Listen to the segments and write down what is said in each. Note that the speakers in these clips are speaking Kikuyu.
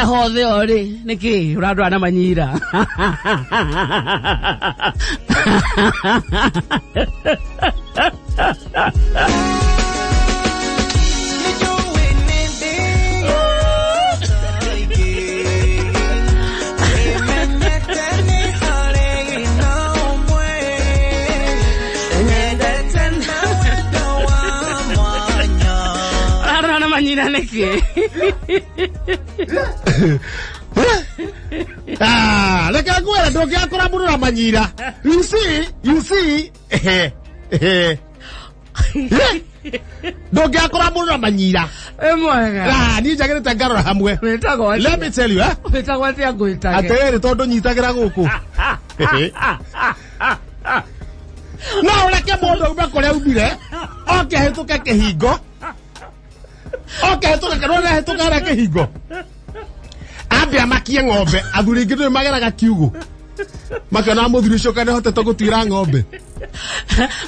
Harĩa hothe ũrĩ nĩkĩ ũrandwara na manyira? Ũrandwara na manyira nĩkĩ? Ah, reke ngwĩre ndũngĩakũra mũndũ na manyira. You see, you see. Ehe, ehe. Ndũngĩakũra mũndũ na manyira. Ĩ mwega. Ah, niĩ njagĩrĩte ngarora hamwe. Wĩtagwo atĩa? Let me tell you, eh? Wĩtagwo atĩa ngwĩtage? Atĩrĩrĩ tondũ nyitagĩra gũkũ. No ũreke mũndũ aume kũrĩa aumire, oke ahĩtũke kĩhingo. Oke ahĩtũke kana ũrĩa ahĩtũka harĩa kĩhingo. Ambe amakie ng'ombe, athuri aingĩ ndũĩ mageraga kiugũ. Makĩona mũthuri ũcio kana nĩahotete gũtuĩra ng'ombe.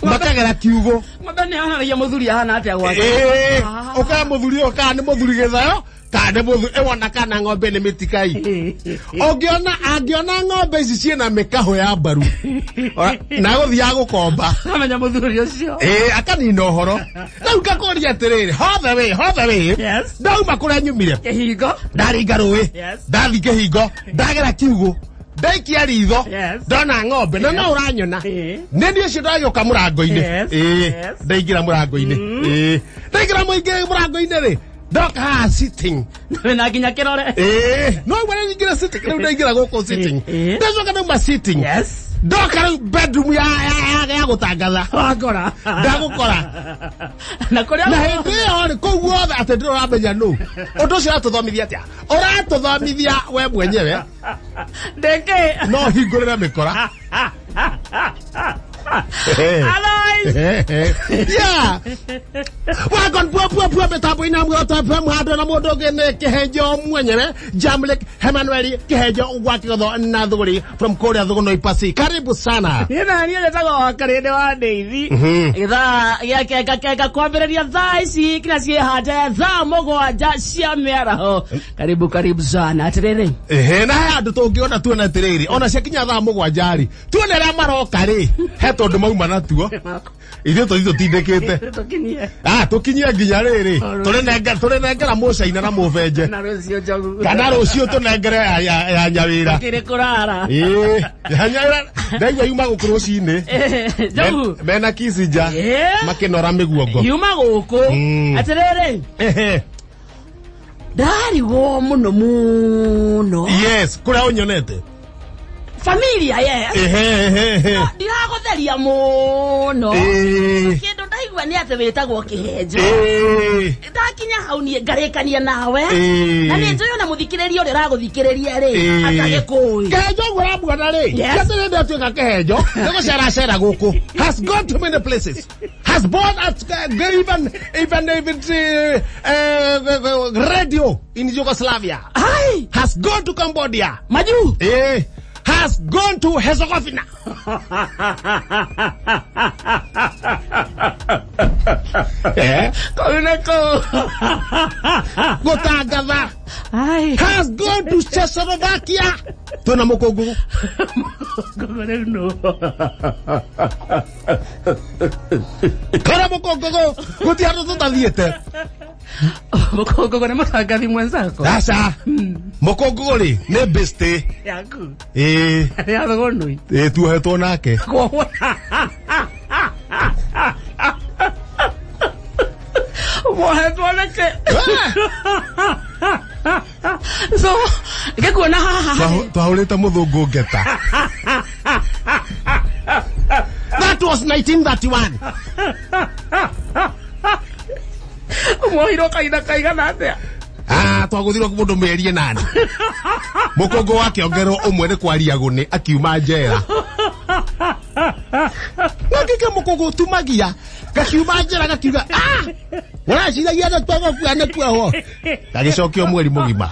Makagera kiugũ. Ng'ombe nĩ yonanagia mũthuri ahana atĩa gwake. Ĩĩ, ũkaya mũthuri ũyũ kana nĩ mũthuri gĩthayo kana nĩ mũthuri ĩwona kana ng'ombe nĩ mĩtikai. Ũngĩona angĩona ng'ombe ici ciĩna mĩkahũ ya mbaru na gũthiaga gũkomba. Amenya mũthuri ũcio. Ĩĩ, akanina ũhoro. Rĩu ngakũria atĩrĩrĩ, hothe wĩ, hothe wĩ. Yes. Ndauma kũrĩa nyumire. Kĩhingo. Ndaringa rũĩ. Yes. Ndathi kĩhingo. Ndagera kiugũ. Ndaikia ritho. Yes. Ndona ng'ombe. Na no ũranyona. Ĩĩ. Nĩ niĩ ũcio ndagĩũka mũrango-inĩ. Yes. Ĩĩ. Yes. Ndaingĩra mũrango-inĩ. Ĩĩ. Ndaingĩra mũingĩ mũrango-inĩ rĩ. Ndoka haha sitting. Wĩna nginya kĩrore. Ĩĩ. No wena nyingĩra sitting. Rĩu ndaingĩra gũkũ sitting. Ĩĩ. Ndacoka ndauma sitting. Yes. Ndoka rĩu bedroom ya gũtangatha. Wakora. Ndagũkora. Na kũrĩa Na hĩndĩ ĩyo rĩ kũu guothe atĩ ndĩrĩ ũramenya nũ. Ũndũ ũcio ũratũthomithia atĩa? Ũratũthomithia we mwenyewe Ndĩkĩ? no hingũrĩre mĩkora. Otherwise, Yeah. Wagon pua pua pua mitambo-inĩ ya Muoroto FM handũ na mũndũ ũngĩ nĩ Kĩhenjo mwenyewe Jamlek Emmanuel Kĩhenjo gwa Kĩgotho na Thũgũrĩ from kũrĩa Thũgũnoi Pasi. Karibu sana. Niĩ na niĩ njĩtagwo wa Karĩndĩ wa Ndeithi. Gĩthaa gĩa kenga kenga kwambĩrĩria thaa ici nginya ciĩhande thaa 7 cia mĩaraho. Karibu karibu sana. Atĩrĩrĩ. Ehe, na he handũ tũngĩona tuone atĩrĩrĩ, ona ciakinya thaa 7 rĩ, tuone arĩa maroka rĩ, he tondũ mauma natuo. Ithuĩ tũthiĩ tũtindĩkĩte. Tũkinyie. Ah, tũkinyie nginya rĩrĩ, tũrĩnengera mũcaina na mũbenje. Na rũciũ njogu. Kana rũciũ tũnengere ya nyawĩra. Kĩrĩ kũrara. Ĩĩ, ya nyawĩra, ndaigua yuma gũkũ rũcinĩ. Njogu. Mena kicinja, makĩnora mĩguongo. Yuma gũkũ. Atĩrĩrĩ. Ehe. Ndarigwo mũno mũno. Yes, kũrĩa ũnyonete. Familia, yes. Ehe, ehe, ehe. Ndiragũtheria mũno. Ĩĩ. Kĩndũ ndaigua nĩ atĩ wĩtagwo Kĩhenjo. Ĩĩ. Ndakinya hau niĩ ngarĩkania nawe. Ĩĩ. Na nĩ njũĩ ona mũthikĩrĩria ũrĩa ũragũthikĩrĩria rĩ, Ĩĩ. atagĩkũĩ. Kĩhenjo ũguo ũramuona rĩ, Yes. ti atĩ rĩndĩ atuĩka kĩhenjo, nĩ gũceracera gũkũ. Has gone to many places. Has bought at even radio in Yugoslavia. Ai! Has gone to Cambodia. Maju! Has gone to Herzegovina. Kau nĩ kũu. Gũtangatha. Ai. Has gone to Czechoslovakia. Twĩna mũkũngũgũ. Mũkũngũgũ rĩu nũ? Twĩna mũkũngũgũ. Gũtirĩ handũ tũtathiĩte. Mũkũngũgũ nĩ mũtangathi mwenzako. Aca. Mũkũngũgũ rĩ nĩ bĩstĩ. Yaku. Ĩĩ. Ya thũgũnui. Ĩĩ tuohetwo nake. Kuohwo. Wohetwo nĩkĩ? So, ngĩkuona haha. Twahũrĩte mũthũngũ ngeta. That was 1931. Mwohirwo kahinda kaigana atĩa? Ah, twagũthirwo mũndũ mĩeri ĩnana. Mũkũngũ wake ongerwo ũmwe nĩ kwaria gũnĩ akiuma njera. No kĩkĩ mũkũngũ tumagia gakiuma njera gakiuga ah ũreciragia nĩ twagũkua nĩ kuohwo. Gagĩcokio mweri mũgima.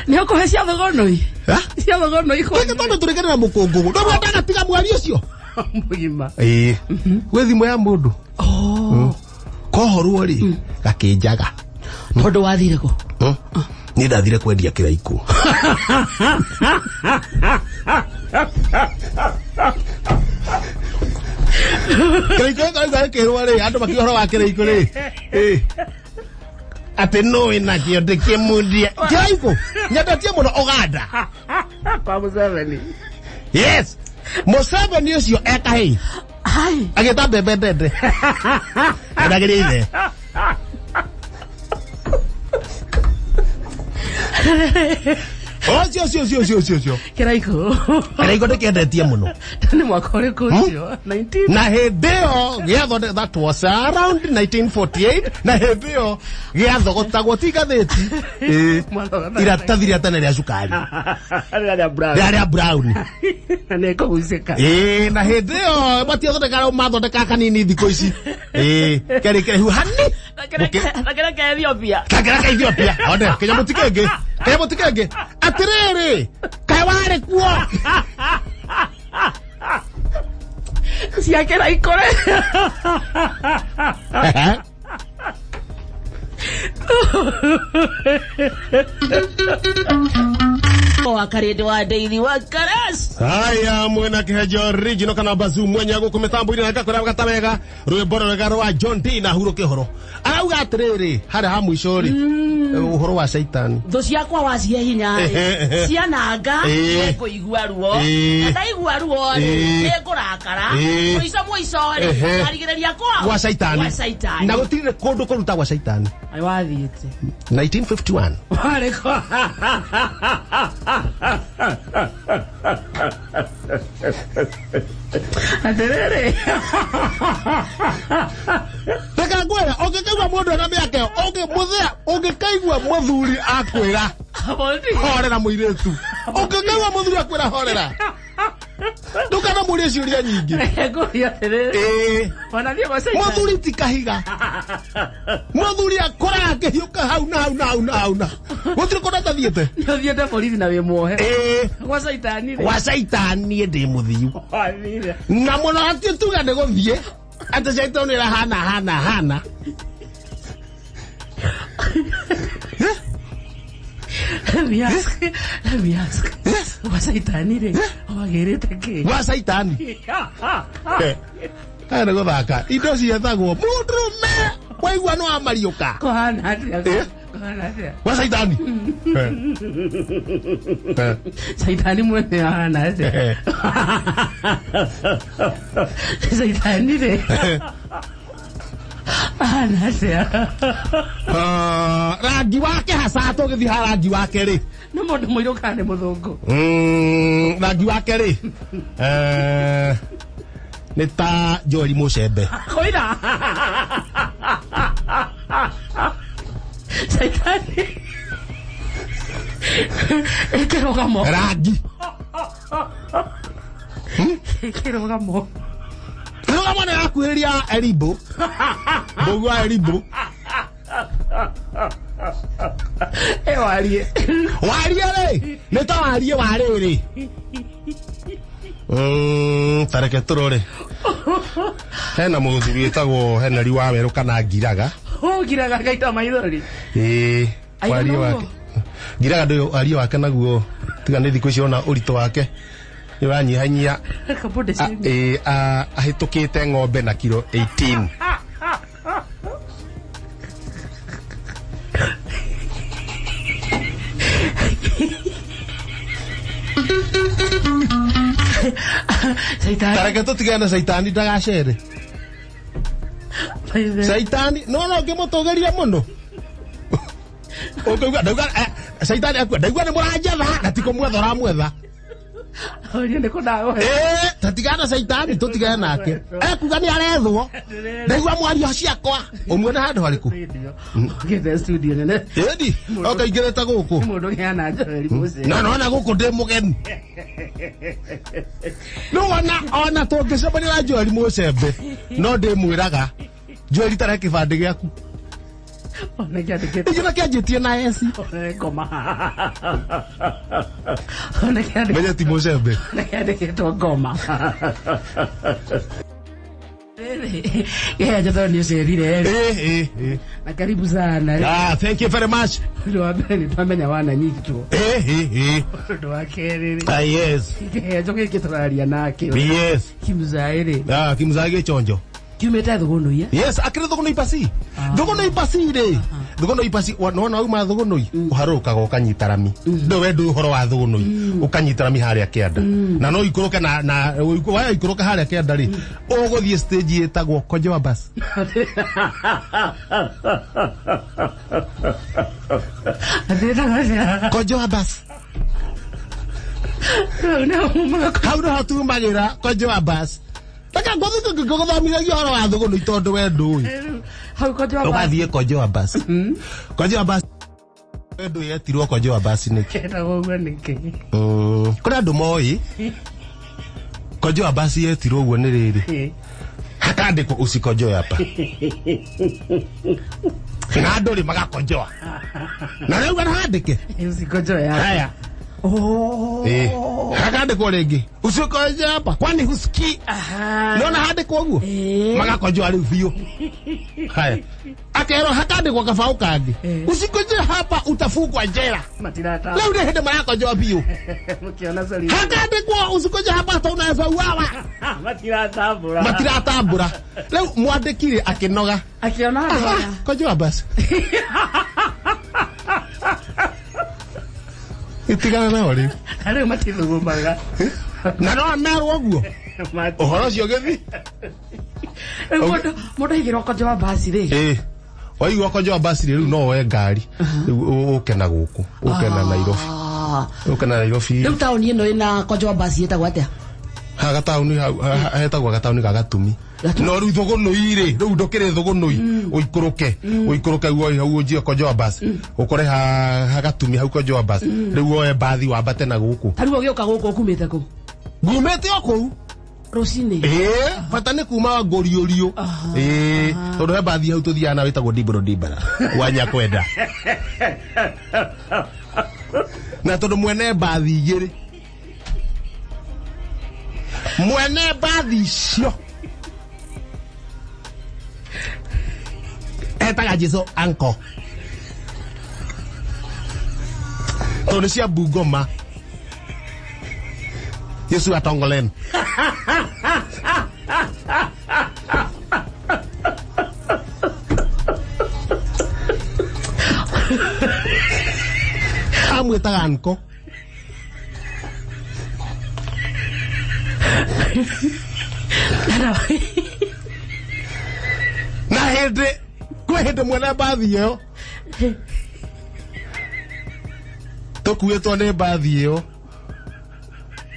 Nĩ ũkũhe cia thũgũnũi? Ha? Cia thũgũnũi kwa Gĩkĩ tondũ tũrĩkanĩra mũkũngũgũ. Ndũguo ndagatiga mweri ũcio. mũgima. Ĩĩ. Gwĩ thimũ ya mũndũ. Oh. Kohorwo rĩ gakĩnjaga. Tondũ wathire kũ? Niĩ ndathire kwendia kĩraikũ. Kĩraikũ gĩkoretwo gĩkĩrwo rĩ, andũ makiuga ũhoro wa kĩraikũ rĩ, ĩ, atĩ nũ wĩnakĩo ndĩkĩmundie kĩraikũ nyendetie mũno Ũganda. Kwa Museveni. Yes, Museveni ũcio ekahĩi Hai. Agĩta mbembe ndende endagĩria ithe. Ũcio ũcio ũcio ũcio ũcio ũcio. Kĩraikũ. Kĩraikũ ndĩkĩendetie mũno. Nĩ mwaka ũrĩkũ ũcio? 19. Na hĩndĩ ĩyo gĩathonde, that was around 1948, na hĩndĩ ĩyo gĩathogotagwo ti ngathĩti. Ĩĩ. Mwathogotaga. Iratathi rĩa tene rĩa cukari. Rĩrĩa rĩa brown. Rĩa rĩa brown. Na nĩ kũgucĩka. Ĩĩ, na hĩndĩ ĩyo matiathondekaga, mathondekaga kanini thikũ ici. Ĩĩ, kerĩ kĩraihu hani. Na kĩrĩa kĩa Ethiopia. Kakĩra ka Ethiopia one kĩnyamũ ti kĩngĩ, kĩnyamũ ti kĩngĩ. Atĩrĩrĩ, kaĩ warĩ kuo? Cia kĩraikũ rĩ. Wa karĩndĩ wa ndeithi wa karas. Haya, mwena kĩhenjo original kana bazu mwenya gũkũ mĩtambo-inĩ na ngakwĩra gata wega rwĩmbo rwega rwa John D na hurũke ũhoro arauga atĩrĩrĩ harĩa ha mũico rĩ, ũhoro wa caitani. Thũ ciakwa wacihe hinya rĩ, ciananga, nĩngũigua ruo. Na ndaigua ruo rĩ, nĩngũrakara. Mũico mũico rĩ, ngarigĩrĩria kwa gwa caitani. Gwa caitani. Na gũtirĩ kũndũ kũruta gwa caitani. Ai, wathiĩte. 1951. Warĩ kwa atĩrĩrĩ. Reke ngwĩre, ũngĩkaigua mũndũ ena mĩaka ĩyo, ũngĩmũthĩa, ũngĩkaigua mũthuri akwĩra horera mũirĩtu, ũngĩkaigua mũthuri akwĩra horera, ndũkanamũrie ciũria nyingĩ. Reke ngũrie atĩrĩrĩ. Ĩĩ. Wanathiĩ gwa caitani. Mũthuri ti kahiga. Mũthuri akũraga akĩhiũka hau na hau na hau na hau na gũtirĩ kũndũ atathiĩte. Nĩ ũthiĩte borithi na wĩ muohe. Ĩĩ. Gwa caitani rĩ. Gwa caitani ndĩ mũthiu. Wathire. Na mũno hatirĩ tuga nĩ gũthiĩ atĩ caitani ĩrahana hana hana. Let me ask. Let me ask. Yes. Gwa caitani rĩ, wagĩrĩte kĩ? Gwa caitani aya nĩ gũthaka indo ciethagwo mũndũrũme waigua nĩ wamariũka. Kũhana atĩa? Eh? Kũhana atĩa? Gwa caitani. Eh. Caitani mwene ahana atĩa? Eh. Caitani rĩ, ahana atĩa? Ah, rangi wake haca tũgĩthiĩ ha rangi wake rĩ. Nĩ mũndũ mũirũ kana nĩ mũthũngũ? Rangi wake rĩ, eh, nĩ ta Joeli Mũcembe. Koira. Caitani. Ĩkĩrũgamo. Rangi. Ĩkĩrũgamo. Kĩrũgamo nĩ yakuhĩrĩria Erimbo mbũgu wa Erimbo. Ĩ warie. Warie rĩ nĩ ta warie wa rĩrĩ. Ta reke tũrore hena mũthuri wĩtagwo Henry wa Werũ kana Ngiraga. Ũngiraga ngaita maithori. Ĩĩ. Aigana Warie ũguo? wake Ngiraga ndũyũ warie wake naguo tiga nĩ thikũ ici ona ũritũ wake nĩ ũranyihanyia. Kabonde A- ĩĩ, ahĩtũkĩte ng'ombe na kiro 18. Caitani. Tareke tũtigane na caitani ndagacere. Caitani no no ngĩmũtũgĩria mũno ũngĩigua ndauga, caitani akua ndaigua nĩ mũranjetha na ti kũmwetha ũramwetha. Ũria nĩ kũndagũhe. Ĩĩ, tatigana na caitani tũtigane nake ekuga nĩ arethwo ndaigua mwario ciakwa ũmuone handũ harĩkũ. Ũkĩte studio nene. Ĩni okaingĩrĩte gũkũ. Mũndũ ũkĩhana Joel Mose. Na nona gũkũ ndĩ mũgeni nĩwona ona tũngĩcemania na Joel Mũcembe no ndĩmwĩraga Joel tara kĩbandĩ gĩaku. Ona kĩandĩkĩtwo. Ĩngĩ na kĩanjĩtie na esi. Ngoma. Ona kĩandĩkĩtwo. Menye ti Mũcembe. Ona kĩandĩkĩtwo ngoma. Kĩhenjo tondũ nĩ ũcerire rĩ. Eh, eh, eh. Na karibu sana rĩ. Ah, thank you very much. Ũndũ wa mbere nĩ twamenya wananyitwo. Eh, eh, eh. Ũndũ wa kerĩ rĩ. Ah, yes. Kĩhenjo gĩkĩ tũraria nakĩo. Yes. Kimzaĩ rĩ. Ah, kimzaa gĩchonjo. Kiumĩte thũgũnũi. Yes, akĩrĩ thũgũnũi ipasi. Thũgũnũi ipasi rĩ. Thũgũnũi ipasi nona uma thũgũnũi ũharũrũkaga ũkanyita rami. Ndũ we ndũ ũhoro wa thũgũnũi ũkanyita rami harĩa kĩanda. Na no ikũrũke na waya ikũrũke harĩa kĩanda rĩ. Ũgũthiĩ stage ĩtagwo Konjoa bus. Konjoa bus. Hau nĩho tumagĩra Konjoa bus. Reke ngũthomithagia ũhoro wa thũgũnũi tondũ we ndũĩ. Hau Konjoa bus. Ũgathiĩ Konjoa bus. Konjoa bus. We ndũĩ yetirwo Konjoa bus nĩkĩ? Ĩtagwo ũguo nĩkĩ? Kũrĩ andũ moĩ Konjoa bus yetirwo ũguo nĩ rĩrĩ hakandĩkwo usikonjoe hapa na andũ rĩ magakonjoa na rĩu handĩke Usikonjoe hapa. haya. Oh. Eh, hakandĩkwo rĩngĩ usikonjoe hapa kwani husikii? Aha. Nona handĩkwo ũguo Eh. magakonjoa rĩu biũ. Haya, akerwo hakandĩkwo kabaũ kangĩ Eh. usikonjoe hapa utafungwa jela. Matirata. Rĩu nĩ hĩndĩ marakonjoa biũ. Mũkĩona sorry. Hakandĩkwo usikonjoe hapa hata unaweza uawa. Matiratambũra. Matiratambũra. Rĩu mwandĩkire akĩnoga. Akĩona andũ aya. Konjoa basi itigana nao rĩu. Na rĩu matithugumaga. Na no merwo ũguo ũhoro ũcio gĩthi. Rĩu mũndũ aigĩrwo Konjoa basi rĩ. Ĩ waigua Konjoa basi rĩ, rĩu no woe ngari rĩu ũke na gũkũ ũke na Nairobi. Ah. Ũke na Nairobi. Rĩu taũni ĩno ĩna Konjoa basi ĩtagwo atĩa? Ha gataũni hau hetagwo gataũni ga Gatumi. Gatumi. No rĩu thũgũnũi rĩ, rĩu ndũkĩrĩ thũgũnũi ũikũrũke ũikũrũke woe hau ũnjie Konjoa bus ũkore ha Gatumi hau Konjoa bus rĩu woe mbathi wambate na gũkũ. Ta rĩu ũgĩũka gũkũ ũkumĩte kũ? Ngumĩte o kũu. Rũcinĩ. Ĩĩ, bata nĩ kuma ngũriũriũ. Ĩĩ, tondũ he mbathi hau tũthiaga nayo ĩtagwo Ndiboro Ndibara wa Nyakwenda. Na tondũ mwene mbathi igĩrĩ, mwene mbathi icio etaga Jesu anko tondũ nĩ cia Bungoma. Yesu atongolen. Amwĩtaga anko. Na hĩndĩ kwĩ hĩndĩ mwene mbathi ĩyo tũkuĩtwo nĩ mbathi ĩyo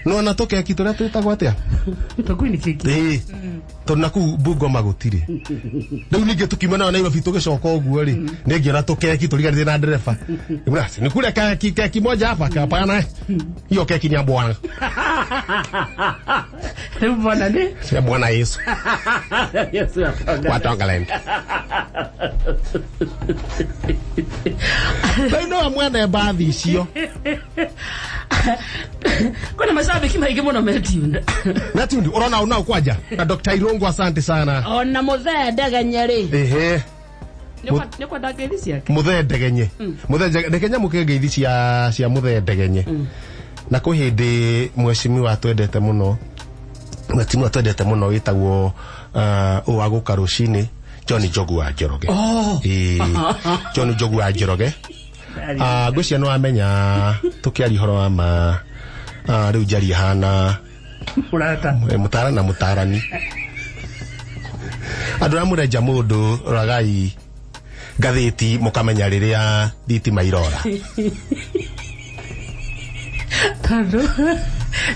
nona tũkeki tũrĩa twĩtagwo atĩa? Tũkuini keki. Ĩĩ, tondũ nakũu Bungoma gũtirĩ. Rĩu ningĩ tũkiuma nayo Nairobi tũgĩcoka ũguo rĩ, nĩngĩona tũkeki tũriganĩtie na ndereba. Ngĩmwĩra, nikule keki, keki moja hapa? Hapana, hiyo keki ni ya bwana. Rĩu bwana nĩ? Ya Bwana Yesu. Yesu atonga. Wa Tongaland. Rĩu nĩwe mwene mbathi icio. Kwĩna macambĩki maingĩ mũno metuned. Metuned, ũrona unao kwanja na Dr. Irungu, asante sana. Ona mũthee ndegenye rĩ. Ehe. Nĩ kwenda ngeithi ciake. Mũthee ndegenye. Mũthee reke nyamũke ngeithi cia mũthee ndegenye. Na kwĩ hĩndĩ mheshimiwa twendete mũno. Mheshimiwa twendete mũno wĩtagwo ũyũ wa gũka rũcinĩ John Njogu wa Njoroge. Oh. Ĩĩ, John Njogu wa Njoroge. Ngwĩciria nĩ wamenya tũkĩaria ũhoro wa ma rĩu njaria hana Mũrata. Mũtara na mũtarani. Andũ arĩa mũrenja mũndũ roragai ngathĩti mũkamenya rĩrĩa thitima irora. Tondũ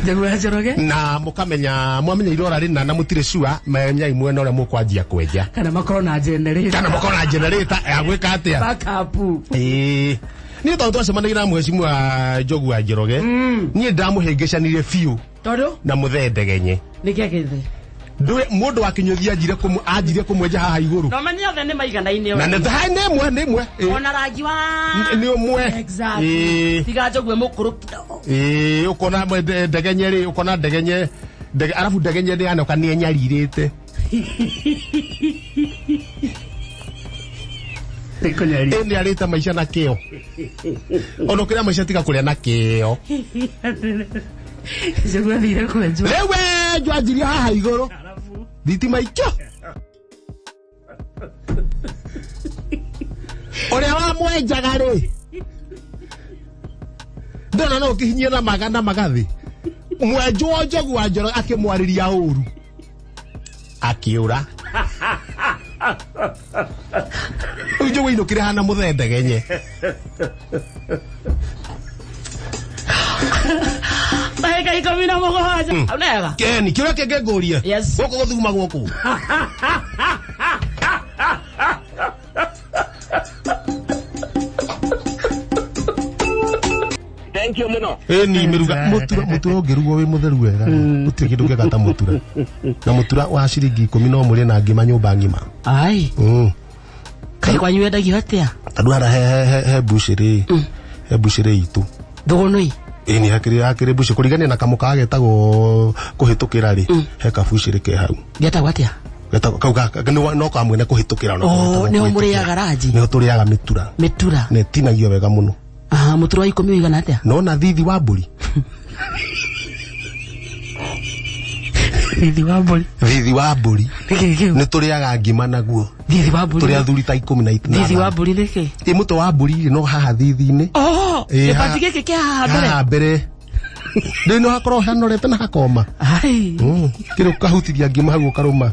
Njogu wa Njoroge. Na mũkamenya mwamenya irora rĩna na mũtirĩ sure menyai mwena ũrĩa mũkwanjia kwenja. Kana makorwo na generator. Kana makorwo na generator ya gwĩka atĩa? Backup. Ĩĩ. Niĩ tondũ twacemanagia na mheshimiwa Njogu wa Njoroge, niĩ ndamũhĩngĩcanire biũ. Tondũ? Na mũthee ndegenye. Nĩ kĩa gĩthĩ? Ndũĩ mũndũ wa kĩnyũthi anjire kũmwenja haha igũrũ. No menye othe nĩ maiganaine. Na nĩ nĩ ĩmwe, nĩ ĩmwe. Ĩĩ. Ona rangi wa Nĩ ũmwe. Exactly. Ĩĩ. Tiga Njogu mũkũrũ kidogo. Ĩĩ, ũkona ndegenye rĩ, ũkona ndegenye, arabu ndegenye nĩ yanoka nĩ enyarirĩte. Nĩkũnyaria. Ĩ nĩ arĩte maica na kĩo. Ona ũkĩrĩa maica tiga kũrĩa na kĩo. Njogu athire kwenjwo. Rĩu wenjwo anjirie haha igũrũ. Thitima ikio. Ũrĩa wamwenjaga rĩ. Ndona no ũkĩhinyie na maga na magathĩ. Mwenjwo Njogu wa Njoroge akĩmwarĩria ũru. Akĩũra. Rĩu Njogu ainũkire hana mũthendegenye. Ndagĩka 17. Unega? Keni, kĩũria kĩngĩ ngũrie. Yes. Gũkũ gũthuguma gũkũ. Thank you muno. Ĩni mĩruga mũtura mũtura ũngĩrugwo wĩ mũtheru wega gũtirĩ kĩndũ kĩega ta mũtura na mũtura wa ciringi 10 no mũrĩe na ngima nyũmba ng'ima. Ai. Kaĩ kwanyu wendagio atĩa? Tondũ haha he mbucĩrĩ he mbucĩrĩ itũ. Thũgũnũi. Ĩni hakĩrĩ mbucĩrĩ kũringania na kamũkawa getagwo kũhĩtũkĩra rĩ he kabucĩrĩ ke hau. Getagwo atĩa? Getagwo kau gaka no ka mwene kũhĩtũkĩra ona Oh, getagwo nĩho kũhĩtũkĩra. mũrĩaga ranji? Nĩho tũrĩaga mĩtura. Mĩtura. Na ĩtinagio wega mũno. Aha, mũtura wa 10 ũigana atĩa? Nona thithi wa mbũri. Thithi wa mbũri. Thithi wa mbũri. Nĩkĩ kĩu? Nĩ tũrĩaga ngima naguo. Thithi wa mbũri. Tũrĩ athuri ta 13. Thithi wa mbũri nĩkĩ? Ĩ mũtwe wa mbũri rĩ no haha thithi-inĩ. Oh, Ĩ, gĩbati gĩkĩ kĩa haha mbere. Haha mbere. Rĩu no hakorwo hanorete na hakoma. Ai. Kĩrĩ ũkahutithia ngima hau ũkarũma.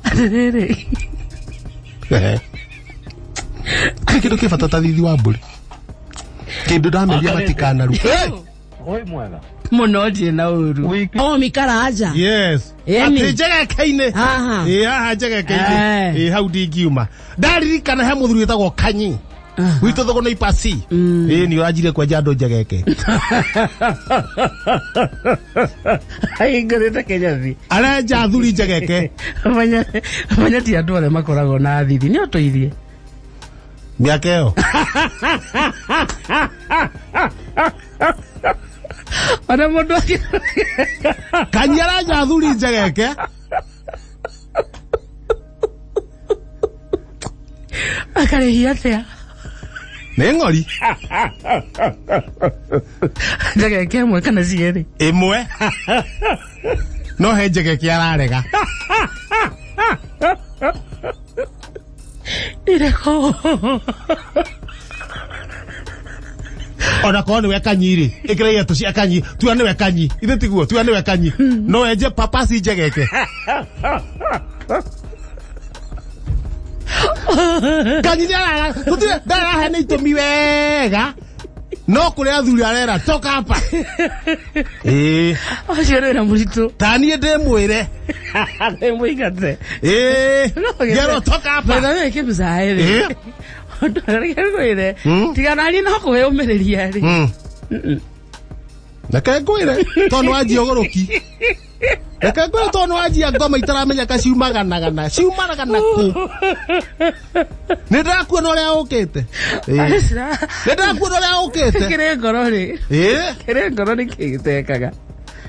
Atĩrĩrĩ. Ehe. Kĩrĩ kĩndũ kĩ bata ta thithi wa mbũri. Kĩndũ ndameria matikanaru. Oi mwega. Mũno ndirĩ na ũru. Oh, mikaraja. Yes. Ĩni. Atĩ njegeke-inĩ. Haha. Ĩ haha njegeke-inĩ. Eh. Ĩ hau ndingiuma. Ndaririkana he mũthuri wĩtagwo Kanyi. Gwitũ thũgũ nĩ ipasi. Ĩ nĩ ũranjire kwenja andũ njegeke. Ahingũrĩte Kenyathi. Arenja athuri njegeke. Manya manya ti andũ othe makoragwo na thithi. Nĩ ũtũirie. Mĩaka ĩyo. Ona mũndũ akĩ Kanyi arenja athuri njegeke. akarĩhia atĩa? Nĩ ng'ori. Njegeke ĩmwe kana cierĩ? Ĩmwe. No he njegeke ararega. Ireko. Ona korwo nĩwe Kanyi rĩ, ĩkĩra iratũ cia Kanyi, tua nĩwe Kanyi, ithe tiguo, tua nĩwe Kanyi. No enje papasi njegeke. Kanyi nĩ arara, gũtirĩ ndarahe nĩ itũmi wega. No kũrĩ athuri arera, toka hapa. Ĩĩ, Ũcio nĩ wĩra mũritũ. ta niĩ ndĩmwĩre. Nĩ mũingate. Ĩĩ, No, gĩte- ngerwo toka hapa. By the way, kĩmũcaĩ rĩ. Ĩĩ. Ũndũ ũrĩa ngwĩre, tiga naniĩ no kwĩyũmĩrĩria rĩ. Reke ngwĩre tondũ nĩwanjia ũgũrũki. Reke ngwĩre tondũ nĩwanjia ngoma itaramenya ciumaganagana ciumanaga na kũ. Nĩ ndĩrakuona ũrĩa ũkĩte. Ĩĩ. Nĩ ndĩrakuona ũrĩa ũkĩte. Kĩrĩ ngoro rĩ. Ĩĩ. Kĩrĩ ngoro nĩ kĩ gĩtekaga.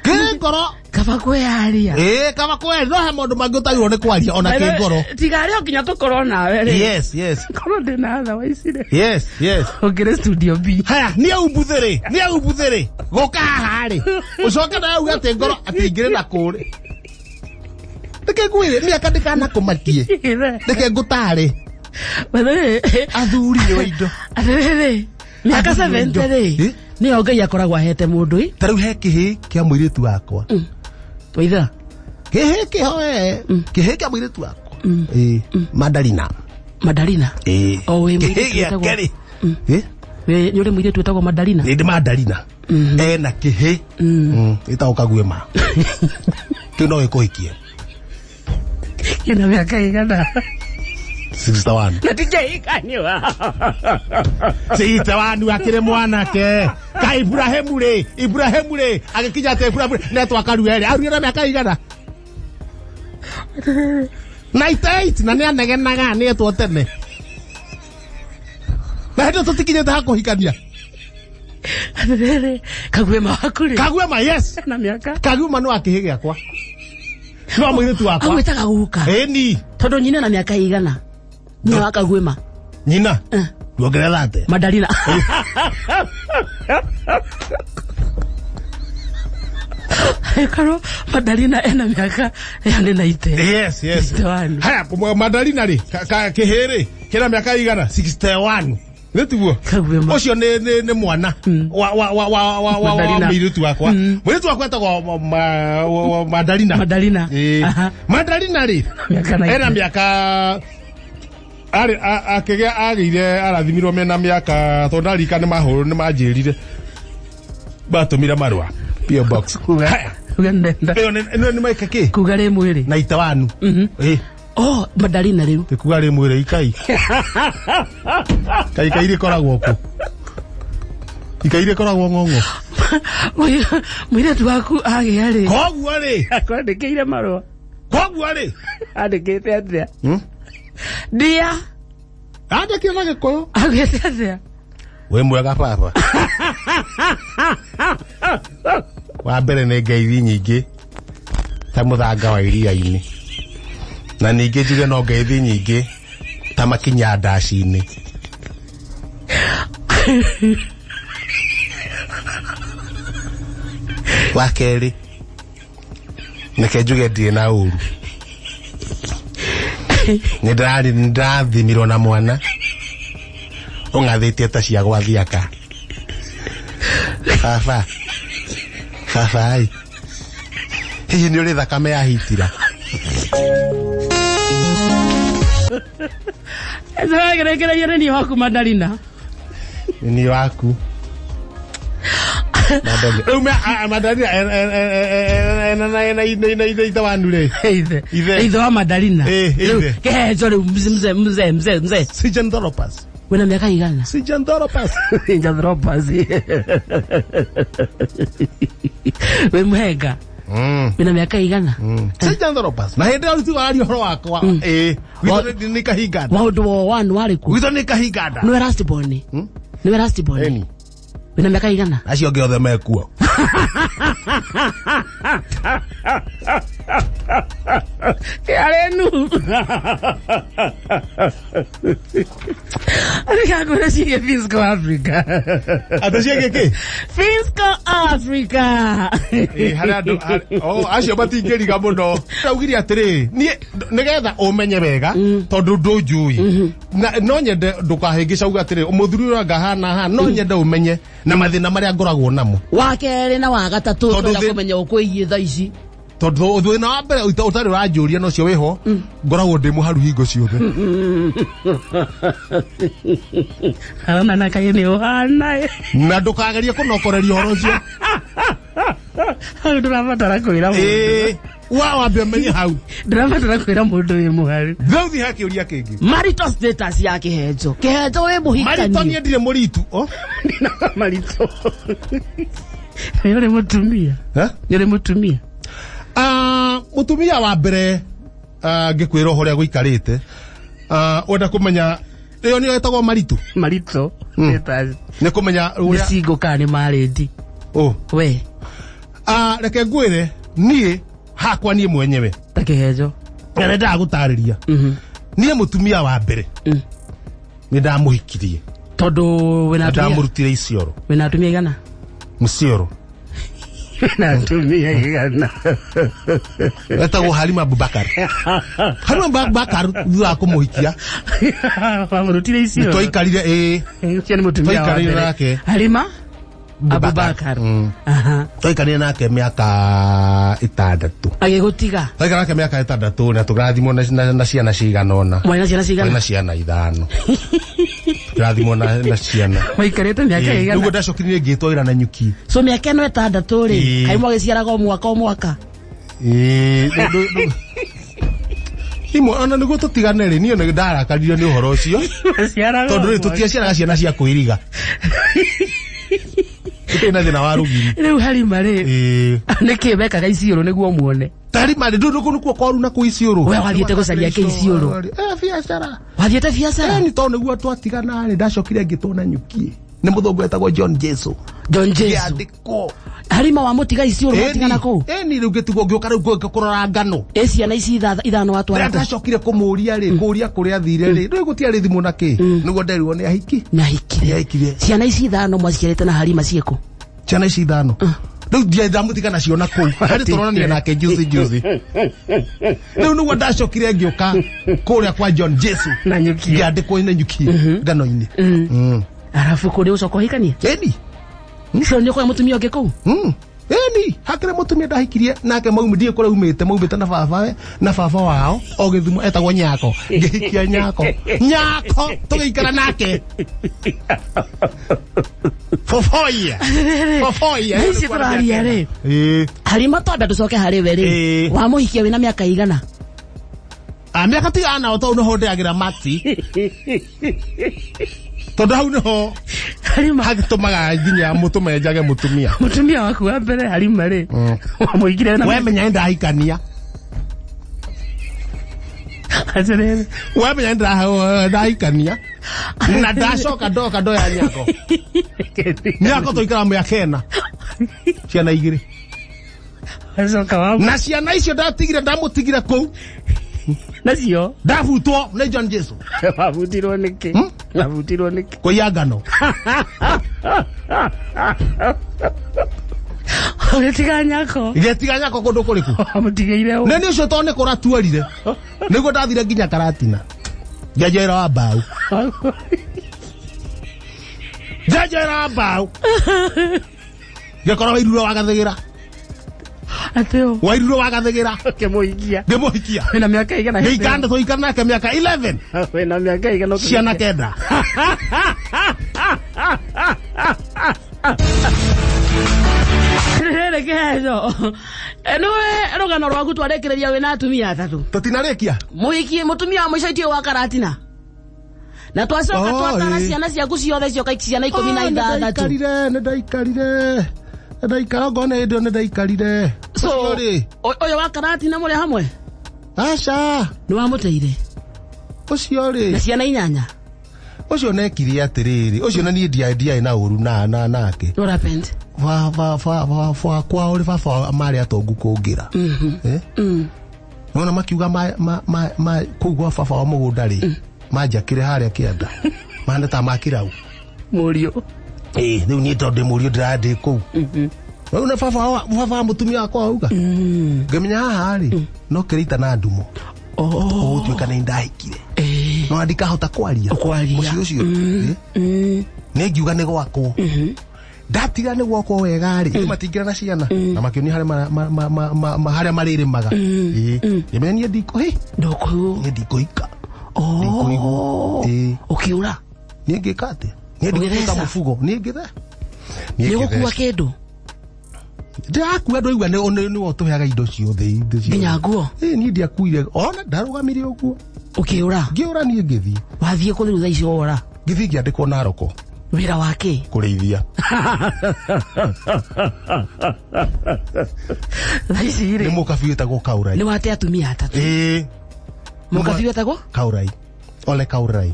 Kĩrĩ ngoro. Kaba kwĩyaria. Ĩĩ kaba kwĩyaria no he maũndũ mangĩ ũtagĩrĩirwo nĩ kwaria ona kĩ ngoro. Tiga arĩa o nginya tũkorwo nawe rĩ. Yes, yes. Korwo ndĩ na tha ici rĩ. Yes, yes. Ũngĩrĩ studio B. Haya, nĩ aumbuthĩ rĩ, nĩ aumbuthĩ rĩ, gũka haha rĩ. Ũcoke nawe uge atĩ ngoro atĩ ingĩrĩ na kũrĩ. Reke ngwĩre mĩaka ndĩkanakũmakie. Reke ngũtare. By the way, Athuri nĩo indo. atĩrĩrĩ, mĩaka Athuri nĩo indo. 70 rĩ, Ĩ? nĩyo Ngai akoragwo ahete mũndũ ĩ. Ta rĩu he kĩhĩ kĩa mũirĩtu wakwa. Waithera. Kĩhĩ kĩhoe, kĩhĩ kĩa mũirĩtu wakwa. Ĩ, Mandarina. Mandarina. Ĩ. O wĩ Kĩhĩ mũirĩtu gĩake wĩtagwo- rĩ. Ĩ? Nĩ ũrĩ mũirĩtu wĩtagwo Mandarina? Nĩ ndĩ Mandarina. Ena kĩhĩ. Ĩtagwo Kaguĩma. Kĩu no gĩkũhikie. Kĩna mĩaka ĩigana? 61. Na ti kĩhikanio. 61 akĩrĩ mwanake. Ka Ibrahimu rĩ, Ibrahimu rĩ, agĩkinya atĩ Ibrahimu netwo akarua ĩrĩ. Aruire na mĩaka ĩigana? 98 na nĩ anegenaga nĩ etwo tene. Na hĩndĩ ĩyo tũtikinyĩte ha kũhikania. Atĩrĩrĩ, Kaguĩma waku rĩ? Kaguĩma, yes. Na mĩaka? Kaguĩma nĩ wa kĩhĩ gĩakwa. Nĩ wa mũirĩtu wakwa. Agwĩtaga guka? Ĩni. Tondũ nyina na mĩaka igana nyina wa kagwĩma? Nyina ndongerera ate. Mandarina. Korwo Mandarina ena mĩaka ĩyo nĩ naite. Yes. 61. Haya, Mandarina rĩ, kĩhĩ rĩ kĩna mĩaka igana? 61, nĩ tiguo? Kagwĩma. Ũcio nĩ mwana wa Mandarina. mũirĩtu wakwa. Mũirĩtu wakwa etagwo Mandarina. Mandarina. Ĩĩ. Mandarina rĩ, Mĩaka 90. ena mĩaka arĩ akĩgĩa agĩire arathimirwo mena mĩaka, tondũ ndarika nĩ mahũrũ nĩ manjĩrire batũmire marũa PO Box. Kuga Haya. kuga ndenda. Ĩyo nĩ maika kĩ? Kuga rĩ mwĩrĩ. Na itawanu. Ĩ. Oh, Mandarina rĩu. Tikuga rĩ mwĩrĩ, ikai kai kai rĩkoragwo kũ? Ikai rĩkoragwo ng'ong'o. Mũirĩtu waku agĩa rĩ? Koguo rĩ, Akwandĩkĩire marũa? Koguo rĩ, Andĩkĩte atĩa? Ndia. Andĩkire na Gĩkũyũ. Agĩte atĩa? Wĩ mwega baba. Wa mbere nĩ ngeithi nyingĩ ta mũthanga wa iria-inĩ, na ningĩ njuge no ngeithi nyingĩ ta makinya ndaci-inĩ. Wa kerĩ, reke njuge ndirĩ na ũru, nĩ ndĩrathimirwo na mwana ũng'athĩtie ta cia gwathiaka. Baba, baba ai, hihi nĩ ũrĩ thakame ya hitira? Nĩwagerekereire nĩ niĩ waku Mandarina. Nĩ niĩ waku Mandarina. Rĩu Mandarina ena ithe wanu rĩ? Ithe. Ithe. Ithe wa Mandarina. Eh, Rĩu, ithe. kĩhenjo rĩu, mzee, mzee, mzee, mzee, mzee. Sijanthropus. Wĩna mĩaka igana? Sijanthropus. Janthropus. Wĩ mũhenga? Wĩna mĩaka igana? Sijanthropus. Na hĩndĩ ĩyo tigo aria ũhoro wakwa. Ĩĩ. Gwitũ nĩ kahinganda. Waũndũ wa one warĩ kũ? Gwitũ nĩ kahinganda. Nĩwe last born? Nĩwe last born? Ĩni. Wĩna mĩaka igana? Acio angĩ othe mekuo. Kĩarĩnu. Arĩkakũrĩa ciĩgiĩ Fiscal Africa. Atĩ ciĩgiĩ kĩ? Fiscal Africa. Ĩ, harĩa andũ oh, acio matingĩriga mũno. Ndaugire atĩrĩrĩ, niĩ nĩgetha ũmenye wega, tondũ ndũnjũĩ na no nyende ndũkahĩngĩca uga atĩrĩ mũthuri ũyũ anga hana haha, no nyende ũmenye na mathĩna marĩa ngoragwo namo. Wa kerĩ na wa gatatũ. Tondũ Twenda kũmenya ũkwĩgiĩ thaa ici. Tondũ thĩna wa mbere ũtarĩ ũranjũria na ũcio wĩho, ngoragwo ndĩ mũharu hingo ciothe. Arona na kaĩ nĩ ũhana ĩ. Na ndũkagerie kũnokoreria ũhoro ũcio. Hau ndũrabatara kwĩra mũndũ. Ĩĩ, wa wambe ũmenye hau. Ndũrabatara kwĩra mũndũ wĩ mũharu. Rĩu thiĩ he kĩũria kĩngĩ. Marital status ya kĩhenjo. Kĩhenjo, wĩ Marito mũhikani? niĩ ndirĩ mũritu. Oh? Ndina marito. Nĩ ũrĩ mũtumia? Eh? Nĩ ũrĩ mũtumia? Ah, mũtumia wa mbere, ngĩkwĩra ũhoro ũrĩa gũikarĩte, wenda kũmenya ĩyo nĩyo ĩtagwo maritu. Marito status. Nĩ kũmenya Nĩ ũrĩa single kana nĩ married? Oh. We. Ah, reke ngwĩre niĩ hakwa, niĩ mwenyewe, Ta kĩhenjo. na nĩndaga gũtarĩria, niĩ mũtumia wa mbere nĩ ndamũhikirie. Tondũ wĩna Na atumia? ndamũrutire Isiolo. Wĩna atumia igana? Mũcioro. Wĩna atumia igana? Etagwo Halima Abubakar. Halima Abubakar, thutha wa kũmũhikia, Wamũrutire icio? twaikarire, ĩĩ. Ũcio nĩ mũtumia wa Twaikarire mbere. nake. Halima Abubakar. Twaikarire nake mĩaka 6. Agĩgũtiga? Twaikara nake mĩaka 6 na tũkĩrathimwo na ciana cigana ũna. Mwarĩ na ciana Twarĩ cigana? na ciana 5. Tũkĩrathimwo na ciana. Maikarĩte mĩaka Ĩĩ, ĩigana? nĩguo ndacokire ngĩtwo wĩra na nyuki. So mĩaka ĩno 6 rĩ, Ĩĩ. kaĩ mwagĩciaraga o mwaka o mwaka? Ĩĩ, imwe ona nĩguo tũtigane rĩ, niĩ nĩ ndarakaririo nĩ ũhoro ũcio, tondũ rĩ, tũtiaciaraga ciana cia kwĩriga, tũtirĩ na thĩna wa rũgiri. Rĩu Harima rĩ, Ĩĩ. nĩkĩ mekaga Isiolo nĩguo muone? Tarima rĩ, ndũ nĩkuo kwaru na kũ Isiolo. We wathiĩte gũcaria kĩ Isiolo? Eh, biacara. Wathiĩte biacara? Ni tondũ nĩguo twatigana rĩ, ndacokire ngĩtwo na nyuki. Nĩ mũthũngũ etagwo John Jesu. John Jesu. Ngĩandĩkwo. Harima wa mũtiga ici ũrũ watigana kũu. Ĩni rĩu ngĩtigwo ngĩũka rĩu ngũka kũrora ngano. Ĩ ciana ici ithano watwara Rĩrĩa kũ? ndacokire kũmũria rĩ, kũria kũrĩa athire rĩ, rĩu gũtiarĩ thimũ na kĩ, nĩguo nderirwo nĩ ahiki. Nĩ ahikire. Nĩ ahikire. Ciana ici ithano mwaciarĩte na Harima ciĩkũ? Ciana ici ithano. Rĩu ndiarĩ ndamũtiga nacio na kũu. Harĩ tũronania nake juzi juzi. Rĩu nĩguo ndacokire ngĩũka kũrĩa kwa John Jesu. Na nyuki. Ngĩandĩkwo na nyuki ngano-inĩ. Arabu kũrĩ ũcoka ũhikanie? Ĩni. So nĩ ũkoya mũtumia ũngĩ kũu? Ĩni, hakĩrĩ mũtumia ndahikirie nake maumi ndiĩ kũrĩa aumĩte, maumĩte na baba na baba wao o Gĩthumo etagwo Nyako. Ngĩhikia Nyako. Nyako tũgĩikara nake. Fofoia. Fofoia. Na ici tũraria rĩ. Ĩĩ. Harima twambe tũcoke harĩ we rĩ. Ĩĩ. Wamũhikia wĩna mĩaka igana? Ah, mĩaka tigana nao tondũ nĩho ndĩagĩra maxi. Tondũ hau nĩho Harima. hagĩtũmaga nginya mũtũme njage mũtumia. Mũtumia waku wa mbere Harima rĩ. Wamũhikire na We menya nĩ ndahikania. Atĩrĩrĩ. We menya nĩ ndahikania. Na ndacoka ndoka ndoya Nyako. Nyako tũikara mĩaka ĩna. Ciana igĩrĩ. Wacoka wa Na ciana icio ndatigire ndamũtigire kũu. Nacio? Ndabutwo nĩ John Jesu. Wabutirwo nĩkĩ? Wabutirwo nĩkĩ? Kũiya ngano. Ũgĩtiga Nyako. Ngĩtiga Nyako kũndũ kũrĩkũ? Wamũtigĩire ũ? Nĩ niĩ ũcio tondũ nĩ kũratuarire. Nĩguo ndathire nginya Karatina. Ngĩanjia wĩra wa mbaũ. Ngĩanjia wĩra wa mbaũ. Ngĩkora Wairuro wa Gathĩgĩra. Atĩ ũ? Wairuro wa Gathĩgĩra. Ũkĩmũhikia. Ngĩmũhikia. Wĩna mĩaka igana? Ngĩikara tũikara nake mĩaka 11. Wĩna mĩaka igana? Ciana kenda. Rĩrĩ kĩheco. Nĩwe rũgano rwaku twarĩkĩrĩria wĩna atumia atatũ. Tũtinarĩkia? Mũhikie mũtumia wa mũico itio wa Karatina. Na twacoka Oh, twatara ĩĩ. ciana ciaku ciothe cioka ciana ikũmi na Ah, ithathatũ. nĩndaikarire, nĩndaikarire. Nĩndaikara okorwo nĩ hĩndĩ ĩyo nĩndaikarire. So, Ũcio rĩ? ũyũ wa Karatina mũrĩ hamwe? Aca. Nĩ wamũteire? Ũcio rĩ? Na ciana inyanya? Ũcio nekire atĩrĩrĩ, ũcio na niĩ ndiarĩ na ũru na na nake. What happened? Ba ba ba ba ba kwao rĩ baba marĩ atongu kũngĩra. Eh? Nona makiuga ma ma ma ma kũu gwa baba wa mũgũnda rĩ, manjakĩre harĩa kĩanda. Mahana ta makirau. Mũriũ. Ĩĩ, rĩu niĩ tondũ ndĩ mũriũ ndĩrandĩ kũu. Rĩu na baba wa baba wa mũtumia wakwa auga. Ngĩmenya haha rĩ, no kĩrĩita na ndumo. Ũgũtuĩka nĩ ndahikire. No ndikahota kwaria. Kwaria. Mũciĩ ũcio. Nĩ ngiuga nĩ gwakwo. Ndatiga nĩ gwakwo wega rĩ, ithuĩ matingĩra na ciana. Na makĩonia harĩa harĩa marĩrĩmaga. Ĩĩ. Ngĩmenya niĩ ndikũhi. Ndũkũigwo. Niĩ ndikũhika. Ndikũigwo. Ĩĩ. Ũkĩũra. Niĩ ngĩka atĩa? Niĩ ndikũhika Ũgĩtheca? mũbugo. Niĩ ngĩthe. Niĩ Nĩ ũgũkua ngĩtheca. kĩndũ? Ndĩrakua ndwaigua nĩwe ũtũheaga indo ciothe, indo ciothe. Nginya nguo? Ĩĩ, niĩ ndiakuire. Ona ndarũgamire ũguo. Ũkĩũra? Ngĩũra niĩ ngĩthiĩ. Wathiĩ kũ rĩu thaa icio wora? Ngĩthiĩ ngĩandĩkwo Naroko. Wĩra wa kĩ? Kũrĩithia. Thaa ici rĩ. Nĩ mũkabi wĩtagwo Kaurai. Nĩ wate atumia atatũ. Ĩĩ. Mũkabi wĩtagwo? Kaurai. Ole Kaurai.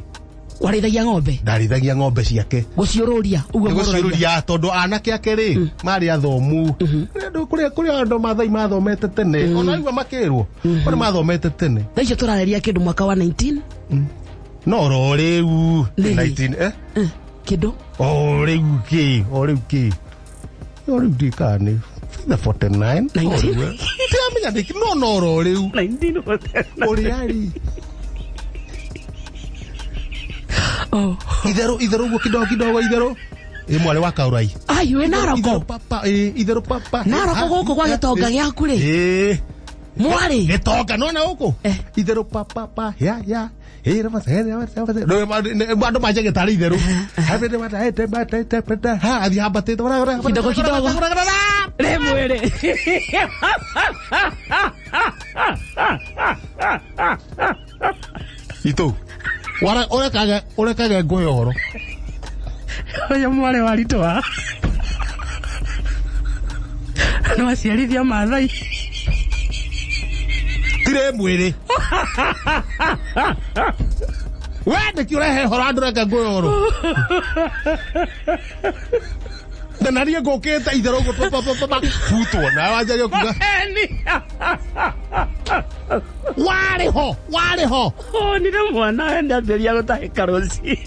Warĩithagia ng'ombe? Ndarĩithagia ng'ombe ciake. Gũciũrũria, ũguo Nĩ mũrũragia. gũciũrũria tondũ anake ake rĩ, marĩ athomu. Kũrĩ andũ, kũrĩ, kũrĩ andũ Maathai mathomete tene. Ona aigua makĩrwo, o nĩ mathomete tene. Thaa icio tũrarĩria kĩndũ mwaka wa 19? No ro rĩu. Nĩ. 19, eh? Kĩndũ? O rĩu kĩ, o rĩu kĩ. O rĩu ndikaga nĩ the 49. 19? O rĩu, eh. Ndiramenya nĩkĩ, no no ro rĩu. 1949. Ũrĩa rĩ. Oh. Itherũ, itherũ guo kidogo kidogo itherũ. Ĩ mwarĩ wa Kaurai. Ai, wĩ Naroko? Itherũ papa, ĩ, itherũ papa. Naroko gũkũ gwa gĩtonga gĩaku rĩ? Ĩ. Mwarĩ? Gĩtonga, nona gũkũ? Itherũ papa pa, ya, ya. Ĩ, rĩ, mata, ĩ, rĩ, mata, mata. Rĩ, ma, nĩ, nĩ, andũ manjia gĩtarĩ itherũ. Ha, rĩ, mata, ĩ, rĩ, mata, ĩ, rĩ, mata, ha, athiĩ hambatĩte, ora, ora, ora, Kidogo, kidogo. ora, ora, ora, ora. Rĩ, mwĩrĩ. Itũ. Wara, ũrekage, ũrekage ngũhe ũhoro. Ũyũ mwarĩ wa ritwa. No aciarithia Maathai. Tirĩ mwĩrĩ. We nĩkĩ ũrehe horo andũ reke ngũyũrwo na nariĩ ngũkĩte itherũ ũguo pa, pa, pa, pa, pa, butwo nawe wanjagia kuga Eni. Warĩ ho, warĩ ho. Onire mwana we nĩambĩrĩria gũtahĩka rũcinĩ.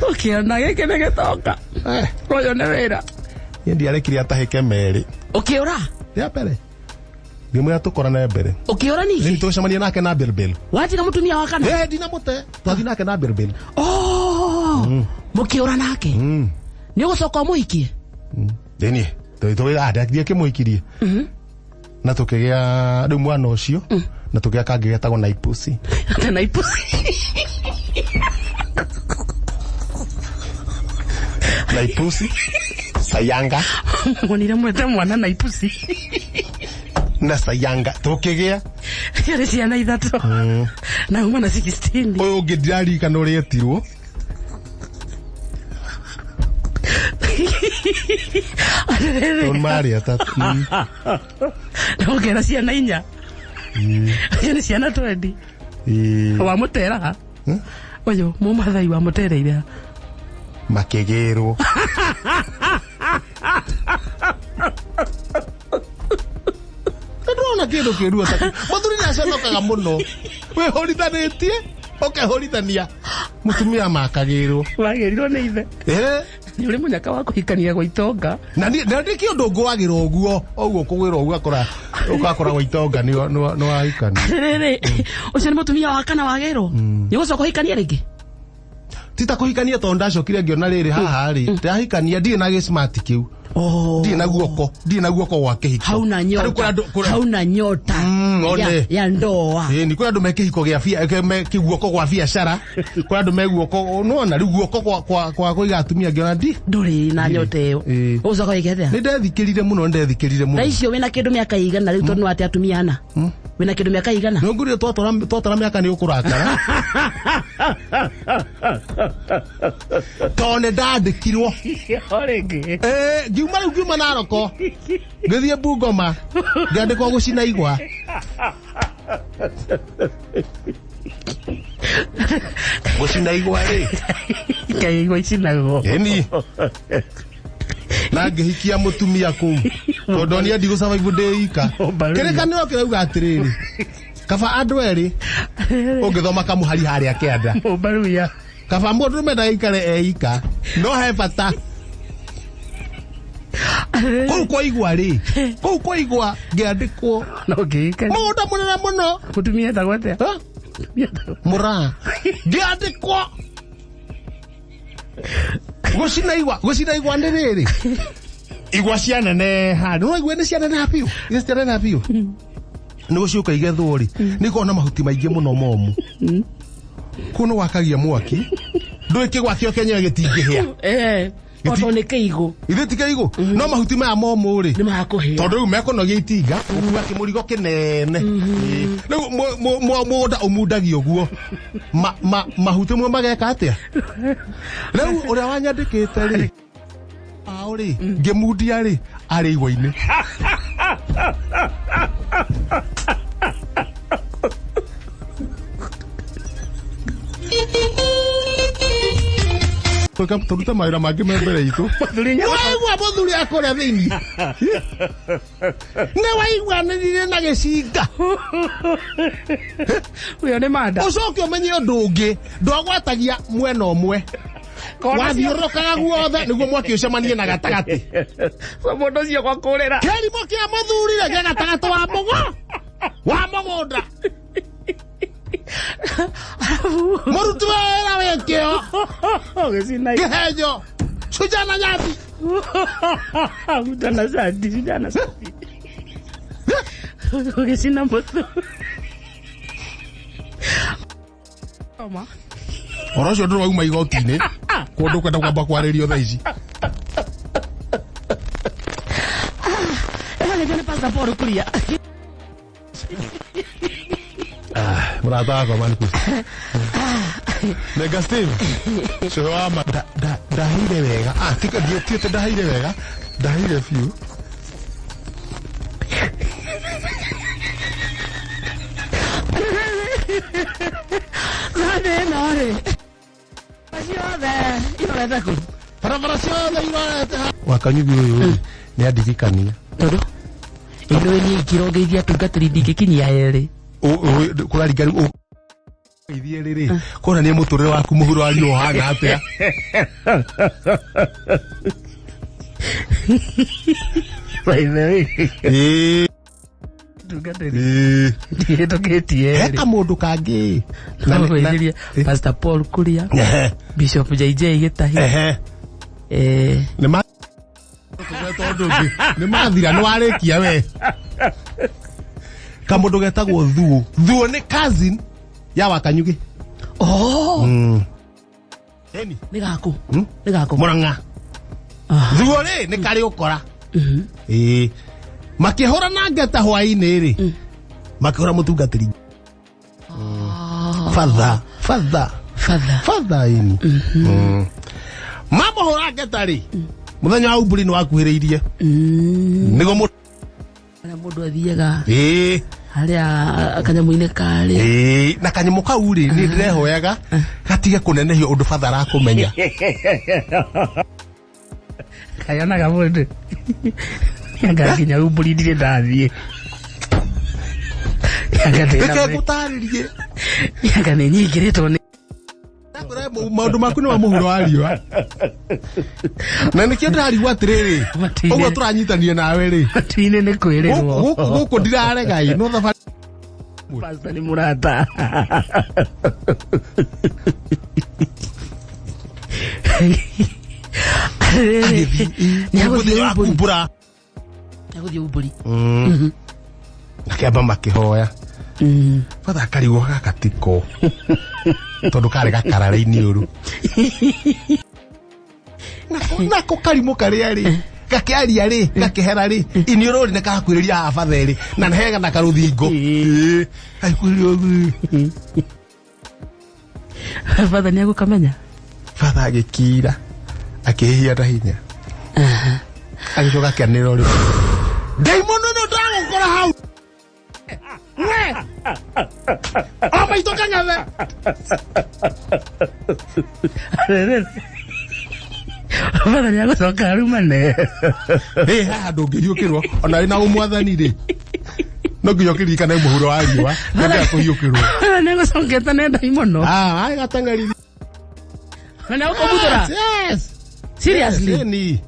Ũkĩona gĩkĩ nĩ gĩtonga. Eh, Ũyũ nĩ wĩra. Niĩ ndiarekire atahĩke merĩ. Ũkĩũra? Rĩa mbere ngĩmwĩra tũkorane mbere. Ũkĩũra Rĩu ningĩ? tũgĩcemania nake na Bilbil. Watiga mũtumia wa kana? Eh, ndinamũte, twathiĩ nake na Bilbil. Oh, mũkĩũra nake? Nĩ ũgũcoka ũmũhikie? Thĩniĩ tũgĩthiĩ kĩmũhikirie na tũkĩgĩa rĩu mwana ũcio na tũkĩgĩa kangĩ getagwo Naipusi. Na ipusi. Naipusi Sayanga. Wonire mwete mwana na ipusi. Na Sayanga tũkĩgĩa. Ciarĩ ciana ithatũ. Na uma na 16. Ũyũ ũngĩ ndirarikana ũrĩa etirwo. Tondũ marĩ atatũ. Na ũkera ciana inya. Icio nĩ ciana 20. Ĩĩ. Wamũtera ha? Ũyũ mũmathai wamũtereire ha? Makĩgĩrwo. Ndona kĩndũ kĩruo ta mũthuri nĩ aconokaga mũno wĩhũrithanĩtie ũkehũrithania mũtumia makagĩrwo. Wagĩrirwo nĩ ithe. Eh. Nĩ ũrĩ mũnyaka wa kũhikania gwa itonga. Na niĩ na ndĩkĩ ũndũ ngũagĩra ũguo ũguo kũgwĩra ũguo akora ũgakora gwa itonga nĩ wahikania. Rĩrĩ, ũcio nĩ mũtumia wa kana wagĩrwo? Nĩ ũgũcoka ũhikanie rĩngĩ? Ti ta kũhikania tondũ ndacokire ngĩona rĩrĩ haha rĩ ndahikania ndirĩ na gĩsmart kĩu. Oh. Ndirĩ na guoko, ndirĩ na guoko gwa kĩhiko. Hauna Tarĩu nyota. kũrĩ andũ- kũrĩ- Hauna nyota. One. Ya ndoa. Ĩĩ, ni kũrĩ andũ me kĩhiko gĩa bia me guoko gwa biacara, kũrĩ andũ me guoko nĩwona rĩu guoko kwa kũiga atumia ngĩona ndi Ndũrĩ na nyota ĩyo. Ĩĩ. Ũgũcoka wĩke atĩa? Nĩ ndethikĩrire mũno, nĩ ndethikĩrire mũno. Thaa icio wĩna kĩndũ mĩaka igana rĩu tondũ nĩwate atumia ana? Wĩna kĩndũ mĩaka igana? Nĩ ngũrire twatara mĩaka nĩ ũkũrakara. Tondũ nĩ ndandĩkirwo. Rĩngĩ. Ĩĩ, ngiuma rĩu ngiuma Naroko ngĩthiĩ Bungoma ngĩandĩkwo gũcina igwa. Gũcina igwa rĩ. Ngai igwa icinagwo. Ĩni. Na ngĩhikia mũtumia kũu tondũ niĩ ndigũ survive ndĩ ika. Kĩrĩkanĩro kĩrauga atĩrĩrĩ, kaba andũ erĩ ũngĩthoma kamũhari harĩa kĩanda. Mũmbaruya. Kaba mũndũ ũrũme ndagaikare eika no he bata. Kũu kwa igwa rĩ, kũu kwa igwa ngĩandĩkwo. No ngĩikare. Mũgũnda mũnene mũno. Mũtumia etagwo atĩa? Ha? Mũtumia etagwo. Mũraa. Ngĩandĩkwo. Gũcina igwa, gũcina igwa nĩ rĩrĩ. Igwa cianeneha, nĩ ũraigua nĩ cianeneha biũ? Nĩ cianeneha biũ. Nĩ gũciũka igethwo rĩ, nĩ ikoragwo na mahuti maingĩ mũno momũ. Kũu nĩ wakagia mwaki, ndũĩ kĩgwa kĩo kĩenyewe gĩtingĩhĩa. O tondũ nĩ kĩigũ. Ithuĩ ti kĩigũ? No mahuti maya momũ rĩ, Nĩ makũhĩa. tondũ rĩu mekũnogia itinga, ũkuua kĩmũrigo kĩnene. Rĩu mũgũnda ũmundagia ũguo. Mahuti mwe mageka atĩa? Rĩu ũrĩa wanyandĩkĩte rĩ, ao rĩ, ngĩmundia rĩ, arĩ igwa-inĩ. Tũrute mawĩra mangĩ me mbere itũ. Mũthuri Nĩ waigua mũthuri akũrĩa thĩinĩ? Nĩ waiguanĩrire na gĩcinga? Ũyũ nĩ manda. Ũcoke ũmenye ũndũ ũngĩ, ndwagwatagia mwena ũmwe. Wathiũrũrũkaga guothe nĩguo mwaki ũcemanie na gatagatĩ. So mũndũ ũcio gwa kũrĩra. Kĩrimũ kĩa mũthuri rĩ, gĩa gatagatĩ wa mũgũ, wa mũgũnda. Mũruti wa wĩra wĩ kĩo. Ũgĩcina igwa. Kĩhenjo. Cujana nyathi. Mtana shati, cujana shati. Ũgĩcina mũthuri. Oro ũcio ndũrĩ wauma igoti-inĩ. Kũndũ kwenda kwamba kwarĩrio thaa ici. Ĩno nĩguo nĩ Pastor Paul Kuria. Mũrata wakwa Marcus. Nega Steve. Cũrũ wa ma ndaheire wega. Tika ndiĩtĩte ndaheire wega. Ndaheire biũ. Thĩ ĩno rĩ, ciothe irorete kũ? Barabara ciothe irorete Wakanyugi ũyũ rĩ, nĩ andirikania. Tondũ ĩno niĩ ingĩrongeithia atungatĩri ndingĩkinyia erĩ. Kũraringana ithiĩ rĩrĩ kuonania mũtũrĩre waku mũhuro wa riũa ũhana atĩa. By the way, tungatĩri ndihĩtũkĩtie He erĩ. kamũndũ kangĩ. No ngũgeithĩria Pastor Paul Kuria, Bishop JJ Gĩtahi. Nĩ ma tondũ ũngĩ nĩ mathira, nĩ warĩkia we. Kamũndũ getagwo Thuo. Thuo nĩ cousin ya Wakanyugi. Oh, Eni. nĩ gaku? Hmm? Nĩ gaku? Mũrang'a. Thuo rĩ, nĩ karĩ ũkora. Ĩĩ, makĩhũra na ngeta hwaĩ-inĩ rĩ, makĩhũra mũtungatĩri batha batha. Father. Batha ini mamũhũra ngeta rĩ, mũthenya wa umburi nĩ wakuhĩrĩirie, nĩguo Harĩa mũndũ athiaga, harĩa kanyamũ-inĩ karĩa. Ĩĩ, na kanyamũ kau rĩ, niĩ ndĩrehoyaga gatige kũnenehio ũndũ batha arakũmenya. Kayonaga mũndũ anga nginya umbũri ndirĩ ndathiĩ. Anga Reke ndĩna ngũtarĩrie. Anga nĩ nyingĩrĩtwo nĩ Ndakwĩra maũndũ maku nĩ ma mũhuro wa riũa, na nĩkĩo ndĩrarigwo atĩrĩrĩ, Matu-inĩ. ũguo tũranyitanire nawe rĩ. Matu-inĩ nĩ kwĩrĩrwo. Gũkũ ndirarega ĩ, no thabarĩ. Pastor nĩ mũrata. Nĩ agũthiĩ Mũthenya wa umbũri. kumbũra. Nĩ agũthiĩ umbũri. Akĩamba makĩhoya, batha akarigwo gaka tiko tondũ karĩ gakarara-inĩ ũru nako karimũ karĩa rĩ, gakĩaria rĩ, gakĩhera rĩ, iniũrũ rĩ, nĩkarakuhĩrĩria haha batha ĩrĩ na hega na karũthingo. Ĩĩ, gakuhĩrĩria ũguo. Batha nĩ agũkamenya. Batha agĩkira, akĩhihia na hinya, agĩcoka akĩanĩrĩra ũrĩ ndaimono ĩno ndagũkora hau we o maitũ kang'athe. Batha nĩ agũcoka arumane. Ĩ, haha ndũngĩhiũkĩrwo ona wĩna ũmwathani rĩ, no nginya ũkĩririkane mũhuro wa riũa ndũngĩaga kũhiũkĩrwo. Batha nĩ agũcokete nĩ ndaimono. Ah, ai gateng'erire. Na nĩ agũkũbuthũra. Yes. Seriously? Ĩni.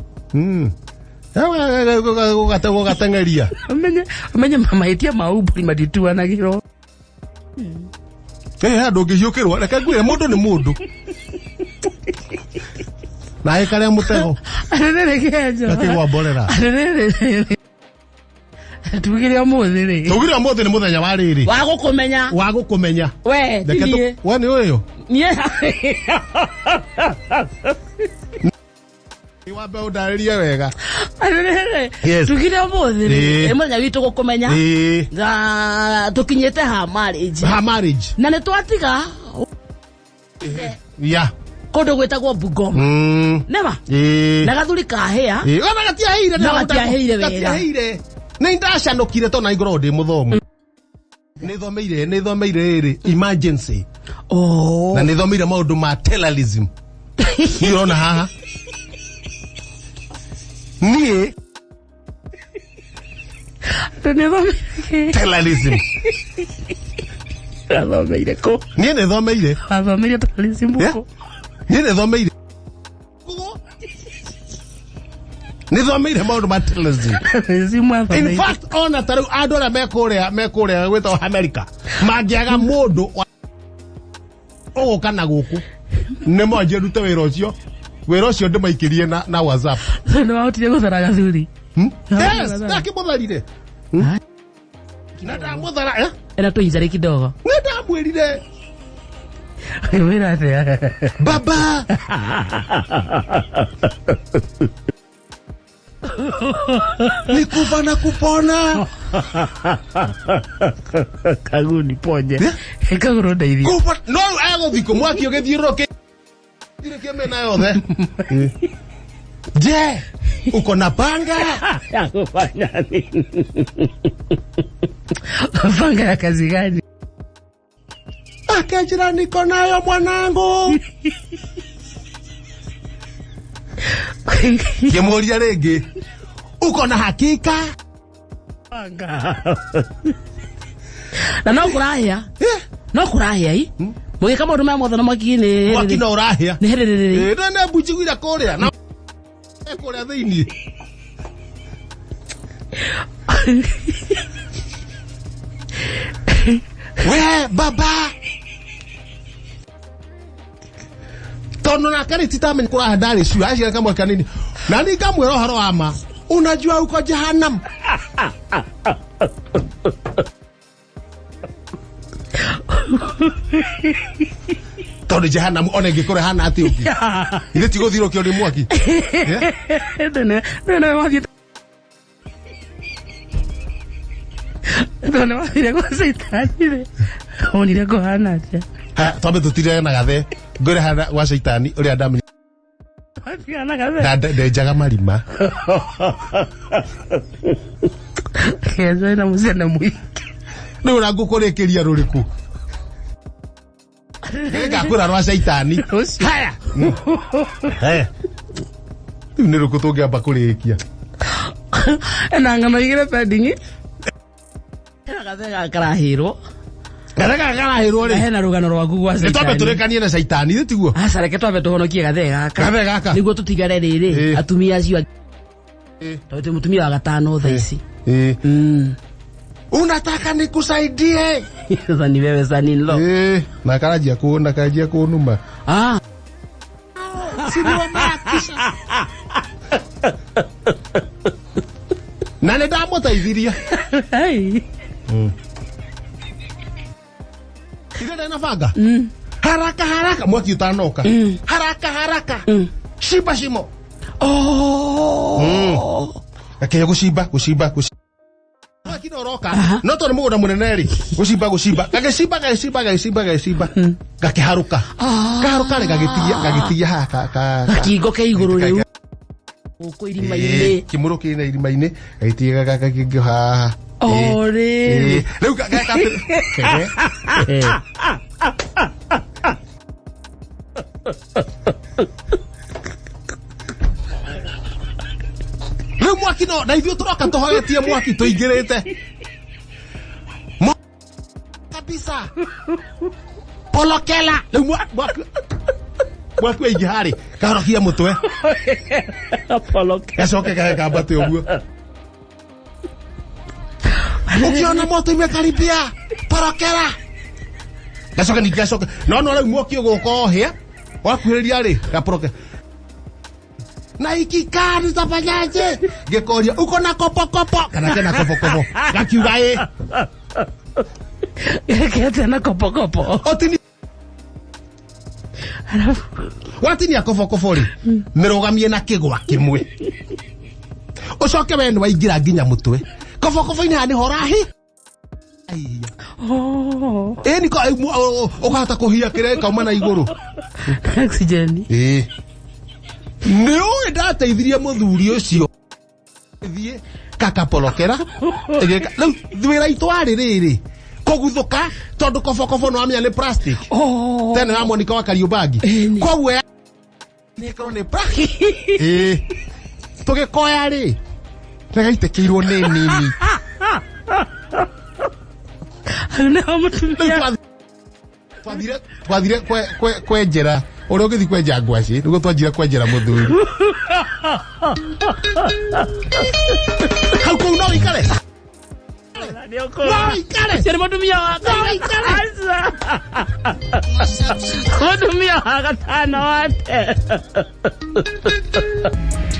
Gũgateng'eria. Ũmenye ũmenye mahĩtia ma umbũri matituanagĩrwo. Ĩ, haha ndũngĩhiũkĩrwo, reke ngwĩre, mũndũ nĩ mũndũ naĩ karĩa mũtego. Atĩrĩrĩ Kĩenjo. Gakĩgwa mborera. Atĩrĩrĩ, tugire ũmũthĩ rĩ? Tugire ũmũthĩ nĩ mũthenya wa rĩrĩ. Wa gũkũmenya. Wa gũkũmenya. We ti Reke niĩ. we nĩ ũyũ. Niĩ. Wambe ũndarĩrie wega. Atĩrĩrĩ, Yes. tugire ũmũthĩ rĩ, nĩ mũthenya witũ gũkũmenya. Na tũkinyĩte ha marriage. Ha marriage. Na nĩ twatiga kũndũ gwĩtagwo Bungoma, nĩma? Na gathuri kahĩa. Ĩĩ, ona gatiahĩire. Na gatiahĩire wega. Gatiahĩire. Nĩ ndacanũkire tondũ na ngoragwo ndĩ mũthomu, nĩ thomeire rĩrĩ emergency. Oh. Na nĩ thomeire maũndũ ma terrorism. Niĩ ũrona haha niĩ Nĩ terrorism. Wathomeire kũ? Niĩ nĩ thomeire. Wathomeire terrorism Yeah. kũ? Niĩ nĩ thomeire, nĩ thomeire maũndũ ma terrorism. Terrorism In wathomeire. fact, ona ta rĩu andũ arĩa mekũrĩa gwĩtagwo America mangĩaga mũndũ ũgũka na gũkũ, nĩ mwanjie ndute wĩra ũcio ndĩmaikĩrie na WhatsApp. Nĩ wahotire gũthara gathuri? Hmm? Ah, Yes, ndakĩmũtharire na ndamũthara, eh? Ena tũinjarĩ kidogo. Nĩ ndamwĩrire. Wĩra atĩa? Baba, ni kufa na kupona. Kaguru niponye. Eh? Kaguru ndeithia. Kufa no rĩu egũthikũ mwaki ũgĩthiũrũrũkĩ kĩmĩna yothe. Je, uko na panga? Ya kufanya nini? Panga ya kazi gani? Akanjĩra niko nayo mwanangu. Ngĩmũria rĩngĩ, uko na hakika? Na no kũrahĩa. No kũrahĩa i. Mũgĩka maũndũ maya mothe na mwaki nĩ Mwaki no ũrahĩa. Nĩ hĩrĩrĩrĩ. Ĩ, na nĩ njiguire kũrĩa na kũrĩa thĩinĩ. We baba, tondũ nake rĩ titamenya kũraha ndarĩ ciũ aciara kamwe kanini na niĩ ngamwĩra ũhoro wa ma, unajua uko jehanamu. Tondũ jehanamu ona ĩngĩkorwo ĩhana atĩ ũngĩ ithe ti gũthirũkio nĩ mwaki. Tondũ wathire gwa caitani rĩ, wonire kũhana atĩa? Ha, twambe tũtire na gathe ngwĩre hana gwa caitani ũrĩa ndamenya. Watigana na gathe? Ndenjaga marima. Kenja na mũcene mũingĩ. Rĩu ũra ngũkũrĩkĩria rũrĩkũ? Ngakwĩra rwa caitani. Ũcio. Haya. Haya. Rĩu nĩ rũkũ tũngĩamba kũrĩkia? Ena ng'ano igĩrĩ pending. Hena gathe gaka karahĩrwo. Gathe gaka karahĩrwo Na rĩ. hena rũgano rwaku gwa Nĩ twambe caitani. tũrĩkanie na caitani, ithe tiguo? Aca, reke twambe tũhonokie gathe gaka. Gathe gaka. Nĩguo tũtigare rĩrĩ atumia acio angĩ. Tondũ twĩ mũtumia wa gatano thaa ici. Unataka nikusaidie? Sasa ni wewe son in law. Na karanjia ku na karanjia kunuma. Ah. Na nĩ ndamũteithirie. Hey. Ithe ndĩ na banga. Haraka haraka mwaki ũtanoka. Haraka haraka. Shimba shimo. Oh. Gakĩgeria gũcimba gũcimba gũcimba. Mwaki no ũroka. No tondũ nĩ mũgũnda mũnene rĩ, gũcimba gũcimba. Gagĩcimba gagĩcimba gagĩcimba gagĩcimba. Gakĩharũka. Kaharũka rĩ, gagĩtigia gagĩtigia haha ka Gakingo ke igũrũ rĩu. Gũkũ irima-inĩ. Kĩmũrũ kĩna irima-inĩ gagĩtiga gakĩngĩ haha. Oh, rĩrĩ. Rĩu kege. Rĩu mwaki no na ithuĩ tũroka tũhoetie mwaki tũingĩrĩte kabisa polokela. Rĩu mwaki waingĩha rĩ, kahorokia mũtwe. Apoloke. Gacoke kahe kambate ũguo. Ukiona moto imekaribia, porokera. Gacoke ningĩ gacoke no no rĩu mwaki ũgũka ũhĩa wakuhĩrĩria rĩ, gaporoke na ikikaa nitafanyaje? Ngĩkoria, uko na kopokopo kana kena kopokopo? Gakiuga ĩ. Gekete na kopokopo. Ũtini Arabu. Watinia kobokobo rĩ, mĩrũgamie na kĩgwa kĩmwe, ũcoke we nĩ waingĩra nginya mũtwe kobokobo-inĩ haha nĩho ũrahi. Oh. Ĩ niko ũkahota kũhia kĩrĩa gĩkauma na igũrũ. Oxygen. Ĩ nĩ ũĩ ndateithirie mũthuri ũcio thiĩ kakaporokera ĩgĩka rĩu wĩra itũ warĩ rĩrĩ kũguthũka tondũ kobokobo nĩ wamenya nĩ plastic. Oh. Tene wa Monica wa Kariũmbangi. Ĩni. Koguo ya ĩkorwo nĩ plastic ĩ tũgĩkoya rĩ, nĩgaitĩkĩirwo nĩ nini. Hau nĩho Rĩu mũtumia. twathire kwenjera ũrĩa ũngĩthiĩ kwenja ngwacĩ nĩguo twanjire kwenjera mũthuri hau kũu no wĩikare, no wĩikare. Ũcio nĩ mũtumia wa Aca. Mũtumia wa gatano wate.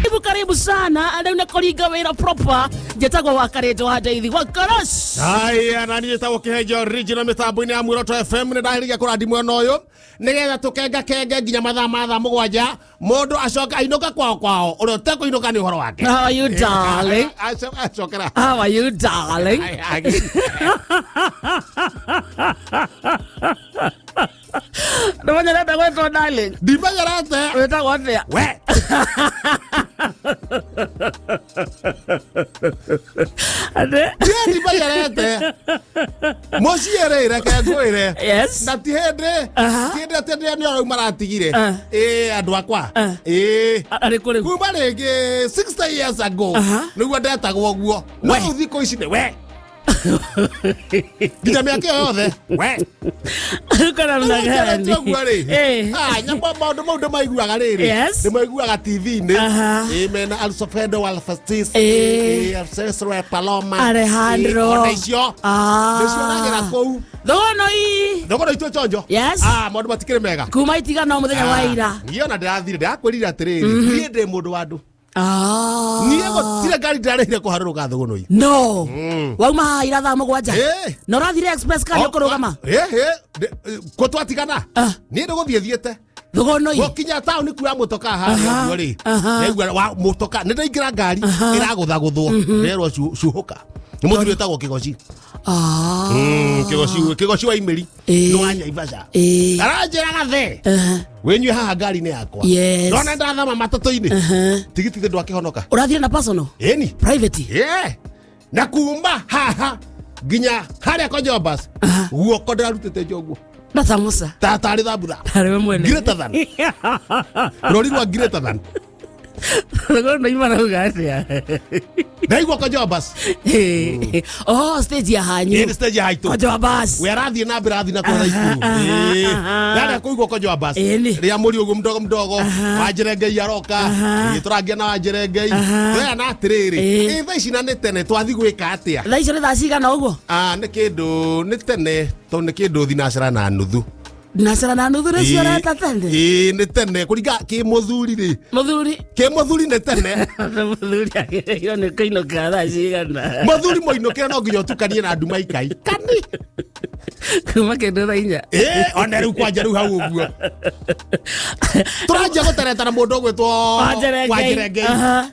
Karibu karibu sana rĩu nĩ kũringa wĩra proper. Njĩtagwo wa Karĩnjo wa Ndeithi wa Karas. Haya, na niĩ njĩtagwo Kĩhenjo original mĩtambo-inĩ ya Muoroto FM. Nĩ ndahĩrĩria kũrandi mwena ũyũ nĩgetha tũkenga kenge nginya mathaa ma thaa 7, mũndũ acoke ainũka kwao kwao, ũrĩa ũtekũinũka nĩ ũhoro wake. How are you, darling? Acokera. How are you, darling? Ndũmenyerete gwĩtwo darling? Ndimenyerete. Wĩtagwo atĩa? We. Ate? Tie ndimaiarete mũciĩ rĩ, reke ngwĩre, Yes. na ti hĩndĩ, ti hĩndĩ atĩ ndĩ nĩ rĩu maratigire. Ĩ andũ akwa, ĩ Arĩ kũ rĩu? Kuma rĩngĩ 60 years ago nĩguo ndetagwo ũguo, no rĩu thikũ ici nĩ we nginya mĩaka ĩyo yothe we. Kana mna gani? Ũguo rĩ, Ah, nyambo maũndũ mau ndĩmaiguaga rĩrĩ, ndĩmaiguaga TV-inĩ. Ĩ mena Alfredo Alfastis, Alcesre Paloma, Alejandro. Ona icio ndĩcionagĩra kũu. Thogono ii. Thogora itũ chonjo. Yes. Ah, maũndũ matikĩrĩ mega. Kuma itigana mũthenya wa ira. Niĩ ona ndĩrathire ndĩrakwĩrire atĩrĩrĩ, niĩ ndĩ mũndũ wa andũ. Niĩ gũtirĩ ngari ndĩrarĩhire kũharũrũka thũgũnũi. No. Wauma haha ira thaa 7. Ĩ. Na ũrathire express kana ũkũrũgama? Kũ twatigana, niĩ ndĩgũthiĩ thiĩte Thogono ii. gũkinya taũni kuoya mũtoka harĩa ũguo rĩ, ndaigua wa mũtoka nĩ ndaingĩra ngari ĩragũthagũthwo, nderwo cuhũka nĩ mũthuri wĩtagwo Kĩgoci. Kĩgoci, Kĩgoci wa Imĩri, nĩ wa Nyaivasha. Aranjĩra gathe, wĩnyue haha ngari-inĩ yakwa. Ndona ndathama matatũ-inĩ, tigiti ndwakĩhonoka. Ũrathire na personal? Ĩni. Private? Yeah. Na kuma haha nginya harĩa Kojombas, guoko ndĩrarutĩte njoguo Na samosa. ta tarĩ thambutha. Arĩ we mwene. Greater than rori rwa greater than. Thogono ii marauga atĩa? Ndaigua Kojombas. Oh, stage ya hanyu. Ĩ nĩ stage ya haitũ. Kojoa bus. We arathiĩ na mbere, arathiĩ na kwetha ikuru. Rarĩa kũigua Kojoa bus Ĩni. rĩa mũri ũguo mdogo mdogo, Wanjĩrengei aroka. Ĩ, tũrangia na Wanjĩrengei, tũrerana atĩrĩrĩ, ĩ thaa ici na nĩ tene, twathiĩ gwĩka atĩa? Thaa icio nĩ thaa cigana ũguo? Ah, nĩ kĩndũ nĩ tene tondũ nĩ kĩndũ thinacara na nuthu. Nacara na nuthu nĩcio ũreta tene? Ĩ, nĩ tene kũringa kĩ mũthuri rĩ. Mũthuri. Kĩ mũthuri nĩ tene. Mũthuri agĩrĩirwo nĩ kũinũka thaa cigana? Mũthuri mũinũkĩre no nginya ũtukanie na nduma ikai kani. Kuma kĩndũ thaa 4. Ĩ, ona rĩu kwanja rĩu hau ũguo tũranjia gũtereta na mũndũ ũgwĩtwo Wanjerengei. Wanjerengei.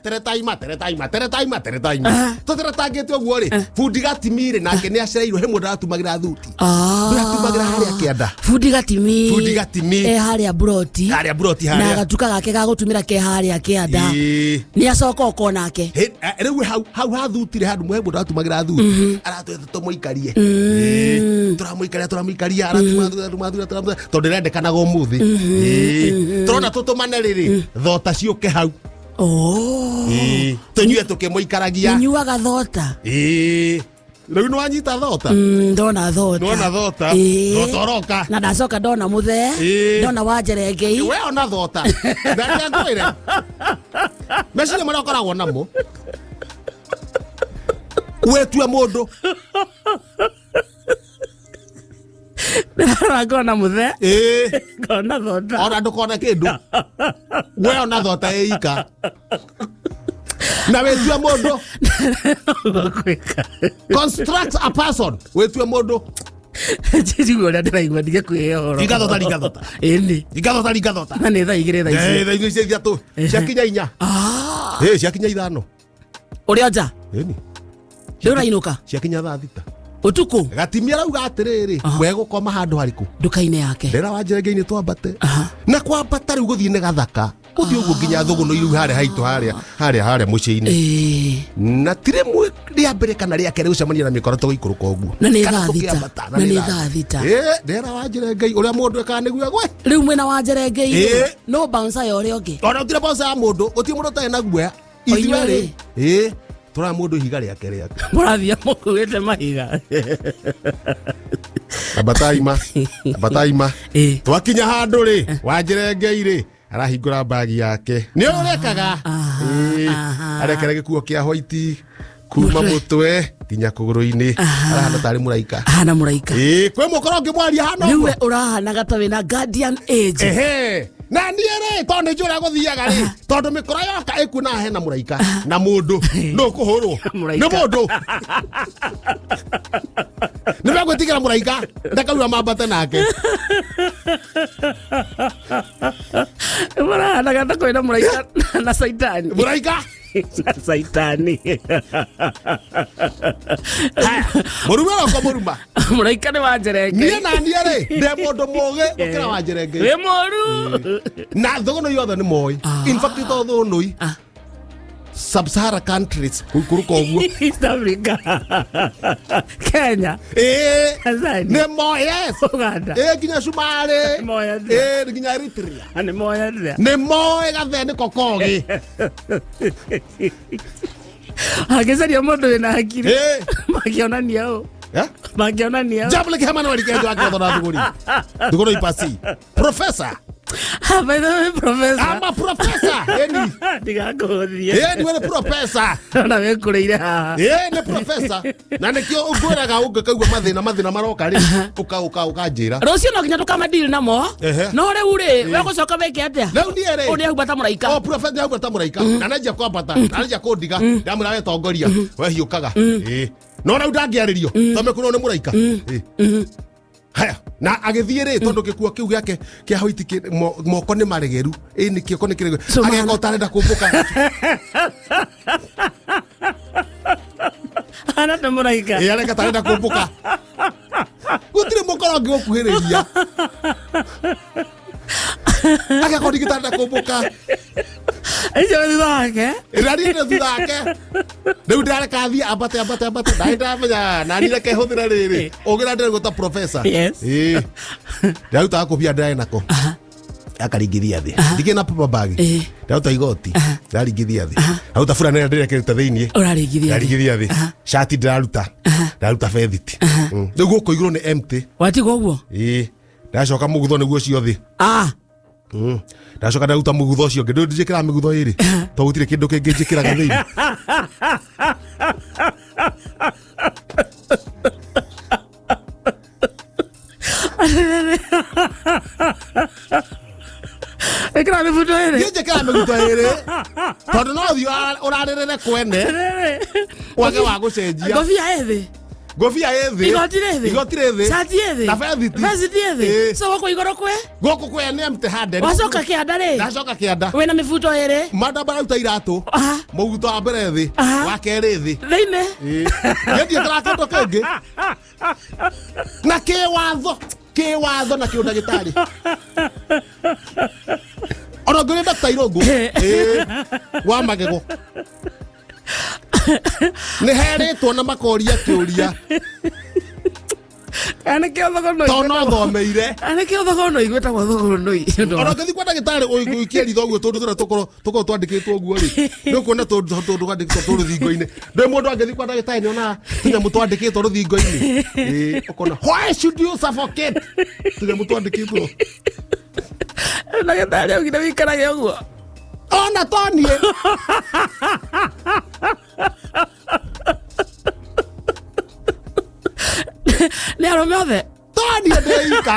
Teretaima, teretaima, teretaima, teretaima, tũteretangĩte ũguo rĩ, bundi gatimirĩ nake nĩ acereirwo he mũndũ aratumagĩra thuti. Ndũratumagĩra harĩa kĩanda. Bundi gatimi. Bundi gatimi. E harĩa buroti. Harĩa buroti Na harĩa. gatuka gake ga gũtumĩra ke harĩa kĩanda. Nĩ acoka ũko nake. Rĩu hau hathutire handũ he mũndũ aratumagĩra thuti, aratwetha tũmũikarie. Tũramũikaria, tũramũikaria, aratuma thuti, aratuma thuti, aratuma thuti, tondũ ĩrendekanaga ũmũthĩ. Tũrona tũtũmane rĩrĩ thota ciũke hau. Oh. Tũnyue tũkĩmũikaragia. Mũnyuaga thota? Rĩu nĩ wanyita thota. Ndona thota. Nĩwona thota. Thota ũroka. Na ndacoka ndona mũthee. Ndona Wanjerengei. We ona thota na reke ngwĩre meciria marĩa ũkoragwo namo wetue mũndũ. Ndĩrarora ngona mũthee. Ngona thota. Ona ndũkona kĩndũ, we ona thota ĩika na wĩtue mũndũ. Ũguo gwĩka. Construct a person, wĩtue mũndũ. Njiguo ũrĩa ndĩraigua ndige kwĩhe ũhoro. Ringa thota, ringa thota. Ĩni. Ringa thota, ringa thota. Na nĩ thaa 2 thaa ici. Thaa 2 cia 3, ciakinya 4. Ciakinya 5. Ũrĩ o nja? Ĩni. Rĩu ũrainũka? Ciakinya thaa 6. Ũtukũ? Gatimia rauga atĩrĩrĩ, we gũkoma handũ harĩkũ? Nduka-inĩ yake. Ndĩra Wanjerengei-inĩ twambate na kwambata rĩu gũthiĩ nĩ gathaka gũthiĩ ũguo nginya thũgũnũ rĩu harĩa haitũ harĩa harĩa harĩa mũciĩ-inĩ. Na ti rĩmwe rĩa mbere kana rĩa kerĩ gũcemania na mĩkora tũgĩikũrũka ũguo. Na nĩ Kana thaa 6. tũkĩambata, Na nĩ thaa 6. Ndĩra Wanjerengei ũrĩa mũndũ ekaga nĩguo agwe. Rĩu mwena wa Njerengei rĩ, no bouncer ya ũrĩa ũngĩ. Ona gũtirĩ bouncer ya mũndũ, gũtirĩ mũndũ ũtarĩ na guoya. O inyuĩ Ithuerĩ rĩ? Tũraya mũndũ ihiga rĩake rĩake. Mũrathiĩ mũkuĩte mahiga. Ambataima, ambataima. Twakinya handũ rĩ, Wanjerengei rĩ arahingũra mbagi yake nĩ ũrekaga, arekera gĩkuo kĩa white kuma mũtwe nginya kũgũrũ-inĩ, arahana tarĩ mũraika. Ahana mũraika. Kwĩ mũkoro ũngĩmwaria hana Rĩu ũguo. we ũrahanaga ta wĩna guardian age. Ehe, na niĩ rĩ, tondũ nĩ njũĩ ũrĩa gũthiaga rĩ, tondũ mĩkora yoka ĩkuona hena mũraika na mũndũ nũ kũhũrwo Mũraika. nĩ mũndũ nĩ megwĩtigĩra mũraika ndakaura mambate nake. Mũrahanaga ta kwĩna mũraika na caitani. Mũraika. Na caitani. Mũrume ũroka mũruma. Mũraika nĩ Wanjerengei. Niĩ na niĩ rĩ, ndĩ mũndũ mũgĩ gũkĩra Wanjerengei. Wĩ mũru. Na thũgũnũi yothe nĩ moĩ. In fact to thũgũnũi. Sub-Sahara countries gũikũrũka ũguo. East Africa, Kenya, Ĩĩ. Tanzania, Nĩ moĩ, yes. Uganda. Ĩĩ, nginya Cumarĩ. Nĩ moĩ atĩa? Ĩĩ, nginya Eritrea. Nĩ moĩ atĩa? Nĩ moĩ gathee nĩko kogĩ. Angĩcaria mũndũ wĩna hakiri Ĩĩ. mangĩonania ũ? Eh? Mangĩonania ũ? Jambo leke Emmanuel Kenjo akĩotho na thuguri. Thuguri ipasi. Professor. Ah, by the way, professor. I'm a professor. Ĩni. Ndigakũhũthie. Ĩni we nĩ professor. Ona wĩkũrĩire haha. Ĩĩ nĩ professor. Na nĩkĩo ngwĩraga ũngĩkaigua mathĩna maroka rĩ, ũka ũka ũkanjĩra. Rũciũ no nginya tũkamadili namo. Ehe. No rĩu rĩ, we gũcoka wĩke atĩa? Rĩu niĩ rĩ. Ũyũ nĩahumbata mũraika. O professor nĩahumbata mũraika. Na nĩanjia kwambata, na nĩanjia kũndiga. Ndamwĩra we tongoria, we hiũkaga. Ĩĩ. No rĩu ndangĩarĩrio, tondũ mekũrwo nĩ mũraika. Ĩĩ. Haya, na agĩthiĩ rĩ, tondũ gĩkuo kĩu gĩake kĩa hoiti moko nĩ maregeru. Ĩĩ nĩ kĩoko nĩ kĩregeru. So Ageka mahana- ũtarenda kũmbũka. Hana ta mũraika. Ĩĩ areka tarenda kũmbũka. Gũtirĩ mũkoro ũngĩgũkuhĩrĩria. Ageka ũndũ tarenda kũmbũka. Icio thutha wake. Ĩrarire thutha wake. Rĩu ndareka athiĩ ambate ambate ambate. Ndarĩ ndamenya nani reke hũthĩre rĩrĩ. Ũgĩra ndĩragwo ta professor. Yes. Ĩĩ. Ndĩrarutaga kũbia ndĩrarĩ nako. Akaringithia thĩ. Ndikĩrĩ na paper bag. Ĩĩ. Ndĩraruta igoti. Ndĩraringithia thĩ. Ndaruta burana ĩrĩa ndĩrekĩrĩte thĩiniĩ. Ũraringithia thĩ. Ndĩraringithia thĩ. Cati ndĩraruta. Ndĩraruta bethiti. Rĩu gũkũ igũrũ nĩ empty. Watigwo ũguo? Ĩĩ. Ndacoka mũgutho nĩguo ũcio thĩ. Ah. Ndacoka ndaruta mũgutho ũcio ũngĩ. Ndũĩ njĩkĩraga mĩgutho ĩrĩ. Tondũ gũtirĩ kĩndũ kĩngĩ njĩkĩraga thĩinĩ. Ĩkĩra mĩbuto ĩrĩ. Niĩ njĩkĩraga mĩgutho ĩrĩ. Tondũ no ũthiĩ ũrarĩrĩre kwene. Wage wa gũcenjia. Ngobia ĩ thĩ. Ngobia ĩ thĩ. Igoti rĩ thĩ. Igoti rĩ thĩ. Cati ĩ thĩ. Na bethiti. Bethiti ĩ thĩ. Ĩĩ. So gũkũ igũrũ kwĩ? Gũkũ kwĩ nĩ empty handed. Wacoka kĩanda rĩ? Ndacoka kĩanda. Wĩna mĩbuto ĩrĩ. Manda marauta iratũ. Aha. Mũgutho wa mbere thĩ. Aha. Wa kerĩ thĩ. Thĩinĩ. Ĩĩ. Niĩ ndiĩkĩraga kĩndũ kĩngĩ. Na kĩwatho. Kĩwatho na kĩũndagĩtarĩ. Ona ngũrĩ Dr. Irũngũ. Ĩĩ. Wa magego. Nĩ herĩtwo na makoria kĩũria. Kana nĩkĩo thogonoi. Tondũ no thomeire. Kana nĩkĩo thogonoi gwĩtagwo thogonoi. Ona ũngĩthiĩ kwa ndagĩtarĩ ũikie ritho ũguo tũndũ tũrĩa tũkorwo twandĩkĩtwo ũguo rĩ, nĩ ũkuona tũndũ twandĩkĩtwo tũ rũthingo-inĩ. Ndũĩ mũndũ angĩthiĩ kwa ndagĩtarĩ nĩ onaga tũnyamũ twandĩkĩtwo rũthingo-inĩ. Ĩĩ, ũkona why should you suffocate? Tũnyamũ twandĩkĩtwo. Ndagĩtarĩ augire wĩikarage ũguo. Ona to niĩ. Nĩ arũme othe. To niĩ ndĩika.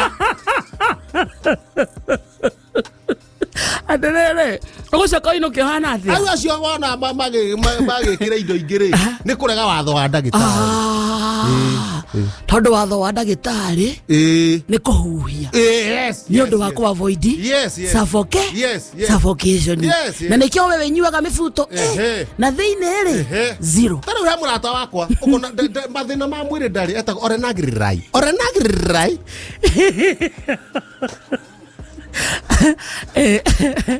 Atĩrĩrĩ, ũgũcoka ũinũke ũhana atĩa? Au acio wona magĩkĩra indo ingĩ rĩ, nĩ kũrega watho wa ndagĩtarĩ. Ah. Tondũ watho wa ndagĩtarĩ Ĩĩ. nĩ kũhuhia. Ĩĩ, yes. Nĩ ũndũ wa yes. kũ avoid Yes, yes. Yes, yes. suffocation. Yes, yes. Na nĩkĩo we wĩnyuaga mĩbuto Ehe. na thĩinĩ rĩ Ehe. zero. Ta rĩu he mũrata wakwa ũkona mathĩna ma mwĩrĩ ndarĩ etagwo Orenagirirai. Orenagirirai.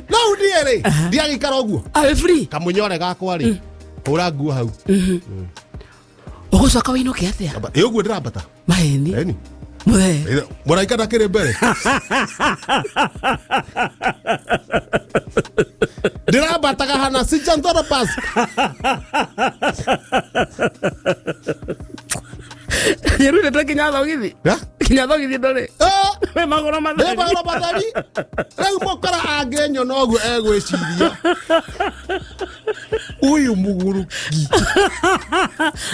No niĩ rĩ, ndiagĩikara ũguo. Wĩ free. Kamũnyore gakwa rĩ, hũra nguo hau. Ũgũcoka wĩinũke atĩa? Ĩ ũguo ndĩrambata. Maheni. Ĩni. Mũthee. Mũraika ndakĩrĩ mbere. Ndĩrambataga hana Sijanthropus. Nyerurĩte kinya thogithi. Ya? Kinya thogithi ndũrĩ. Eh, Wĩ magũrũ Ndĩ matheri. magũrũ matheri. Rĩu mũkora angĩnyona ũguo egwĩciria. Ũyũ mũgũrũki.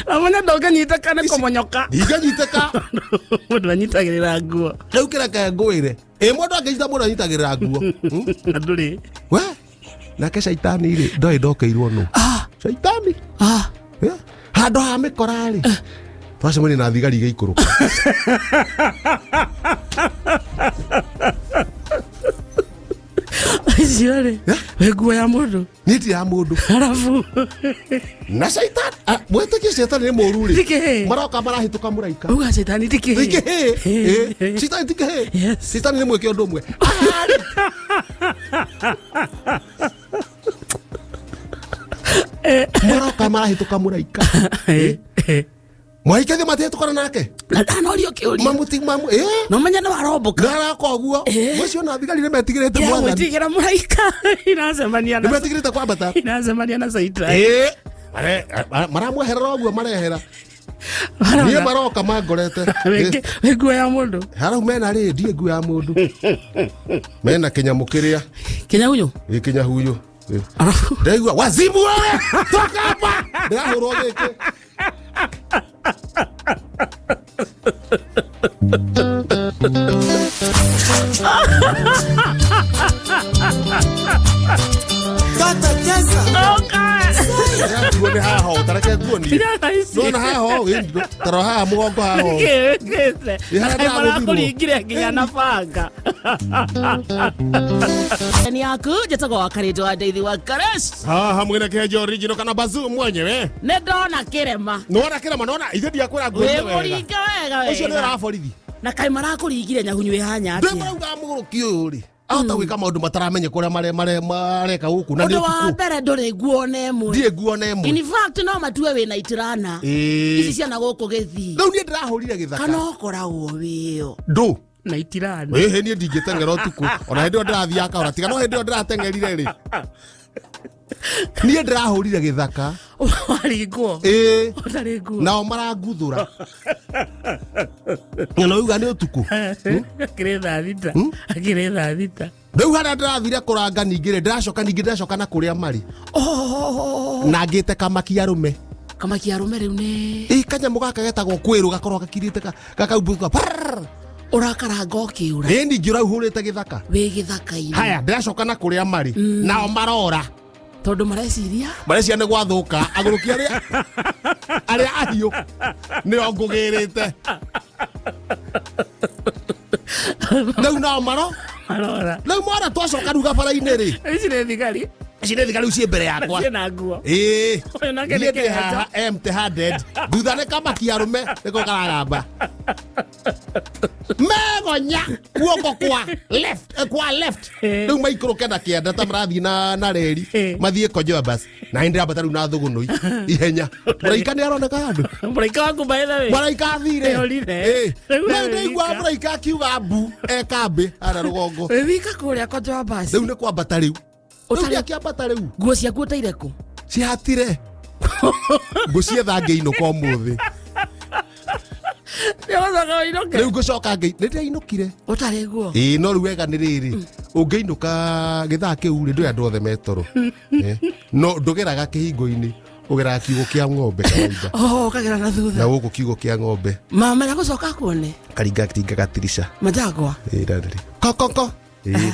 Amenya ndũngĩnyitĩka nĩ kũmonyoka. Ndingĩnyitĩka. Mũndũ anyitagĩrĩra nguo. Rĩu kĩreke ngwĩre. Ĩ mũndũ angĩnyita mũndũ anyitagĩrĩra nguo. Na ndũrĩ. We, nake caitani rĩ, ndoĩ ndokeirwo nũ. Caitani. Ah. Eh, handũ ha mĩkora rĩ, twacemania na thigari igĩikũrũka. Icio rĩ, wĩ nguo ya mũndũ. Niĩ ndirĩ ya mũndũ. Arabu. Na caitani, mwĩtĩkie caitani nĩ mũũru rĩ. Ti kĩhĩĩ. Maroka marahĩtũka mũraika. Uga caitani ti kĩhĩĩ. Ti kĩhĩĩ. Ĩ, caitani ti kĩhĩĩ. Yes. Caitani nĩ mwĩke ũndũ ũmwe. Maroka marahĩtũka mũraika. Mũraika thĩ matihĩtũkana nake. Na ndanorio kĩũria. Mamuti mamu eh. No menya nĩ waromboka. Ndaraka ũguo. Mũcio na thigari nĩ metigĩrĩte mwathani. Gwĩtigĩra mũraika iracemania Nĩ na metigĩrĩte kwambata. iracemania na caitani. Eh. Maramweherera ũguo marehera. Niĩ maroka mangorete. Wĩ nguo ya mũndũ. Harau mena rĩ ndiĩ nguo ya mũndũ. Mena kĩnyamũ kĩrĩa. Kĩnyahunyu. Gĩ kĩnyahunyu. Arabu. Ndaigua wazimu wewe toka hapa. Ndĩrahũrwo gĩkĩ. Ndĩratigwo nĩ haha ũũ, ta reke nguonie. Tiga ici. Nĩwona haha ũũ, ĩ, ta rora haha mũgongo haha ũũ. Kĩwĩkĩte. Ĩ, harĩa ndĩragũthirwo. Marakũringire nginya na banga. Ni yaku njĩtagwo wa Karĩndũ wa Ndeithi wa Karesh. Haha mwĩna kĩhenjo original kana bazoo mwenyewe. Nĩ ndona kĩrema. Nĩwona kĩrema nĩwona ithuĩ ndiakwĩra nguonie Wĩ wega. mũringe wega Ũcio nĩ wega. wa borithi. Na kaĩ marakũringire nyahunyu ĩhanya Ndĩ atĩa? marauga mũgũrũki ũyũ rĩ ahota gwĩka maũndũ mataramenye kũrĩa mareka gũkũ na nĩ Ũndũ wa ũtukũ. mbere ndũrĩ nguo ona ĩmwe. Ndiĩ nguo na ĩmwe. In fact no matue wĩna itirana. Ĩĩ. Ici ciana gũkũ gĩthii. Rĩu niĩ ndĩrahũrire gĩthaka. Kana ũkoragwo wĩyo. Ndũ. Na itirana. Ĩhĩ niĩ ndingĩteng'era ũtukũ ona hĩndĩ ĩyo ndĩrathiaga kahora tiga no hĩndĩ ĩyo ndĩrateng'erire rĩ niĩ ndĩrahũrire gĩthaka. Waringwo. Ĩĩ. Ũtarĩ nguo. Nao maranguthũra na uga nĩ ũtukũ. Akĩrĩ thaa thita. Akĩrĩ thaa thita. Rĩu harĩa ndĩrathire kũranga ningĩ rĩ ndĩracoka ningĩ ndĩracoka na kũrĩa marĩ Oh. na ngĩte kamaki arũme. Kamaki arũme rĩu nĩ Ĩ kanyamũ gaka getagwo kwĩrũ gakorwo gakirĩte gakaumbũka. Ũrakaranga ũkĩũra. Ĩ ningĩ ũrauhũrĩte gĩthaka. Wĩ gĩthaka-inĩ. Haya ndĩracoka na kũrĩa marĩ nao marora. Tondũ mareciria. Marecia nĩ gwathũka agũrũki arĩa arĩa ahiũ nĩo ngũgĩrĩte rĩu nao maro Marora. rĩu mora twacoka rĩu gabara-inĩ rĩ Ici nĩ thigari. ici nĩ thigari ciĩ mbere yakwa. Ciĩna nguo. Ĩĩ. Ũyũ nake nĩ Niĩ ndĩ kĩhenjo. haha empty handed thutha nĩ kamaki arũme nĩko karagamba megonya guoko kwa left kwa left rĩu maikũrũke na kĩanda ta marathiĩ na reri mathiĩ konjoa bus na hĩndĩ ndĩrambata rĩu na thũgũnũi ihenya mũraika nĩ aroneka handũ. Mũraika waku by the way. Mũraika athire. Nĩorire. Ĩĩ. Rĩu Rĩu we ndĩigua wika. mũraika akiuga mbu e kambĩ harĩa rũgongo. Wĩ wika kũrĩa konjoa bus. Rĩu nĩ kwambata rĩu rĩu Ũtarĩ- ndiakĩambata rĩu. Nguo ciaku ũteire kũ? Cihatire ngũcietha ngĩinũka ũmũthĩ. Nĩũgũcoka ũinũke? Rĩu ngũcoka nĩ ndĩrainũkire. Ũtarĩ nguo. Ĩĩ no rĩu wega nĩ rĩrĩ ũngĩinũka gĩthaa kĩu rĩ ndũrĩ andũ othe metoro. No ndũgeraga kĩhingo-inĩ ũgeraga kiugũ kĩa ng'ombe kawaida. Oh, ũkagera na Na thutha. gũkũ kiugũ kĩa ng'ombe. Mama nĩagũcoka akuone. Karinga tinga gatirisha. Majagwa. Ĩĩ rarĩrĩ kokoko. Ĩĩ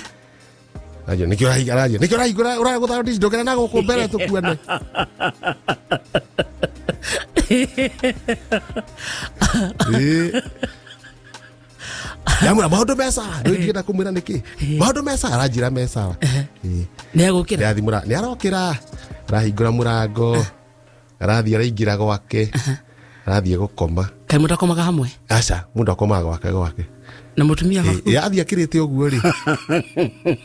ajo nĩkĩo ũrahinga araria nĩkĩo ũrahingũra ũragũtha ndici ndũgera na gũkũ mbere tũkuane. Ĩĩ. Ndamwĩra maũndũ me sawa rĩu ingĩenda kũmwĩra nĩkĩ maũndũ me sawa aranjĩra me sawa. Ĩĩ. Nĩegũkĩra. Ndĩrathiĩ nĩ arokĩra arahingũra mũrango arathiĩ araingĩra gwake arathiĩ gũkoma. Kaĩ mũtakomaga hamwe? Aca mũndũ akomaga gwake gwake. Na mũtumia waku? Ĩ, athiĩ akĩrĩte ũguo rĩ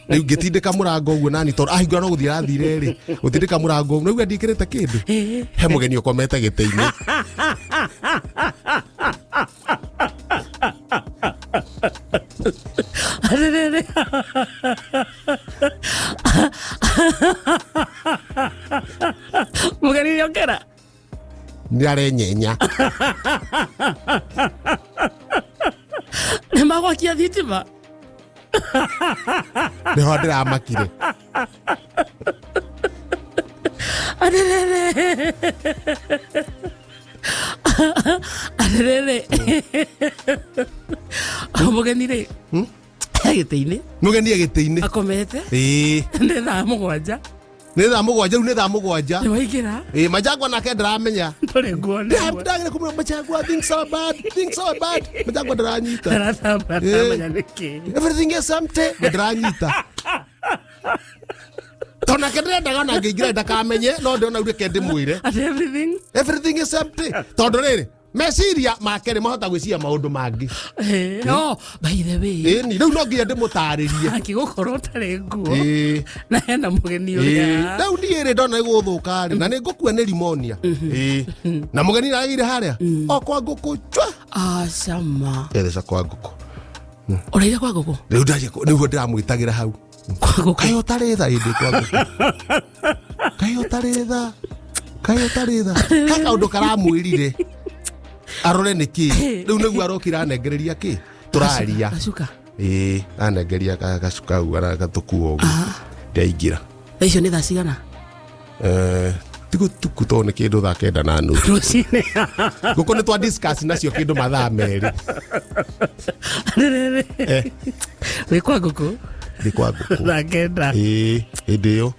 rĩu ngĩtindĩka mũrango ũguo nani tondũ ahingũra no gũthiĩ arathire rĩ gũtindĩka mũrango ũguo rĩu ndiĩkĩrĩte kĩndũ he mũgeni ũkomete gĩtĩ-inĩ. Atĩrĩrĩ. Mũgeni nĩokĩra? Nĩ arenyenya. Nĩ magwakia thitima? Nĩho ndĩramakire. Atĩrĩrĩ. Atĩrĩrĩ. Mũgeni rĩ gĩtĩ-inĩ. Mũgeni e gĩtĩ-inĩ. Akomete. Ĩĩ. Nĩ thaa mũgwanja. Nĩ thaa mũgwanja rĩu nĩ thaa mũgwanja. Nĩ waingĩra. Ĩĩ Majangwa nake ndaramenya. Ndũrĩ nguo na ĩmwe. Ndagĩra kũmwĩra Majangwa things are bad things are bad Majangwa ndaranyita. Ndaratamba ndaramenya nĩkĩ. Everything is empty ndaranyita. Tondũ nake ndĩrendaga ona ngĩingĩra ndakamenye no ndĩrona rĩu reke ndĩmwĩre. At everything. Everything is empty. Tondũ rĩrĩ Meciria make nĩ mahota gwĩciria maũndũ mangĩ. Oh, by the way, Ĩni, rĩu no nginya ndĩmũtarĩrie. Angĩgũkorwo ũtarĩ nguo Ĩĩ. na hena mũgeni Ĩĩ, ũrĩa rĩu niĩ rĩ, ndona ĩgũthũka rĩ, na nĩ ngũkua nĩ rimonia. Ĩĩ. Na mũgeni nagĩire harĩa o kwa ngũkũ chwa. Acama. Etheca kwa ngũkũ. Ũraire kwa ngũkũ? Rĩu ndaria nĩguo ndĩramwĩtagĩra hau. Kwa ngũkũ. Kaĩ ũtarĩ tha ĩndĩ kwa ngũkũ, kaĩ ũtarĩ tha, kaĩ ũtarĩ tha. He kaũndũ karamwĩrire arore nĩ kĩ. Rĩu nĩguo arokire anengereria kĩ tũraria. Gacuka. Ĩĩ, anengeria gacuka u gatũkuo ũguo ndaingĩra. Thaa icio nĩ thaa cigana? Eh, ti gũtuku tondũ nĩ kĩndũ thaa 9:30. Rũcinĩ. Ngũkũ nĩ twa discuss nacio kĩndũ mathaa 2. Eh. Wĩ kwa ngũkũ. Ndĩ kwa ngũkũ. Thaa 9. Ĩĩ, hĩndĩ ĩyo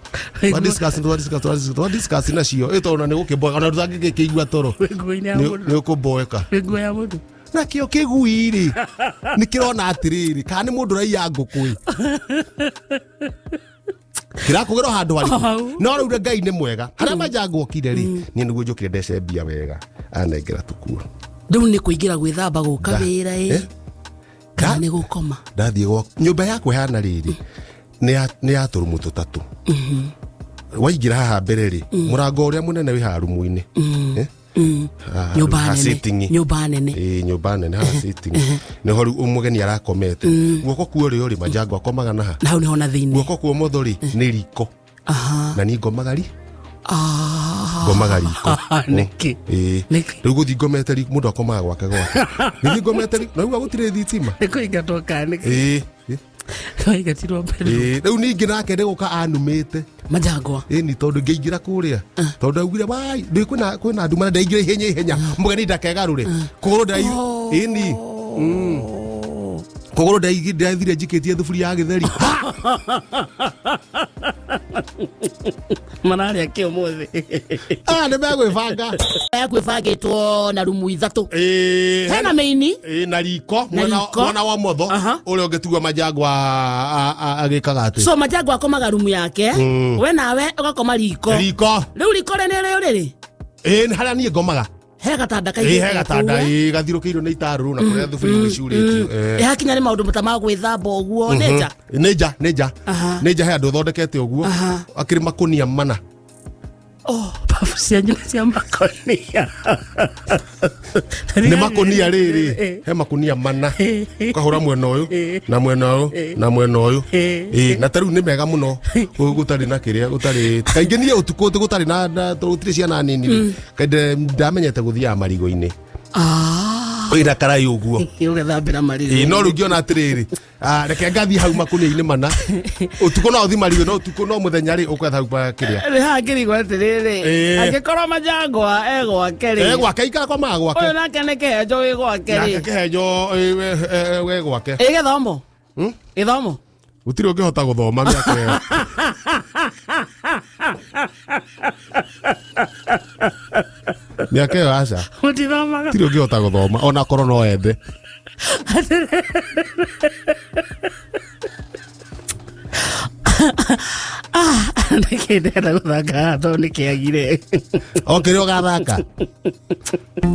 Wĩ twa discuss, twa discuss, twa discuss, twa discuss nacio ĩ, tondũ ona nĩ gũkĩmboeka, ona tũtangĩkĩigua toro. Wĩ nguo-inĩ ya mũndũ. Nĩ ũkũmboeka. Wĩ nguo ya mũndũ. Nakĩo kĩgui rĩ, nĩ kĩrona atĩrĩrĩ, kana nĩ mũndũ ũraiya ngũkũ ĩ, kĩrakũgĩra o handũ harĩkũ. Hau. No rĩu Ngai nĩ mwega, harĩa manjangũ okire rĩ, niĩ nĩguo njũkire ndece mbia wega, anengera tũkuo. Rĩu nĩ kũingĩra gwĩthamba gũka wĩra ĩ Eh? kana nĩ gũkoma? Ndathiĩ gwa nyũmba yakwa ĩhana rĩrĩ, nĩ ya tũrumu tũtatũ. Waingĩra haha mbere rĩ, mũrango ũrĩa mũnene wĩ haha rumu-inĩ. Eh? Haha- Nyũmba haha nene. sitting. Nyũmba nene. Ĩĩ, nyũmba nene, haha sitting nĩho rĩu mũgeni arakomete. Guoko kuo rĩo rĩ, manjango akomaga naha. Na hau nĩho na thĩinĩ. Guoko kuo motho rĩ, nĩ riko. Aha. Na niĩ ngomaga ri Ah. ngomaga riko. Nĩkĩ? Ĩĩ. Nĩkĩ? Rĩu gũthiĩ ngomete riko, mũndũ akomaga gwake gwake, gũthiĩ ngomete riko na rĩu gũtirĩ thitima. Nĩ kũingatwo kana nĩkĩ? Ĩĩ. Twaingatirwo mbere. Ĩĩ, rĩu ningĩ nake nĩ gũka anumĩte. Manjangwa. Ĩni, tondũ ngĩingĩra kũrĩa, tondũ augire wai ndĩ kwĩna nduma, na ndaingĩra ihenya ihenya mũgeni ndakegarũre kũgũrũ ndai. Ĩni, kũgũrũ ndathire njikĩtie thuburia ya gĩtheri. Mararĩa kĩ ũmũthĩ? Ah, nĩ megwĩbanga. Yaku ĩbangĩtwo na rumu ithatũ. Ĩĩ. Hena mĩini. Ĩĩ, na riko Na mwena riko. mwena wa motho. Aha. Ũrĩa ũngĩtigua manjangwa agĩkaga atĩ So manjangwa akomaga rumu yake, we nawe ũgakoma riko. Riko. Rĩu riko rĩnĩ rĩu rĩrĩ Ĩĩ, nĩ harĩa niĩ ngomaga. He gatanda Ĩĩ, he gatanda, ĩĩ, gathirũkĩirio nĩ itarũrũ na kũrĩa thuburia igĩcurĩtio. Ĩĩ. Ĩhakinya nĩ maũndũ ta ma gwĩthamba ũguo nĩ nja. Nĩ nja, nĩ nja. Aha. Nĩ nja, he andũ thondekete ũguo. Aha. Akĩrĩ makũnia mana. Oh, babu cianyu nĩ cia makonia. Nĩ makũnia rĩrĩ, he makũnia mana, ũkahũra mwena ũyũ na mwena ũyũ na mwena ũyũ. Ĩĩ, na ta rĩu nĩ mega mũno gũtarĩ na kĩrĩa, gũtarĩ kaingĩ niĩ ũtukũ gũtarĩ na tondũ gũtirĩ ciana nini rĩ, kaingĩ ndamenyete gũthiaga marigo-inĩ. Ah. Wĩna karai ũguo. Ũgethambĩra marigũ. Ĩĩ, no rĩu ngĩona atĩrĩrĩ, ah, reke ngathiĩ hau makũnia-inĩ mana ũtukũ, no ũthiĩ marigũ no ũtukũ, no mũthenya rĩ, ũkwetha hau pa kĩrĩa. Nĩ haha ngĩrigwo atĩrĩrĩ, Ĩĩ. angĩkorwo manjangwa e gwake rĩ, E gwake, ikara kwa gwake. Ũyũ nake nĩ kĩhenjo wĩ gwake Nake rĩ? kĩhenjo we gwake. Ĩ gĩthomo, gĩthomo. Gũtirĩ ũngĩhota gũthoma mĩaka ĩyo. Mĩaka ĩyo, aca. Mũtithomaga. Gũtirĩ ũngĩhota gũthoma ona korwo no ende. Nĩkĩ ndĩrenda gũthaka haha tondũ nĩkĩagire. O kĩrĩa ũgathaka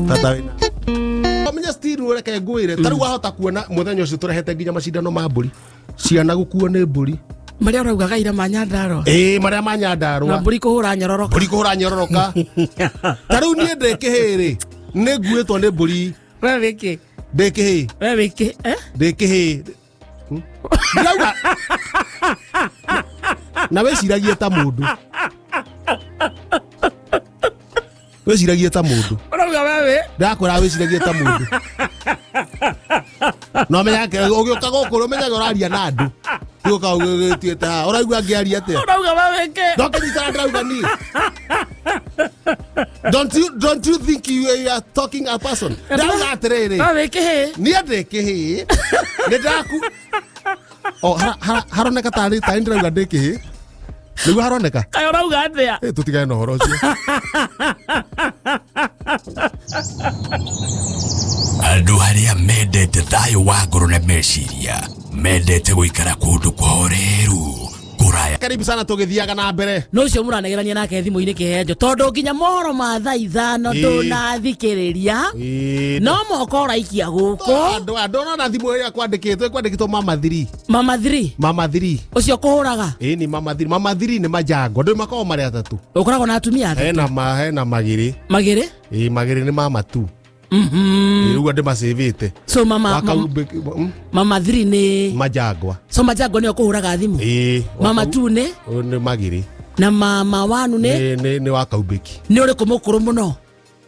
tata wĩna menya still, reke ngwĩre, ta rĩu wahota kuona mũthenya ũcio tũrehete nginya macindano ma mbũri, ciana gũkuo nĩ mbũri. Marĩa ũraugaga ira ma Nyandarũa? Ĩĩ, marĩa ma Na Nyandarũa. Mbũri kũhũra nyororoka. Mbũri kũhũra nyororoka. Ta rĩu niĩ ndĩ kĩhĩĩ rĩ, nĩ nguĩtwo nĩ mbũri. We wĩkĩ? Ndĩ kĩhĩĩ. We wĩkĩ, eh? Ndĩ kĩhĩĩ. Ndĩrauga na wĩciragie ta mũndũ, wĩciragie ta mũndũ. Ũrauga we wĩ Ndakwĩra wĩciragie ta mũndũ, no menyake ũgĩũka gũkũ ũmenyage ũraria na andũ, gũka ũgĩtuĩte haha ũraigua ngĩaria atĩa. Ũrauga we wĩkĩ? Ndokĩnyitana ndĩrauga niĩ. Don't you think you are talking a person? Ndauga atĩrĩrĩ, We wĩ kĩhĩĩ. Niĩ ndĩ kĩhĩĩ, nĩ ndaku o haroneka tarĩ ndĩrauga ndĩ kĩhĩĩ, nĩguo haroneka. Kaĩ ũrauga atĩa? Ĩ, tũtigane na ũhoro ũcio. Andũ arĩa mendete thayũ wa ngoro na meciria, mendete gũikara kũndũ kũhoreru. Kũraya. Karibu sana tũgĩthiaga na mbere. No ũcio mũranegerania nake thimũ-inĩ kĩhenjo tondũ nginya mohoro ma thaa 5 ndũnathikĩrĩria. Ĩĩ. No moko ũraikia gũkũ. Andũ andũ ona thimũ ĩrĩa kwandĩkĩtwo mama 3. Mama 3. Mama 3. Ũcio kũhũraga. Ĩĩ ni mama 3. Mama 3 nĩ majango. Andũ makoragwo marĩ atatũ. Ũkoragwo na atumia atatũ. Hena ma hena magĩrĩ. Magĩrĩ. Ĩĩ magĩrĩ nĩ mama 2. Rĩu andũ macĩvĩte. So mama mama 3 nĩ majangwa. So majangwa nĩo kũhũraga thimũ. Ĩĩ. Mama 2 nĩ nĩ magĩrĩ. Na mama 1 nĩ nĩ wa Kaumbĩki. Nĩ ũrĩkũ mũkũrũ mũno?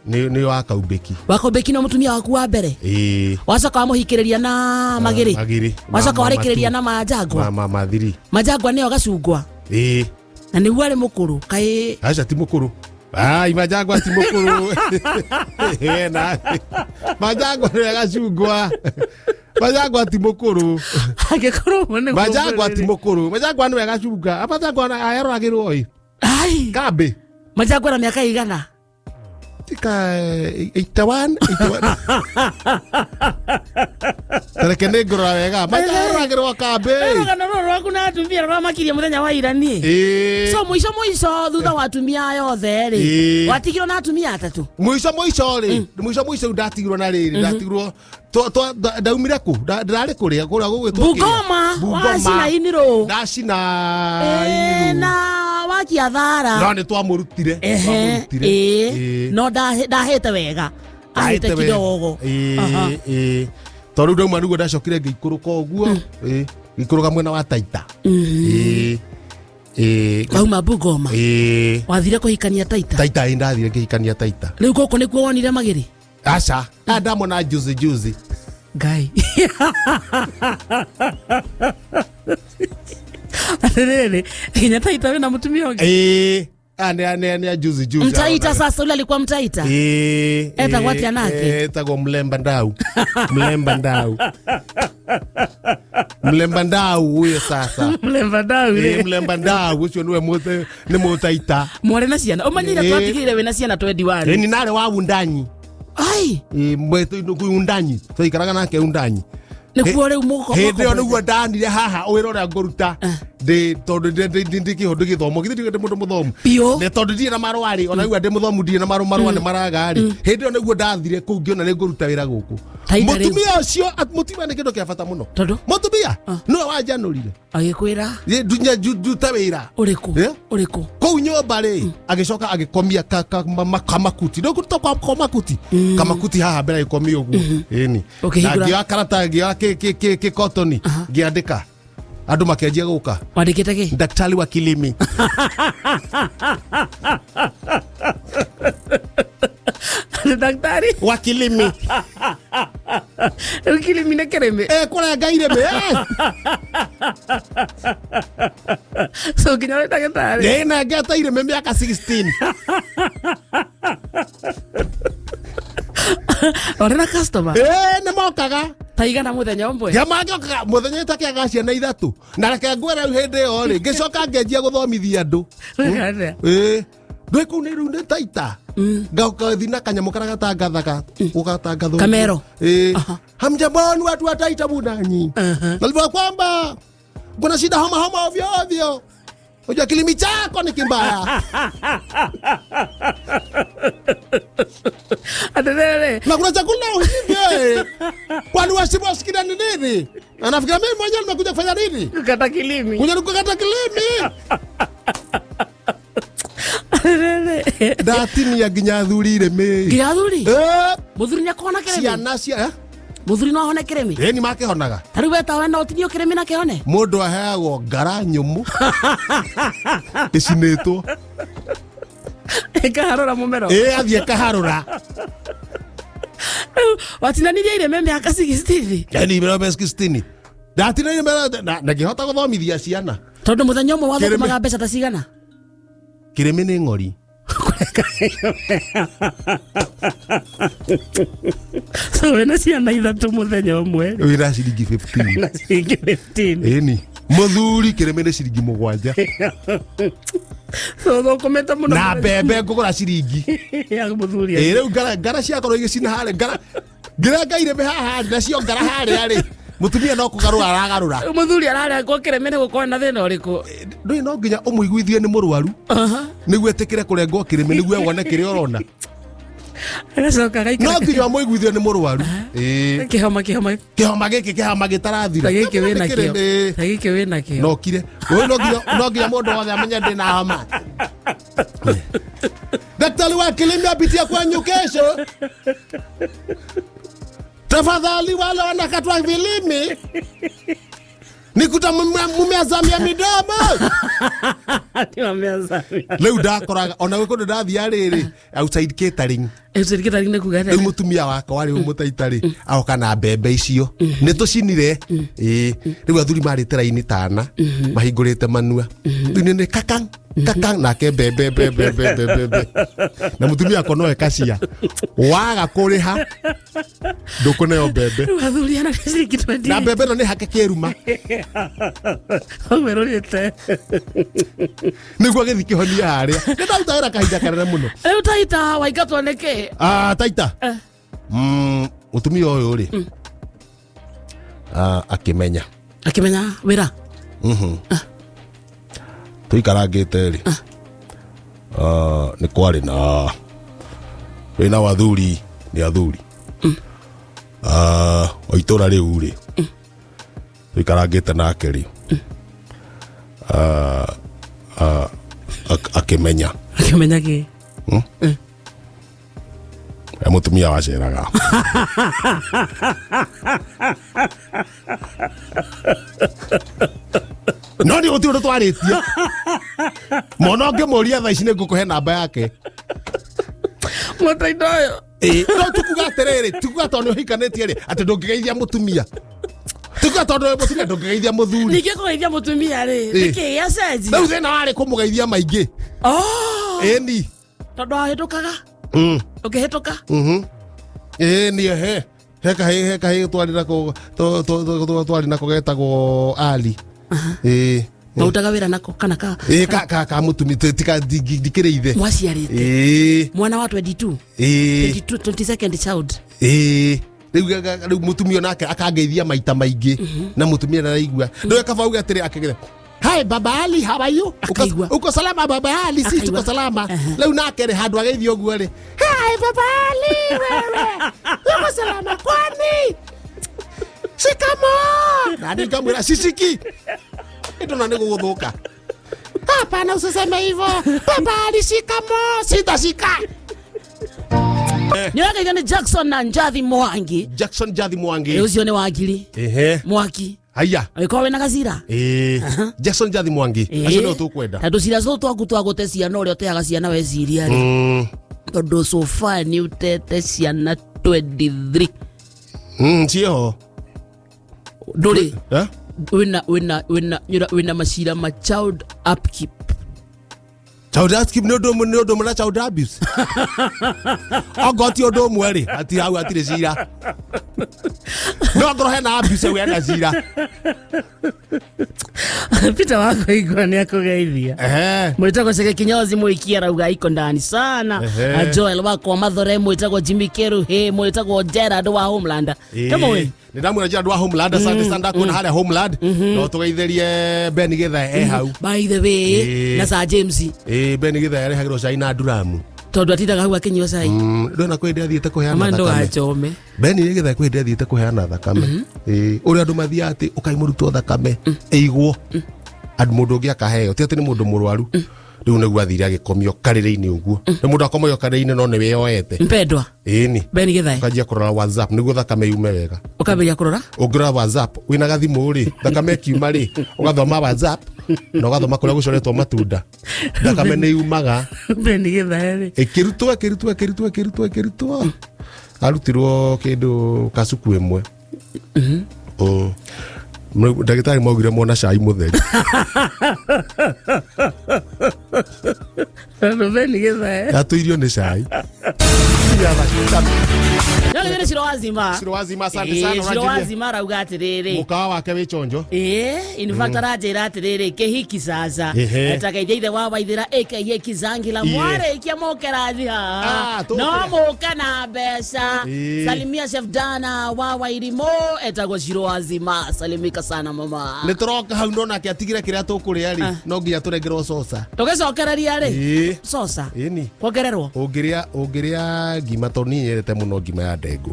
Nĩ wa Kaumbĩki. Wa Kaumbĩki no mũtumia waku wa mbere? Ĩĩ. Wacoka wamũhikĩrĩria na magĩrĩ? Magĩrĩ. Wacoka warĩkĩrĩria na majangwa? Mama 3. Majangwa nĩyo gacungwa? Ĩĩ. Na nĩguo arĩ mũkũrũ kaĩ? Aca ti mũkũrũ. Ai majangwa ti mũkũrũ. Wena. Majangwa nĩwe gacungwa. Majangwa ti mũkũrũ. Angĩkorwo ũguo nĩguo Majangwa ti ũrĩ. mũkũrũ. Majangwa nĩwe gacungwa. Majangwa ayaroragĩrwo ĩ. Ai. Kambĩ. Majangwa na mĩaka igana? Tika 81 81. Tareke nĩ ngũrora wega. Majangwa kambĩ. Rũgano rũrũ rwaku na atumia rũramakirie mũthenya wa ira niĩ. Ĩĩ. So mũico mũico thutha wa atumia yothe rĩ, Ĩĩ. watigirwo na atumia atatũ? Mũico mũico rĩ, mũico mũico rĩu ndatigirwo na rĩrĩ, ndatigirwo ndaumire kũ? Ndĩrarĩ kũrĩa kũrĩa gũgwĩtwo kĩrĩa? Bungoma, Bungoma. wacina inirũ. Ndacina Ĩĩ, inirũ. na wakia thara. No nĩ twamũrutire. Ehe, Twamũrutire. ĩĩ. Ĩĩ. No ndahĩte wega. Ahĩte Ndahĩte wega. kidogo. Aha. Ĩĩ, ĩĩ. Tondũ rĩu ndauma nĩguo ndacokire ngĩikũrũka ũguo. Ĩĩ, ngĩikũrũka mwena wa Taita. Ĩĩ. Ĩĩ. Wauma Bungoma. Ĩĩ. Wathire kũhikania Taita? Taita ĩ ndathire ngĩhikania Taita. Rĩu gũkũ nĩkuo wonire magĩrĩ? Aca, ndamona juzi juzi. Ngai. Atĩrĩrĩ, nginya Taita wĩna mũtumia ũngĩ? Ĩĩ. Nĩ juzi juzi. Mtaita sasa ule alikuwa Mtaita? Ĩĩ. Etagwo atĩa nake? Etagwo Mlemba Ndau. Mlemba Ndau. Mlemba Ndau huyo sasa. Mlemba Ndau Ĩĩ, Mlemba Ndau ũcio nĩwe nĩ mũtaita. Mwarĩ na ciana. Ũmanyire Ĩĩ. twatigire wĩna ciana 21. Ĩĩ, ni narĩ wa Wundanyi. Ai. Ĩĩ, mwetũ Undanyi. Twaikaraga nake Undanyi. Nĩkuo rĩu mũko. Hĩndĩ ĩyo nĩguo ndanire haha wĩra ũrĩa ngũruta. Ndĩ tondũ ndĩ gĩthomo githĩ ndĩ mũndũ mũthomu. Biũ. Nĩ tondũ ndirĩ na marũa rĩ, ona rĩu ndĩ mũthomu ndirĩ na marũa, marũa nĩ maraga rĩ. Hĩndĩ ĩyo nĩguo ndathire kũu ngĩona nĩ ngũruta wĩra gũkũ. Taita rĩu. Mũtumia ũcio, mũtumia nĩ kĩndũ kĩa bata mũno. Tondũ? Mũtumia nĩwe wanjanũrire. Agĩkwĩra? Nduta wĩra. Ũrĩkũ? Eh? Ũrĩkũ? Kũu nyũmba rĩ, agĩcoka agĩkomia kamakuti. Ndũkũruta kwa kamakuti. Kamakuti haha mbere agĩkomia ũguo. Ĩni. Ũkĩhingũra. Na ngĩoya karata, ngĩoya kĩkotoni, ngĩandĩka. Andũ makĩanjia gũka. Wandĩkĩte kĩ? Daktari wa kilimi. Daktari wa kilimi. Rĩu kilimi nĩ kĩrĩmĩ. Kũrenga irĩmĩ. So nginya wĩ ndagĩtarĩ. Ĩĩ, na ngeta irĩmĩ mĩaka 16. Ũrĩ na customer? Ĩĩ, nĩ mokaga. Ta igana mũthenya ũmwe? Ya mangĩokaga mũthenya ĩtakĩaga ciana ithatũ. Na reke ngwĩre rĩu hĩndĩ ĩyo rĩ, ngĩcoka ngĩanjia gũthomithia andũ. Wĩka atĩa? Ĩĩ. Ndwĩ kũu nĩ rĩu nĩ Taita. Ngathi na kanyamũ karĩa gatangathaga, ũgatangatha ũguo. Kamero. Ĩĩ. Hamjamboni watu wa Taita bunanyi. Nalijua kwamba kuna shida homa homa ovyo ovyo. Unajua kilimi chako ni kimbaya. Atĩrĩrĩ. Na kuna chakula hivyo. Kwani wasikia ni nini? Anafikiria mimi mwenyewe nimekuja kufanya nini? Kukata kilimi. Kuja kukata kilimi. Atĩrĩrĩ. Ndatinia nginya athuri irĩmĩ. Nginya athuri? Eh. Mũthuri nĩakũhona kĩrĩmĩ? Ciana cia, eh? Mũthuri no ahone kĩrĩmĩ? Ĩĩ, nĩ makĩhonaga. Ta rĩu we tawe no ũtinio kĩrĩmĩ na kĩhone? Mũndũ aheagwo ngara nyũmũ. Ĩcinĩtwo. Ĩkaharũra mũmero. Ĩĩ, athiĩ ĩkaharũra. Watinanirie irĩmĩ mĩaka 16? Yaani mĩaka 16. Ndatinanirie mĩaka na ngĩhota gũthomithia ciana. Tondũ mũthenya ũmwe wathũkũmaga Kĩrĩmĩ. mbeca ta cigana? Kĩrĩmĩ nĩ ng'ori. So wĩna ciana ithatũ mũthenya ũmwe rĩ. Wĩna ciringi 15. Na ciringi 15. Ĩni. Mũthuri kĩrĩmĩ nĩ ciringi 7. So thũkũmĩte mũno. Na mbembe ngũgũra ciringi. Ya mũthuri. Ĩĩ, rĩu ngara ciakorwo igĩcina harĩa, ngara ngĩrenga irĩmĩ haha nacio ngara harĩa rĩ. Mutumia no kugarura aragarura. Muthuri ararengwo kĩrĩmĩ nĩ gũkorwo na thĩna ũrĩkũ? Ndũĩ no nginya ũmũiguithie nĩ mũrwaru nĩguo etĩkĩre kũrengwo kĩrĩmĩ nĩguo wone kĩrĩa ũrona. Agacoka agaikara. No nginya ũmũiguithie nĩ mũrwaru. Ĩĩ. Kĩhoma kĩhoma. Kĩhoma gĩkĩ kĩhoma gĩtarathira. Ta gĩkĩ wĩna kĩo. Ĩĩ. Ta gĩkĩ wĩna kĩo. No kire. Ũyũ no nginya mũndũ wothe amenye ndĩ na homa. Daktari wa kilimi apitia kwenyu kesho. Tafadhali wale wanakatwa vilimi nikuta mumeazamia midomo. Nĩwameazamia. Rĩu ndakoraga ona gwĩ kũndũ ndathiia rĩrĩ outside catering. Outside catering nĩ kuga Rĩu atĩa? Mũtumia wakwa warĩ mũtaita rĩ agoka na mbembe icio nĩ tũcinire. Ĩĩ, rĩu athuri marĩte raini tana mahingũrĩte manua, rĩu nĩ kakang kakang nake mbembe mbembe mbembe mbembe na mũtumia wakwa no ekacia waga kũrĩha ndũkũneo mbembe. Rĩu athuri ana nĩ ciringi 20. Na mbembe ĩno nĩ hake kĩruma. Ũguo ĩrũrĩte. Nĩguo gĩthi kĩhonia harĩa nĩ ndaruta wĩra kahinda kanene mũno. Rĩu Taita waingatwo nĩkĩ? Ah, Taita. Eh. Mũtumia ũyũ rĩ akĩmenya. Akĩmenya wĩra. Tũikarangĩte rĩ nĩ kwarĩ na wĩna wa athuri nĩ athuri o itũra rĩu rĩ tũikarangĩte nake rĩ akĩmenya. Akĩmenya kĩ? E mũtumia waceraga. No nĩ gũtirĩ ũndũ twarĩtie mwana ũngĩmũria thaa ici nĩ ngũkũhe namba yake. Mũtaita ũyũ. Ĩĩ, no tukuga atĩrĩrĩ, tukuga tondũ nĩ ũhikanĩtie rĩ atĩ ndũngĩgeithia mũtumia, tukuga tondũ wĩ mũtumia ndũngĩgeithia mũthuri. Ningĩ kũgeithia mũtumia rĩ Ĩĩ. nĩkĩ gĩacenjia? Rĩu thĩna warĩ kũmũgeithia maingĩ. Oh, ĩni. Tondũ wahĩtũkaga ũkĩhĩtũka. Ĩni, ehe, he kahĩ, he kahĩ twarĩ nako twarĩ nako getagwo Ali. Ĩĩ. Mautaga wĩra nako kana ka? Ĩĩ, ka mũtumia tika ndikĩrĩ ithe. Mwaciarĩte? Ĩĩ. Mwana wa 22? Ĩĩ. 22, 22nd child. Ĩĩ, rĩu mũtumia nake akangeithia maita maingĩ na mũtumia ndaraigua. Ndũĩ kaba uge atĩrĩ akĩgeria, "Hi Baba Ali, how are you?" Uko, Akaigua. "Uko salama Baba Ali?" "Si Akaigua. tuko salama." Rĩu nake rĩ handũ ageithio ũguo rĩ, "Hi Baba Ali, wewe uko salama kwani? Shikamoo." Na niĩ ngamwĩra sisiki ndona nĩ gũgũthũka. "Hapana, usiseme hivyo Baba Ali, shikamoo sitashika." Nĩ ũrageithio nĩ Jackson na Njathi Mwangi. Jackson Jathi Mwangi. Ĩ, ũcio nĩ wangiri. Ehe. Mwaki. Haya. Agĩkorwo wĩna gacira. Ĩĩ, Jackson Jathi Mwangi, acio nĩo tũkwenda. Tondũ cira tũtũ twaku twa gũte ciana ũrĩa ũteaga ciana weciria rĩ, tondũ so far nĩ ũtete ciana 23. Ciĩho. Ndũrĩ Eh? wĩna macira ma child upkeep. Child upkeep nĩ ũndũ ũmwe na child abuse? Ongorwo ti ũndũ ũmwe rĩ ati hau hatirĩ cira, no ongorwo hena abuse hau hena cira. Peter Wakoigua nĩ akũgeithia. Ehe. Mwĩtagwo Cege Kinyozi Mũikia arauga iko ndani sana. Ehe. Na Joel wakwa Mathore, mwĩtagwo Jimmy Keruhi, mwĩtagwo Gerard wa Homeland. Kama we. Nĩ ndamwĩra Gerard wa Homeland, asante sana, ndakuona harĩa Homeland. No tũgeithĩrie Ben Githae e hau. By the way, Ĩĩ. na Sir James. Ĩĩ, Ben Githae arehagĩrwo cai na nduramu. Tondũ atindaga hau akĩnyua cai. Ndona kwĩ hĩndĩ athiĩte kũheana Ama thakame. ndũgachome. Ben Githae kwĩ hĩndĩ athiĩte kũheana thakame. Ĩĩ, ũrĩa andũ mathiaga atĩ ũkai mũrutwo thakame ĩigwo andũ mũndũ ũngĩ akaheo, ti atĩ nĩ mũndũ mũrwaru. Rĩu nĩguo athire agĩkomio karĩrĩ-inĩ ũguo, nĩ mũndũ akomagio karĩrĩ-inĩ no nĩ wĩyoete. Mpendwa. Ĩni. Ben Githae. Ũkanjia kũrora WhatsApp nĩguo thakame yume wega. Ũkambĩrĩria kũrora. Ũngĩrora WhatsApp wĩna gathimũ rĩ, thakame ĩkiuma rĩ, ũgathoma WhatsApp na ũgathoma kũrĩa gũcoretwo matunda, thakame nĩ yumaga. Ben Githae rĩ. Ĩkĩrutwo, ĩkĩrutwo, ĩkĩrutwo, ĩkĩrutwo, ĩkĩrutwo, arutirwo kĩndũ kasuku ĩmwe. Ndagĩtarĩ maugire mona cai mũtheri. Rubeni gĩthae. Yatũirio nĩ cai. No nĩ Ciro Wazima. Ciro Wazima, asante sana, Ĩĩ, Ciro ũranjĩria. Wazima arauga atĩrĩrĩ. Mũkawa wake wĩ chonjo. Ĩĩ, in fact aranjĩra atĩrĩrĩ, kĩhiki sasa. Ehe. Etakaithia ithe wa Waithĩra aka Kizangila. Iye. Mwarĩkia mũke rathi haha. Ah, tũke. No mũke na mbeca. Ĩĩ. Salimia Chef Dana wa Wairimũ etagwo Ciro Wazima. Salimika sana mama. Nĩ tũroka hau no nake atigire kĩrĩa tũkũrĩa rĩ, no nginya tũrengerwo coca. Tũgĩcokereria rĩ. Ĩĩ. Coca. Ĩni. Kuongererwo. Ũngĩrĩa ũngĩrĩa ngima tondũ niĩ nyendete mũno ngima ya ndengũ.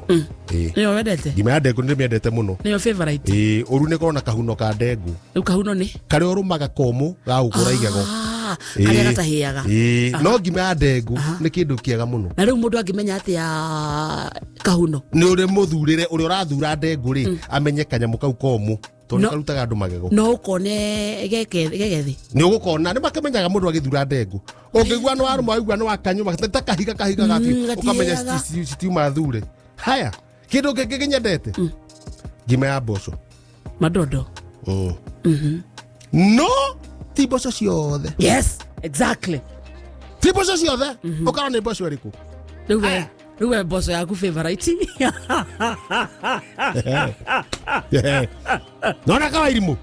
Ĩĩ. Nĩyo wendete? Ngima ya ndengũ nĩ ndĩmĩendete mũno. Nĩyo favorite. Ĩĩ, ũru nĩ korwo na kahuno ka ndengũ. Rĩu kahuno nĩ? Karĩa ũrũmaga komũ ga gũkũra igego. Ah, karĩa gatahĩaga. Ĩĩ, no ngima ya ndengũ nĩ kĩndũ kĩega mũno. Na rĩu mũndũ angĩmenya atĩa kahuno? Nĩ ũrĩ mũthurĩre ũrĩa ũrathura ndengũ rĩ, amenye kanyamũ kau komũ tondũ No. nĩ karutaga andũ magego. No ũkone gegethi. Nĩ ũgũkona nĩ makĩmenyaga mũndũ agĩthura ndengũ. Ũngĩigua nĩ warũma waigua nĩ wakanyũma ta kahiga kahiga gabiũ ũkamenya Gatihĩaga. citiuma thure. Haya, kĩndũ kĩngĩ kĩnyendete ngima ya mboco. Madodo. No ti mboco ciothe. Yes, exactly. Ti mboco ciothe. Ũkarora nĩ mboco ĩrĩkũ. Rĩu we rĩu we mboco yaku favorite. Nona kawairimũ.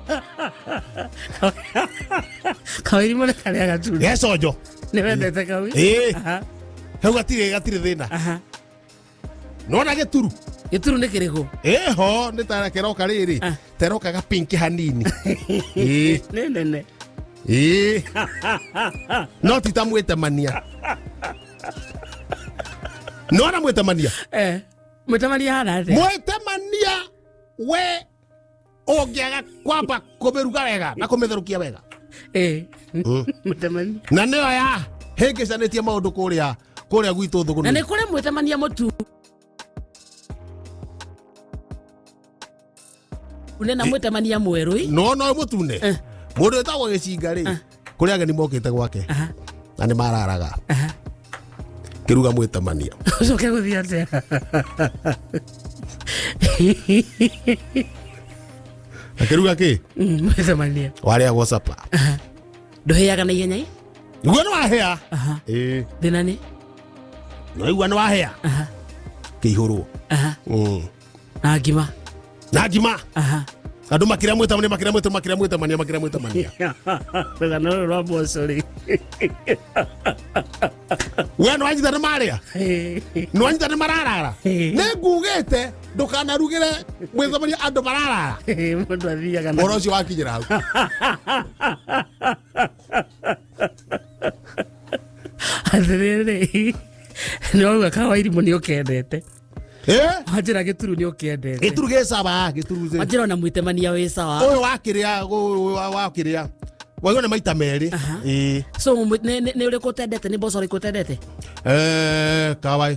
Kawairimũ nĩ karĩa gatune. Geconjo. Nĩ wendete kau? Ĩĩ. Aha. Hau gatirĩ gatirĩ thĩna. Aha. Nona gĩturu. Gĩturu nĩ kĩrĩkũ? Ĩho nĩ ta keroka rĩrĩ. Ah. Teroka ga pink hanini. Ĩĩ. Nĩ nene. Ĩĩ. No ti ta mwĩtemania. Nona mwĩtemania. Eh. Mwĩtemania hana atĩa? Mwĩtemania we ũngĩaga kwamba kũmĩruga wega na kũmĩtherũkia wega. Eh. Mwĩtemania. Na nĩyo ya hĩngĩcanĩtie maũndũ kũrĩa kũrĩa gwitũ Na thũgũnĩ. nĩ kũrĩ mwĩtemania mũtu. Une na mwĩtemania mwerũ ĩ. No no mũtune. Eh. Mũndũ wĩtagwo gĩcinga rĩ, kũrĩ ageni mokĩte gwake. Aha. Na nĩ mararaga. Aha. Kĩruga mwĩtemania. Ũcoke gũthiĩ atĩa? Akĩruga kĩ? Mwĩtemania. Warĩagwo capa. Ndũhĩaga na ihenya ĩ? Igua nĩ wahĩa. Aha. Ĩĩ. Thĩna nĩ? No igua nĩ wahĩa. Aha. Kĩihũrwo. Aha. Na ngima. Na ngima. Aha. Andũ makĩrĩa mwĩtemania makĩrĩa mwĩtemania makĩrĩa mwĩtemania makĩrĩa mwĩtemania. Rũgano rũrũ rwa mboco rĩ. We nĩ wanyita nĩ marĩa? Nĩ wanyita nĩ mararara? Nĩ ngugĩte ndũkanarugĩre mwĩtemania andũ mararara. Mũndũ athiaga na Ũhoro ũcio wakinyĩra hau. Atĩrĩrĩ, nĩ wauga kawairimũ nĩ ũkendete. Eh? Wanjĩra gĩturu nĩ ũkĩendete. Gĩturu gĩ sawa, gĩturu gĩ. Wanjĩra ona mwĩtemania wĩ sawa. Ũyũ wakĩrĩa wakĩrĩa. Waigua nĩ maita merĩ. Aha. Ĩĩ. So nĩ ũrĩkũ ũtendete? Nĩ mboco ũrĩkũ ũtendete? Kawai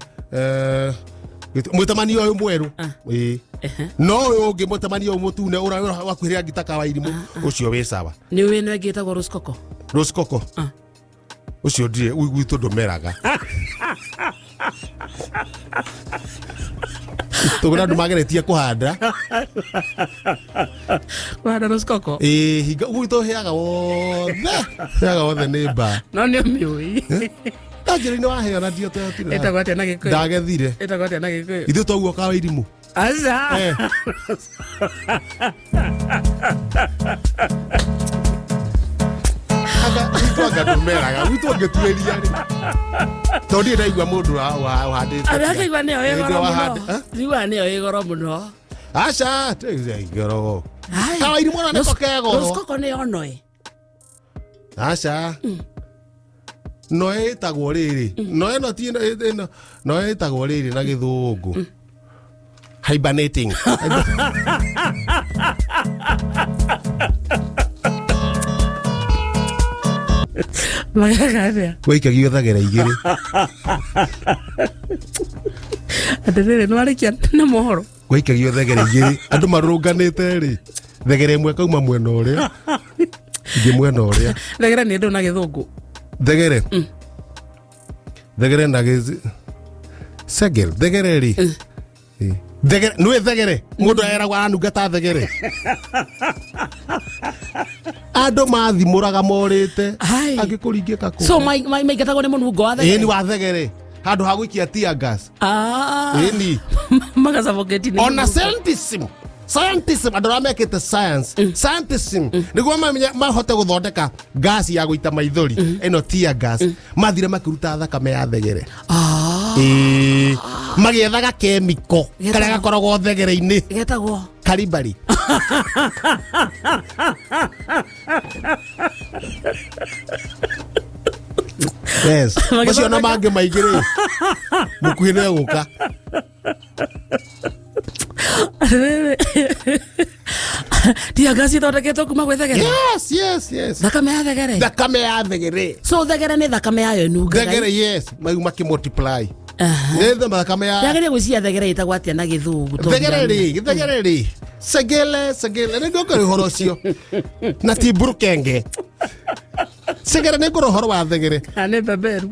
mwĩtemania ũyũ mwerũ. Ah. Ĩĩ. Ehe. No ũyũ ũngĩ mwĩtemania ũyũ mũtune ũrĩa wakuhĩrĩra ngita kawairimũ ũcio wĩ sawa. Nĩ ũĩ ĩno ĩngĩ ĩtagwo roskoko? Roskoko. Ah. Ũcio ndirĩ gwitũ ndũmeraga. Tũgũra andũ mageretie kũhanda. Kũhanda roskoko? Ĩĩ, hinga gwitũ hĩaga wothe. Hĩaga wothe nĩ mbaa. No nĩ ũmĩũĩ. Ndanjĩra-inĩ waheo na ndio tũtirĩ. Ĩtagwo atĩa na Gĩkũyũ? Ndagethire. Ĩtagwo atĩa na Gĩkũyũ? Ithuĩ twaguo kawairimũ. Aca. Eh. Anga gwitũ anga ndũmeraga gwitũ ũngĩtuĩria rĩ. Tondũ ndirĩ ndaigua mũndũ ũhandĩte. Andũ akaigua nĩyo ĩ goro Ĩĩ, mũno. wahande- Njiguaga nĩyo ĩ goro mũno. Aca, goro. Ai. Kawairimũ ona nĩko ke goro. Roskoko nĩyo noĩ. Aca. No ĩtagwo rĩrĩ. No ĩno ti ĩno ĩno no ĩtagwo rĩrĩ na gĩthũngũ. Hibernating. Magaga atĩa? Waikagio thagera igĩrĩ. Atĩrĩrĩ, nĩ warĩkia na mohoro? Waikagio thegere igĩrĩ. Andũ marũrũnganĩte rĩ. Thegere ĩmwe kauma mwena ũrĩa. Ingĩ mwena ũrĩa. Thegere nĩ ndũ na gĩthũngũ. Thegere. Thegere na gĩzi. Segel. Thegere rĩ. Ĩĩ. Thegere nä thegere må ndå eragwo aranunga ta thegere. Andå mathimå raga morä te. Ai. Angä kå ringä ka kå So maingatagwo nĩ mũnungo wa ĩni thegere. wa thegere handå ha gå ikia tear gas. Ah. Ĩni. Magacaboketi nĩ Ona mũnungo. scientism andå arĩa mekĩte science, scientism nĩguo mahote gũthondeka gas ya gũita maithori ĩno, tear gas, mathire makĩruta thakame ya thegere. Ah. Ĩĩ. Magĩethaga kemiko Getagwo. karĩa gakoragwo thegere-inĩ. Getagwo Karibari. Yes, macio na mangĩ maingĩ rĩ, mũkuhĩ nĩ egũka. Tear gas ithondeketwo kuma gwĩ thegere? Yes. Thakame ya thegere? Thakame ya thegere. So thegere nĩ thakame yayo ĩnungaga? Thegere, yes, mau makĩmultiply. Aha. Nĩ thakame ya Ndagĩrĩire gwĩciria thegere ĩtagwo atĩa na gĩthũngũ tondũ thegere rĩ, thegere rĩ, segele, segele nĩ ngũkũrĩ ũhoro ũcio na ti mburukenge segere, nĩ ngũrĩ ũhoro wa thegere. Ah, nĩ beberu.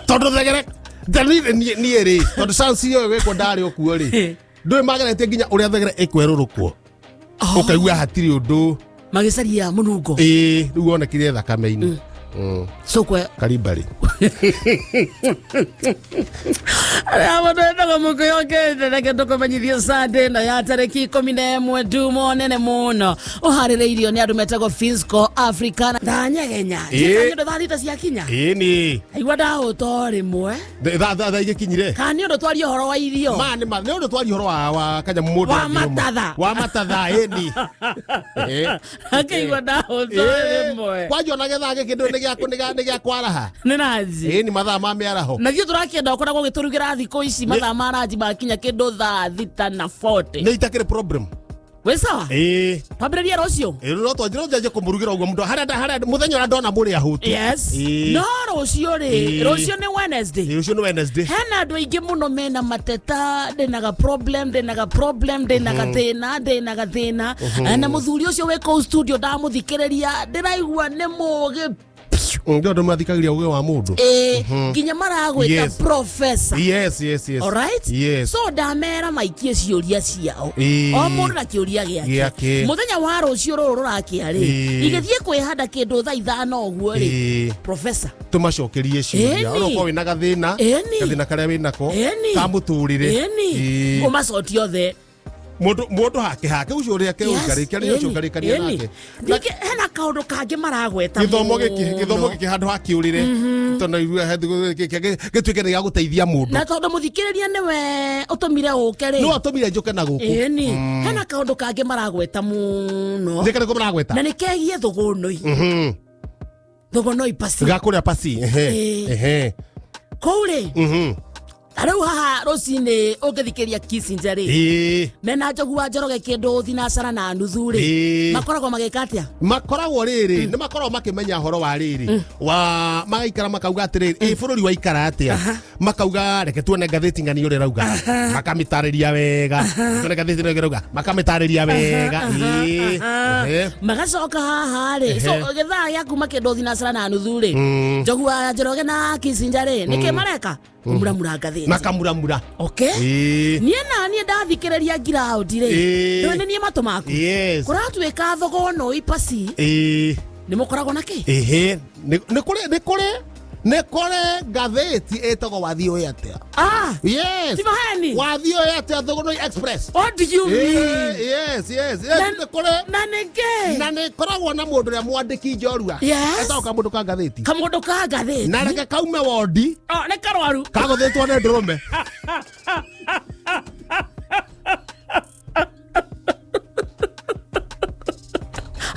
Tondũ thegere niĩ rĩ, tondũ science ĩyo ĩgwĩkwo ndarĩ ũkuo rĩ, ndũĩ mageretie nginya ũrĩa thegere ĩkwerũrũkwo ũkaigua hatirĩ ũndũ. Magĩcaria mũnungo. Ĩĩ, rĩu wonekire thakame-inĩ. So kwe Karibari. Mũndũ mũkũyokete, reke tũkũmenyithie Sunday ĩno ya tarĩki 11 ndumo nene mũno ũharĩrĩirio nĩ andũ metagwo Fisco Africa ndanyegenya. Ĩĩ. Nĩ ũndũ 6:00 ciakinya. Ĩĩ nĩ. Aigua ndahũta o rĩmwe. Thaa igĩkinyire. Kana nĩ ũndũ twaria ũhoro wa irio? Ma nĩ ma nĩ ũndũ twaria ũhoro wa kanyamũ mũndũ Wa angĩrũma. matatha. Wa matatha, ĩni. Akĩigua ndahũta o rĩmwe. Kwanja ona gĩthaa gĩkĩ ndũĩ nĩ gĩa kwaraha. Nĩ ranji. Ĩni, mathaa ma mĩaraho. Na ithuĩ tũrakĩenda ũkoragwo ũgĩtũrugĩra thikũ ici mathaa ma ranji makinya kĩndũ 6:40. Nĩ itakĩrĩ problem. Wĩ sawa? Ĩĩ. Twambĩrĩrie rũciũ. Ĩĩ, no twanjĩra njanjie kũmũrugĩra ũguo mũndũ harĩa mũthenya ũrĩa ndona mũrĩ ahũtu. Yes. Ĩĩ. No rũciũ rĩ, Ĩĩ. rũciũ nĩ Wednesday. Ĩĩ, rũciũ nĩ Wednesday. Hena andũ aingĩ mũno mena mateta, ndĩna problem, ndĩna problem, ndĩna gathĩna, ndĩna gathĩna, na mũthuri ũcio wĩ kũu studio ndamũthikĩrĩria ndĩraigua nĩ mũgĩ piũ. Ndio andũ mathikagĩrĩria ũgĩ wa mũndũ. Ĩĩ, nginya maragwĩta professor. Yes. Alright? Yes. So ndamera maikie ciũria ciao. Ĩĩ. O mũndũ na kĩũria gĩake. Gĩake. Mũthenya wa rũciũ rũrũ rũrakĩa rĩ, Ĩĩ. igĩthiĩ kwĩhanda kĩndũ 5:00 ũguo rĩ, Ĩĩ. professor. Tũmacokerie ciũria. Ĩni. Ona ũkorwo wĩna gathĩna, Ĩni. gathĩna karĩa wĩnako Ĩni. ka mũtũrĩre. Ĩni. Ĩĩ. Ũmacotie othe. Mũndũ hake hake ũcio ũrĩa ke ũikarĩkia ũcio ũkarĩkania nake. Ningĩ hena kaũndũ kangĩ maragweta Gĩthomo gĩkĩ, mũno. gĩthomo gĩkĩ handũ ha kĩũrĩre tondũ gĩtuĩke nĩ gĩa gũteithia mũndũ. Na tondũ mũthikĩrĩria nĩwe ũtũmire ũke rĩ, Nĩ watũmire njũke na gũkũ. Ĩni, hena kaũndũ kangĩ maragweta mũno. Nĩ karĩkũ maragweta? Na nĩ kegiĩ thũgũnũi, thũgũnũi pasi. Gakũrĩa pasi, ehe. Ĩĩ. Kũu rĩ, ta rĩu haha rũcinĩ ũngĩthikĩria Kissinger rĩ, mena Njogu wa Njoroge kĩndũ 6:30 rĩ, Ĩĩ. makoragwo magĩka atĩa? Makoragwo rĩrĩ, nĩ makoragwo makĩmenya ũhoro wa rĩrĩ wa magaikara makauga atĩrĩrĩ, ĩ bũrũri waikara atĩa, makauga reke tuone ngathĩti ng'ani ũrĩa ĩrauga, makamĩtarĩria wega, tuone ngathĩti ũrĩa ĩrauga, makamĩtarĩria wega. Ĩĩ. Ehe. Magacoka haha rĩ, so gĩthaa gĩa kuma kĩndũ 6:30 rĩ, Njogu wa Njoroge na Kissinger rĩ, nĩkĩ mareka? Kũmuramura ngathĩti. Makamuramura. Okay. Ĩĩ. Niĩ na niĩ ndathikĩrĩria ngiraũndi rĩ, Ĩĩ. ndũĩ nĩ niĩ matũ maku, kũratuĩka thogono ipasi nĩ mũkoragwo na kĩ? Ĩhĩ, nĩ kũrĩ ngathĩti ĩtagwo Wathiĩ Ũĩ Atĩa. Ah. Yes. Ti maheni? Wathiĩ Ũĩ Atĩa Thũgũnũi Express. What do you mean? Yes, nĩ kũrĩ. Na nĩkĩ? Na nĩ ĩkoragwo na mũndũ ũrĩa mwandĩki njorua. Etagwo kamũndũ ka ngathĩti. Kamũndũ ka ngathĩti. Na reke kaume wondi. Oh, nĩ karwaru. Kagũthĩtwo nĩ ndũrũme.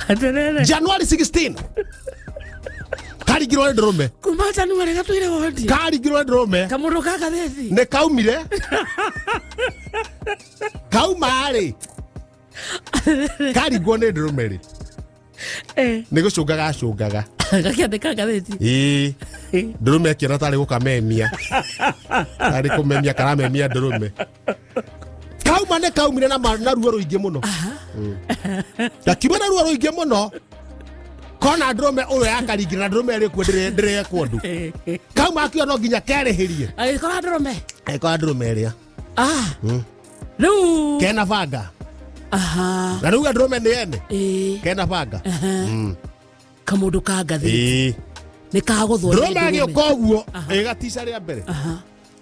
Atĩrĩrĩ. January 16 karingirwo nĩ ndũrũme. Kuma January gatũire wondi. Karingirwo nĩ ndũrũme. Kamũndũ ka ngathĩti. Nĩ kaumire kauma rĩ, karingwo nĩ ndũrũme rĩ, nĩ gũcũnga gacũngaga. Gakĩandĩka ngathĩti. Ĩĩ, ndũrũme ĩkĩona tarĩ gũkamemia, tarĩ kũmemia karamemia ndũrũme. Kauma nĩ kaumire na ruo rũingĩ mũno. Gakiuma na ruo rũingĩ mũno, kona ndũrũme ũyũ yakaringire na ndũrũme ĩrĩ kuo ndĩrekwo ũndũ. Kauma akiuga no nginya kerĩhĩrie. Agĩkora ndũrũme. Agĩkora ndũrũme ĩrĩa. Ah. Rĩu Kena banga. Aha. Na rĩu ndũrũme nĩ ene. Ĩĩ. Kena banga. Kamũndũ ka ngathĩti. Ĩĩ. Nĩ kagũthwo nĩ Ndũrũme ndũrũme. agĩũka ũguo ĩgatica rĩa mbere.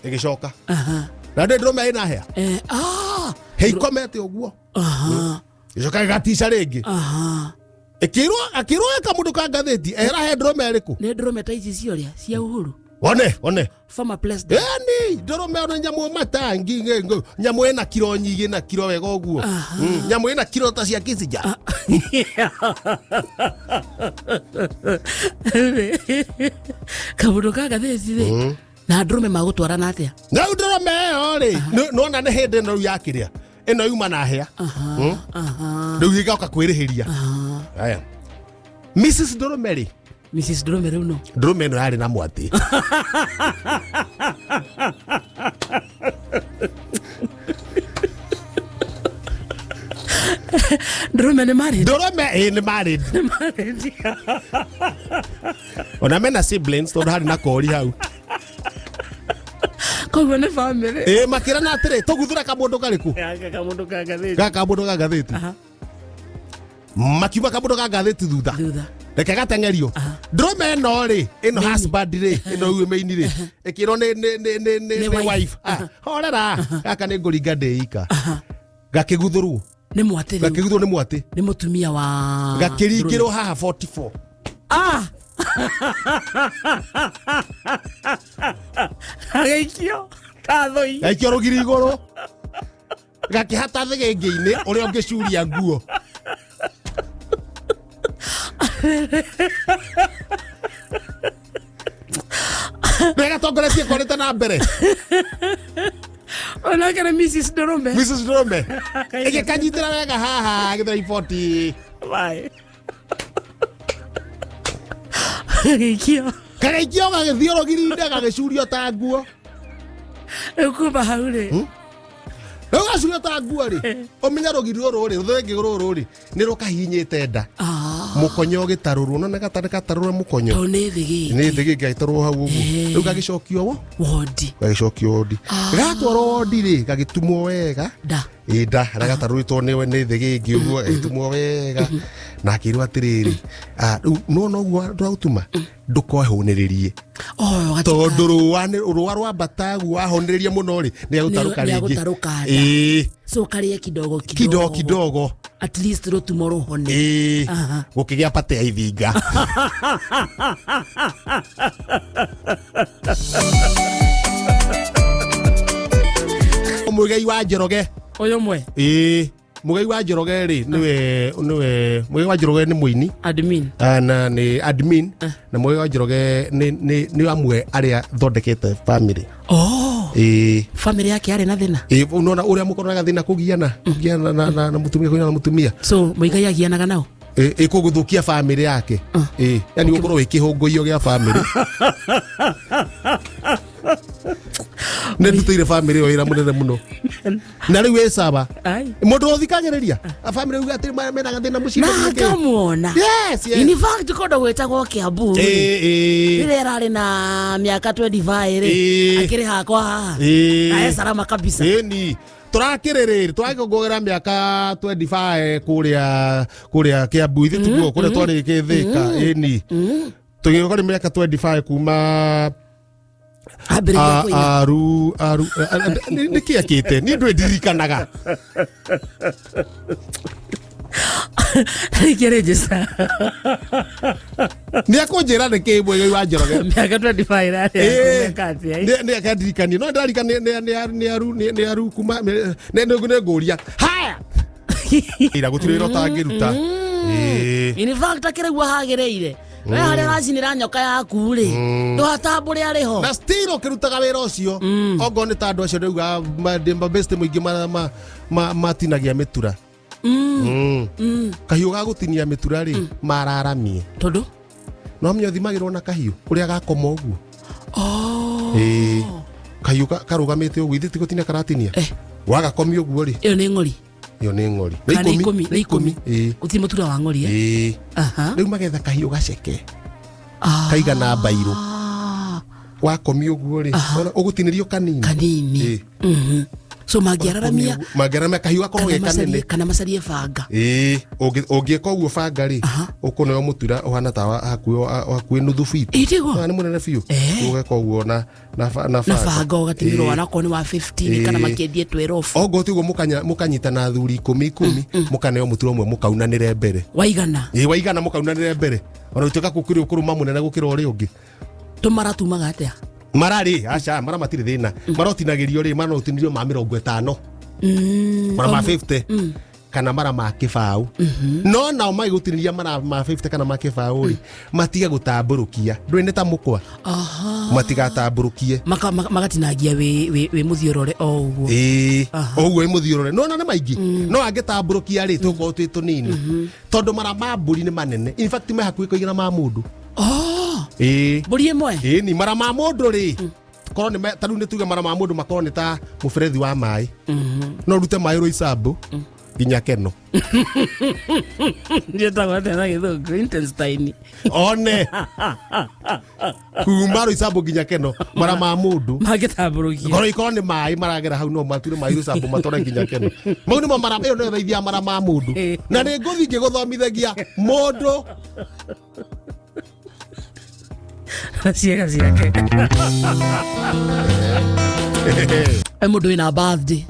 Ĩgĩcoka. Aha. Na ndĩ ndũrũme ĩna hĩa. Eh, ah. Hĩa ikomete ũguo. Aha. Ĩgĩcoka ĩgatica rĩngĩ. Aha. Ĩkĩrwo akĩrwo kamũndũ ka ngathĩti era he ndũrũme ĩrĩkũ. Nĩ ndũrũme ta ici cioria cia Uhuru. One one. Former president. Eni ndũrũme ona nyamũ matangi nyamũ ĩna kiro nyingĩ na kiro wega ũguo. Nyamũ ĩna kiro ta cia Kissinger. Kamũndũ ka ngathĩti rĩ. Na ndũrũme magũtwarana atĩa? Na rĩu ndũrũme ĩyo rĩ nĩwona nĩ hĩndĩ ĩno rĩu yakĩrĩa ĩno yuma na hĩa. Aha. Aha. Rĩu gĩgoka kwĩrĩhĩria. Aha. Aya. Mrs Ndũrũme rĩ Mrs. Ndũrũme rĩu no. ndũrũme ĩno yarĩ na mwatĩ. Ndũrũme nĩ marĩ. Ndũrũme ĩ nĩ marĩ Nĩ marĩ. ona mena siblings tondũ harĩ na kori hau. Koguo nĩ family. Ĩ makĩrana atĩrĩ tũguthũre kamũndũ karĩkũ? Gaka kamũndũ ka ngathĩti. Gaka kamũndũ ka ngathĩti. Aha. Makiuma kamũndũ ka ngathĩti thutha. Thutha. Reke gateng'erio. Ndũrũme ĩno rĩ ĩno husband rĩ ĩno rĩu main rĩ ĩkĩrwo nĩ nĩ nĩ nĩ nĩ Nĩ nĩ wife. wife. Ah, Horera gaka nĩ ngũringa ndĩ ika. Gakĩguthũrwo Nĩ mwatĩ rĩu. gakĩguthũrwo nĩ mwatĩ. Nĩ mũtumia wa Gakĩringĩrwo haha 44. Ah! Agĩikio ta thũi. Gaikio rũgiri igũrũ. Gakĩhata thĩgĩngĩ-inĩ ũrĩa ũngĩcuria nguo. Nĩ gatongoretie korĩte na mbere. Onake nĩ Mrs. Ndũrũme. Mrs. Ndũrũme. Ĩgĩkanyitĩra wega haha gĩthũrai 40. Bye. Agĩikio. Kagaikio gagĩthiĩ rũgiri-inĩ gagĩcurio ta nguo. Rĩu kuma hau rĩ. Rĩu gacurio ta nguo rĩ, ũmenye rũgiri rũrũ rĩ, rũthenge rũrũ rĩ, nĩ rũkahihinyĩte nda. Ah. Mũkonyo ũgĩtarũrwo, nona gatarĩ gatarũra mũkonyo. Tondũ nĩ thĩ Nĩ gĩkĩ. thĩ gĩgaitarwo hau ũguo. Rĩu gagĩcokio wo, Wondi. gagĩcokio wondi. Gatwarwo wondi rĩ, gagĩtumwo wega. Nda. Ĩ nda harĩa gatarũrĩtwo nĩ nĩ thĩ gĩngĩ ũguo, gagĩtumwo wega. Na akĩrwo atĩrĩrĩ, ah, rĩu nĩwona ũguo tũraũtuma, ndũkohũnĩrĩrie. Oh, gatika. Tondũ rũa nĩ rũa rwambata guo wahũnĩrĩria mũno rĩ, nĩ agũtarũka Nĩ rĩngĩ. agũtarũka nda. Ĩĩ, So karĩe kidogo kidogo kidogo. kidogo. At least rũtumo rũhone. Ĩĩ, Aha. gũkĩgĩa pate ya ithinga. Mũigai wa Njoroge. Ũyũ mwe. Ĩĩ, Mũigai wa Njoroge rĩ, nĩwe nĩwe Mũigai wa Njoroge nĩ mũini. Admin. Ah, na nĩ admin na Mũigai wa Njoroge nĩ nĩ nĩ amwe arĩa thondekete family. Oh. Ĩĩ. Family yake yarĩ na thĩna. Ĩĩ, unaona ũrĩa mũkoranaga thĩna kũgiana kũgiana na, na, na mũtumia kũgiana na mũtumia So Mũigai agianaga nao. Ĩkũgũthũkia family yake. Ĩĩ, yani ũkorwo wĩ kĩhũngũio gĩa family. Nĩ ndutĩire family ĩyo wĩra mũnene mũno na rĩu ĩ sawa. Ai. Mũndũ ũthikagĩrĩria a family uga atĩ mena gathĩna mũciĩ Na nĩkĩ? ngamuona. Yes, yes. In fact kũndũ gwĩtagwo Kiambu. rĩ, Ĩĩ, ĩĩ. Rĩrĩa ĩrarĩ na mĩaka 25 rĩ. Ĩĩ. Akĩrĩ hakwa haha. Ĩĩ. Na e salama kabisa. Ĩni tũrakĩrĩrĩ tũrakĩngũgĩra mĩaka 25 kũrĩa kũrĩa Kĩambu ithe tiguo kũrĩa twarĩ Gĩthĩka ĩni tũgĩũka nĩ mĩaka 25 kuma Ambĩrĩria kũina. aru aru nĩkĩ akĩte niĩ ndũĩ ndirikanaga. Rĩngĩ register. Nĩ akũnjĩra nĩkĩ Mũigai wa Njoroge. Mĩaka 25 ĩrarĩ Ĩĩ. ya atĩa? Nĩ akandirikania no ndarikania nĩ aru nĩ aru kuma nĩ nĩ ngũria haya ira gũtirĩ wĩra ũtangĩruta. Ĩĩ. In fact akĩraigua hagĩrĩire. We harĩa ũracinĩra nyoka yaku rĩ. Ndũhatambũre arĩ ho. Na still ũkĩrutaga wĩra ũcio ongorwo nĩ ta andũ acio ndauga mabesti mũingĩ matinagia mĩtura. Kahiũ ga gũtinia mĩtura rĩ mararamie. Tondũ No menya ũthimagĩrwo na kahiũ ũrĩa gakoma ũguo. Oh. Ĩĩ. Kahiũ karũgamĩte ũguo ithe ti gũtinia karatinia. Eh. Wagakomia ũguo rĩ Ĩyo nĩ ng'ori. Ĩyo nĩ ng'ori. Kana nĩ ikũmi, nĩ ikũmi. Ĩĩ. Gũtirĩ mũtura wa ng'ori eh? Ĩĩ. Aha. Rĩu magetha kahiũ gaceke Ah. kaigana mbairũ. Wakomia ũguo rĩ ũgũtinĩrio kanini. Kanini. Ĩĩ. So mangĩararamia Mangĩaramia kahiũ gakorwo kana ge kanene. macarie, kana macarie banga. Ĩĩ, ũngĩka ũguo banga rĩ, Aha. ũkũneo mũtura ũhana ta hakuhĩ nuthu feet. Ĩtiguo? Nĩ mũnene biũ. Eh. Ũgeka ũguo na Na banga. banga ũgatinĩrwo Ĩĩ. wanakorwo nĩ wa 15 kana Ĩĩ. makĩendie 12. Okorwo ti ũguo mũkanyitana athuri ikũmi ikũmi, mũkaneo mũtura ũmwe mũkaunanĩre mbere. Waigana. Ĩĩ, waigana mũkaunanĩre mbere, ona gũtuĩka kũrĩ ũkũrũma mũnene gũkĩra ũrĩa ũngĩ. Tũmara tumaga atĩa? Mara rĩ, aca, mara matirĩ thĩna. Marotinagĩrio rĩ, mara notinĩrio ma 50, mara ma 50 kana mara ma kĩbaũ. No nao magĩgũtinĩria mara ma 50 kana ma kĩbaũ rĩ, matige gũtambũrũkia, ndũĩ nĩ ta mũkwa. Aha. Matigatambũrũkie. Magatinangia wĩ mũthiorore o ũguo. Ĩĩ, Aha. ũguo ĩ mũthiũrũre no na nĩ maingĩ, no angĩtambũrũkia rĩ, tũkorwo twĩ tũnini, tondũ mara ma mbũri nĩ manene, in fact me hakuhĩ kũigana ma mũndũ. Oh, Ĩĩ. mbũri ĩmwe. Ĩĩ, ni mara ma mũndũ rĩ, korwo nĩ ta rĩu nĩ tuge mara ma mũndũ makorwo nĩ ta mũberethi wa maĩ, no ũrute maĩ rũicambũ nginya keno. Njĩtagwo atĩa na gĩthũngũ? Intestine. One kuma rũicambũ nginya keno, mara ma mũndũ. Mangĩtambũrũkia. Korwo ikorwo nĩ maĩ maragera hau, no mature maĩ rũicambũ matware nginya keno. Mau nĩmo mara, ĩyo nĩyo thaithia mara ma mũndũ, na nĩ ngũthiĩ ngĩgũthomithagia mũndũ. Ciĩga ciake. E mũndũ wĩna birthday.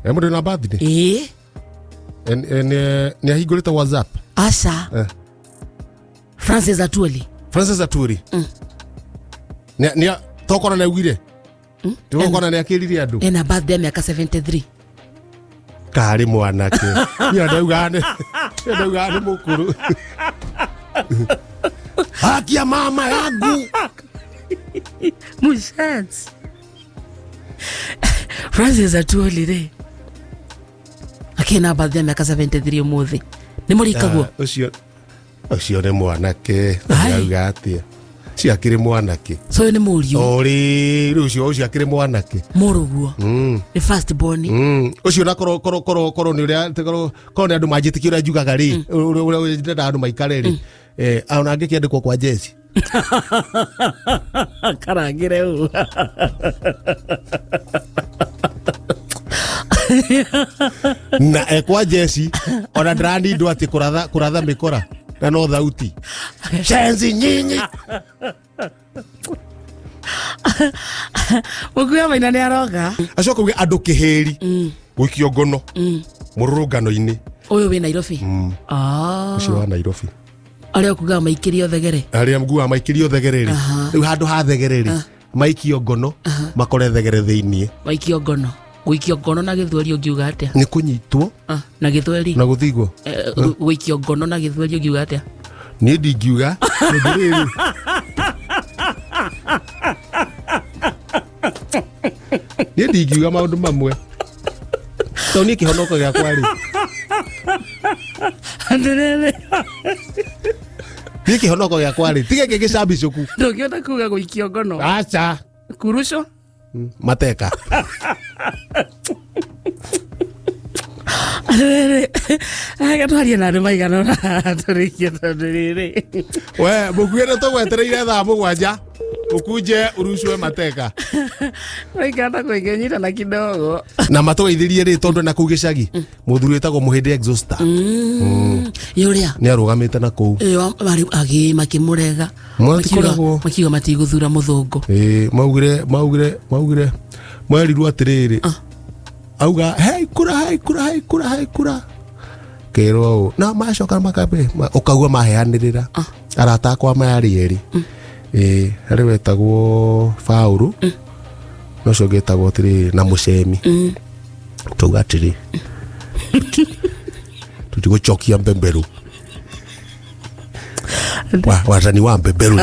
E mũndũ wĩna birthday? Ĩĩ. Nĩ ahingũrĩte WhatsApp? Aca. Eh. Francis Atwoli. Francis Atwoli nĩ tokorwo nĩ augire, tũgũkora nĩ akĩrire andũ. Ena birthday ya mĩaka 73. Karĩ mwanake, niĩ ndaugaga nĩ mũkũrũ. Haki ya mama yangu. Mushansi. Francis Atwoli rĩ akĩna birthday ya mĩaka 73 ũmũthĩ nĩ mũrikaguo. Ah, ũcio nĩ mwanake. Ai. Auga atĩa, ũcio akĩrĩ mwanake. So ũyũ nĩ mũriũ. Orĩ rĩu ũcio akĩrĩ mwanake. Mũrũguo nĩ first born. Ũcio na korwo nĩ ũrĩa korwo nĩ andũ manjĩtĩkia ũrĩa njugaga rĩ, ũrĩa ndĩrenda andũ maikare rĩ, ona angĩkĩandĩkwo kwa jeci. Karangĩre ũũ. Na ekwa jeci ona ndĩranindwo atĩ kũratha mĩkora na no thauti cenzi nyinyi. Mũkuya maina nĩ aroka. Acoka uge andũ kĩhĩri gũikio ngono mũrũrũngano-inĩ. Ũyũ wĩ Nairobi. Ah. Ũcio wa Nairobi. Arĩa ũkugaga maikĩrio thegere. Arĩa nguaga maikĩrio thegere rĩ, rĩu handũ ha thegere rĩ, maikio ngono makore thegere thĩiniĩ. Maikio ngono, gũikio ngono na gĩthweri ũngiuga atĩa? Nĩ kũnyitwo. Ah, na gĩthweri. Na gũthigwo. Eh, gũikio ngono na gĩthweri ũngiuga atĩa? Niĩ ndingiuga tondũ rĩrĩ, niĩ ndingiuga maũndũ mamwe tondũ niĩ kĩhonoko gĩakwa rĩ, Atĩrĩrĩ. Niĩ kĩhonoko gĩakwa rĩ, tiga gĩkĩ gĩcambicũku. Ndũngĩhota kuga gũikio ngono? Aca. Kurucwo. Mateka. Atĩrĩrĩ, ega twarie na andũ maigana ũna tũrĩkie tondũ rĩrĩ. We mũkuĩ, nĩ tũgwetereire thaa 7 ũkunje urucwe mateka. Waikata kũingĩnyitana kidogo. Na matũgeithirie rĩ, tondũ na kũu gĩcagi mũthuri wĩtagwo Mũhĩndĩ Exhauster Ĩ ũrĩa nĩ arũgamĩte na kũu. Ĩ, agĩ makĩmũrega. Matikoragwo. Makiuga matigũthura mũthũngũ. Ĩĩ, maugire mwerirwo atĩrĩrĩ, auga hei kura, hei kura, hei kura, hei kura, kerwo ũũ na macoka makabe ũkaigua maheanĩrĩra arata akwa mayarĩ erĩ. Ĩĩ, harĩ wetagwo Baũrũ na ũcio ũngĩ etagwo atĩrĩrĩ na Mũcemi. Tauga atĩrĩ, tũtigũcokia mbemberu wathani wa mbemberu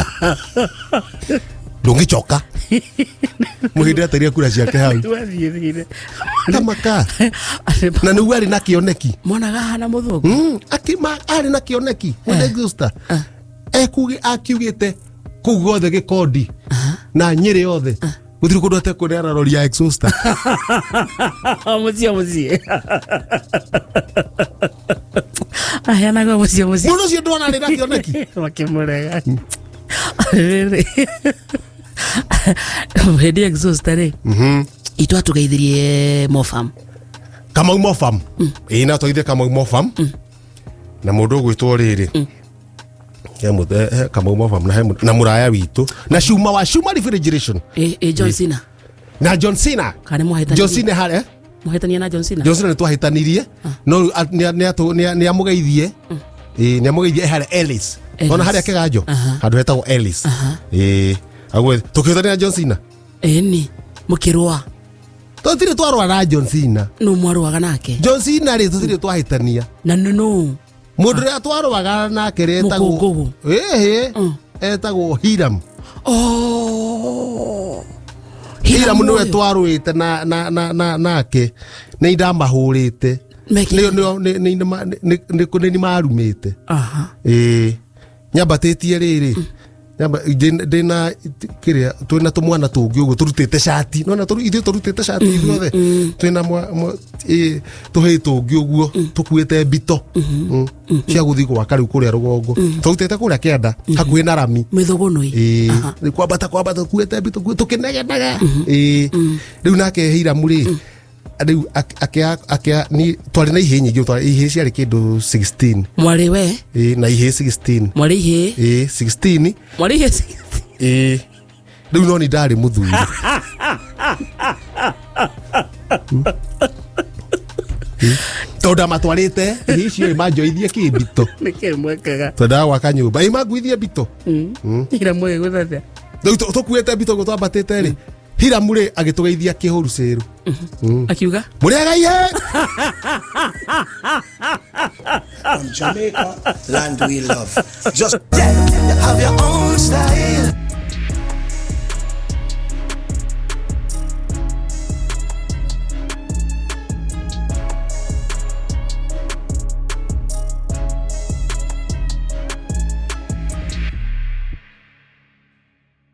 ndũngĩcoka. Mũhĩndĩ ateire kura ciake hau. Wathiĩthire. Tamaka na nĩguo arĩ na kĩoneki. Monaga hana mũthũngũ. Akima arĩ na kĩoneki Mũhĩndĩ Exhauster ekuge akiugĩte kũu guothe gĩkondi na Nyĩrĩ yothe gũtirĩ kũndũ atekũneana rori ya exhauster. Mũciĩ o mũciĩ aheanaga mũciĩ o mũciĩ. Mũndũ ũcio ndona arĩ na kĩoneki. Makĩmũrega rĩrĩ hĩndĩ exhauster rĩ. Itũ atũgeithirie mofam. Kamau Mofam, ĩĩ, no tũgeithie Kamau Mofam na mũndũ ũgwĩtwo rĩrĩ he he Kamau Mofam na he na mũraya witũ na Cuma wa Cuma Refrigeration. Ĩ John Cena? Na John Cena. Kana nĩ John Cena harĩa? Mũhĩtania na John Cena? John Cena nĩ twahĩtanirie, no rĩu nĩ amũgeithie, ĩĩ, nĩ amũgeithie, e harĩa Ellis. Ellis. Ona harĩa Kĩganjo, handũ hetagwo Ellis. Ĩĩ, tũkĩhĩtania na John Cena. Ĩni mũkĩrũa? Tũtirĩ twarũa na John Cena. Nũ mwarũaga nake? John Cena rĩ, tũtirĩ twahĩtania. Na nũ? Mũndũ ũrĩa twarũaga nake rĩ, etagwo Mũkũngũgũ. Ĩhĩ, etagwo Hiram. Oh. Hiram nĩwe ũyũ. twarũĩte na nake, nĩ ndamahũrĩte. Mekĩte? Nĩ nĩ marumĩte. Ĩĩ, nyambatĩtie rĩrĩ, ndĩna kĩrĩa, twĩna tũmwana tũngĩ ũguo tũrutĩte cati, nona ithuĩ tũrutĩte cati ithuothe, twĩna ĩĩ, tũhĩĩ tũngĩ ũguo tũkuĩte mbito cia gũthiĩ gwaka rĩu kũrĩa rũgongo, tũrutĩte kũrĩa kĩanda hakuhĩ na rami. Mĩthũgũnũi. Ĩĩ, rĩu kwambata kuĩte mbito tũkĩnegenaga. Ĩĩ, rĩu nake Hiramu rĩ, rĩu ni twarĩ na ihĩĩ nyingĩ, twarĩ ihĩĩ ciarĩ kĩndũ 16. Mwarĩ we? Ĩĩ, na ihĩĩ 16. Mwarĩ ihĩĩ? Ĩĩ, 16. Mwarĩ ihĩĩ. Ĩĩ, rĩu no ni ndarĩ mũthuri tondũ ndamatwarĩte ihĩĩ icio ĩ manjoithie kĩmbito. Nĩkĩ mwekaga? Twendaga gwaka nyũmba, ĩ manguithie mbito. Hiramu ĩgwĩta atĩa? Rĩu tũkuĩte mbito ũguo twambatĩte rĩ, Hiramu rĩ agĩtũgeithia kĩhũru cĩru. Akiuga? Mũrĩaga ihe. From Jamaica, land we love. Just yeah, you have your own style.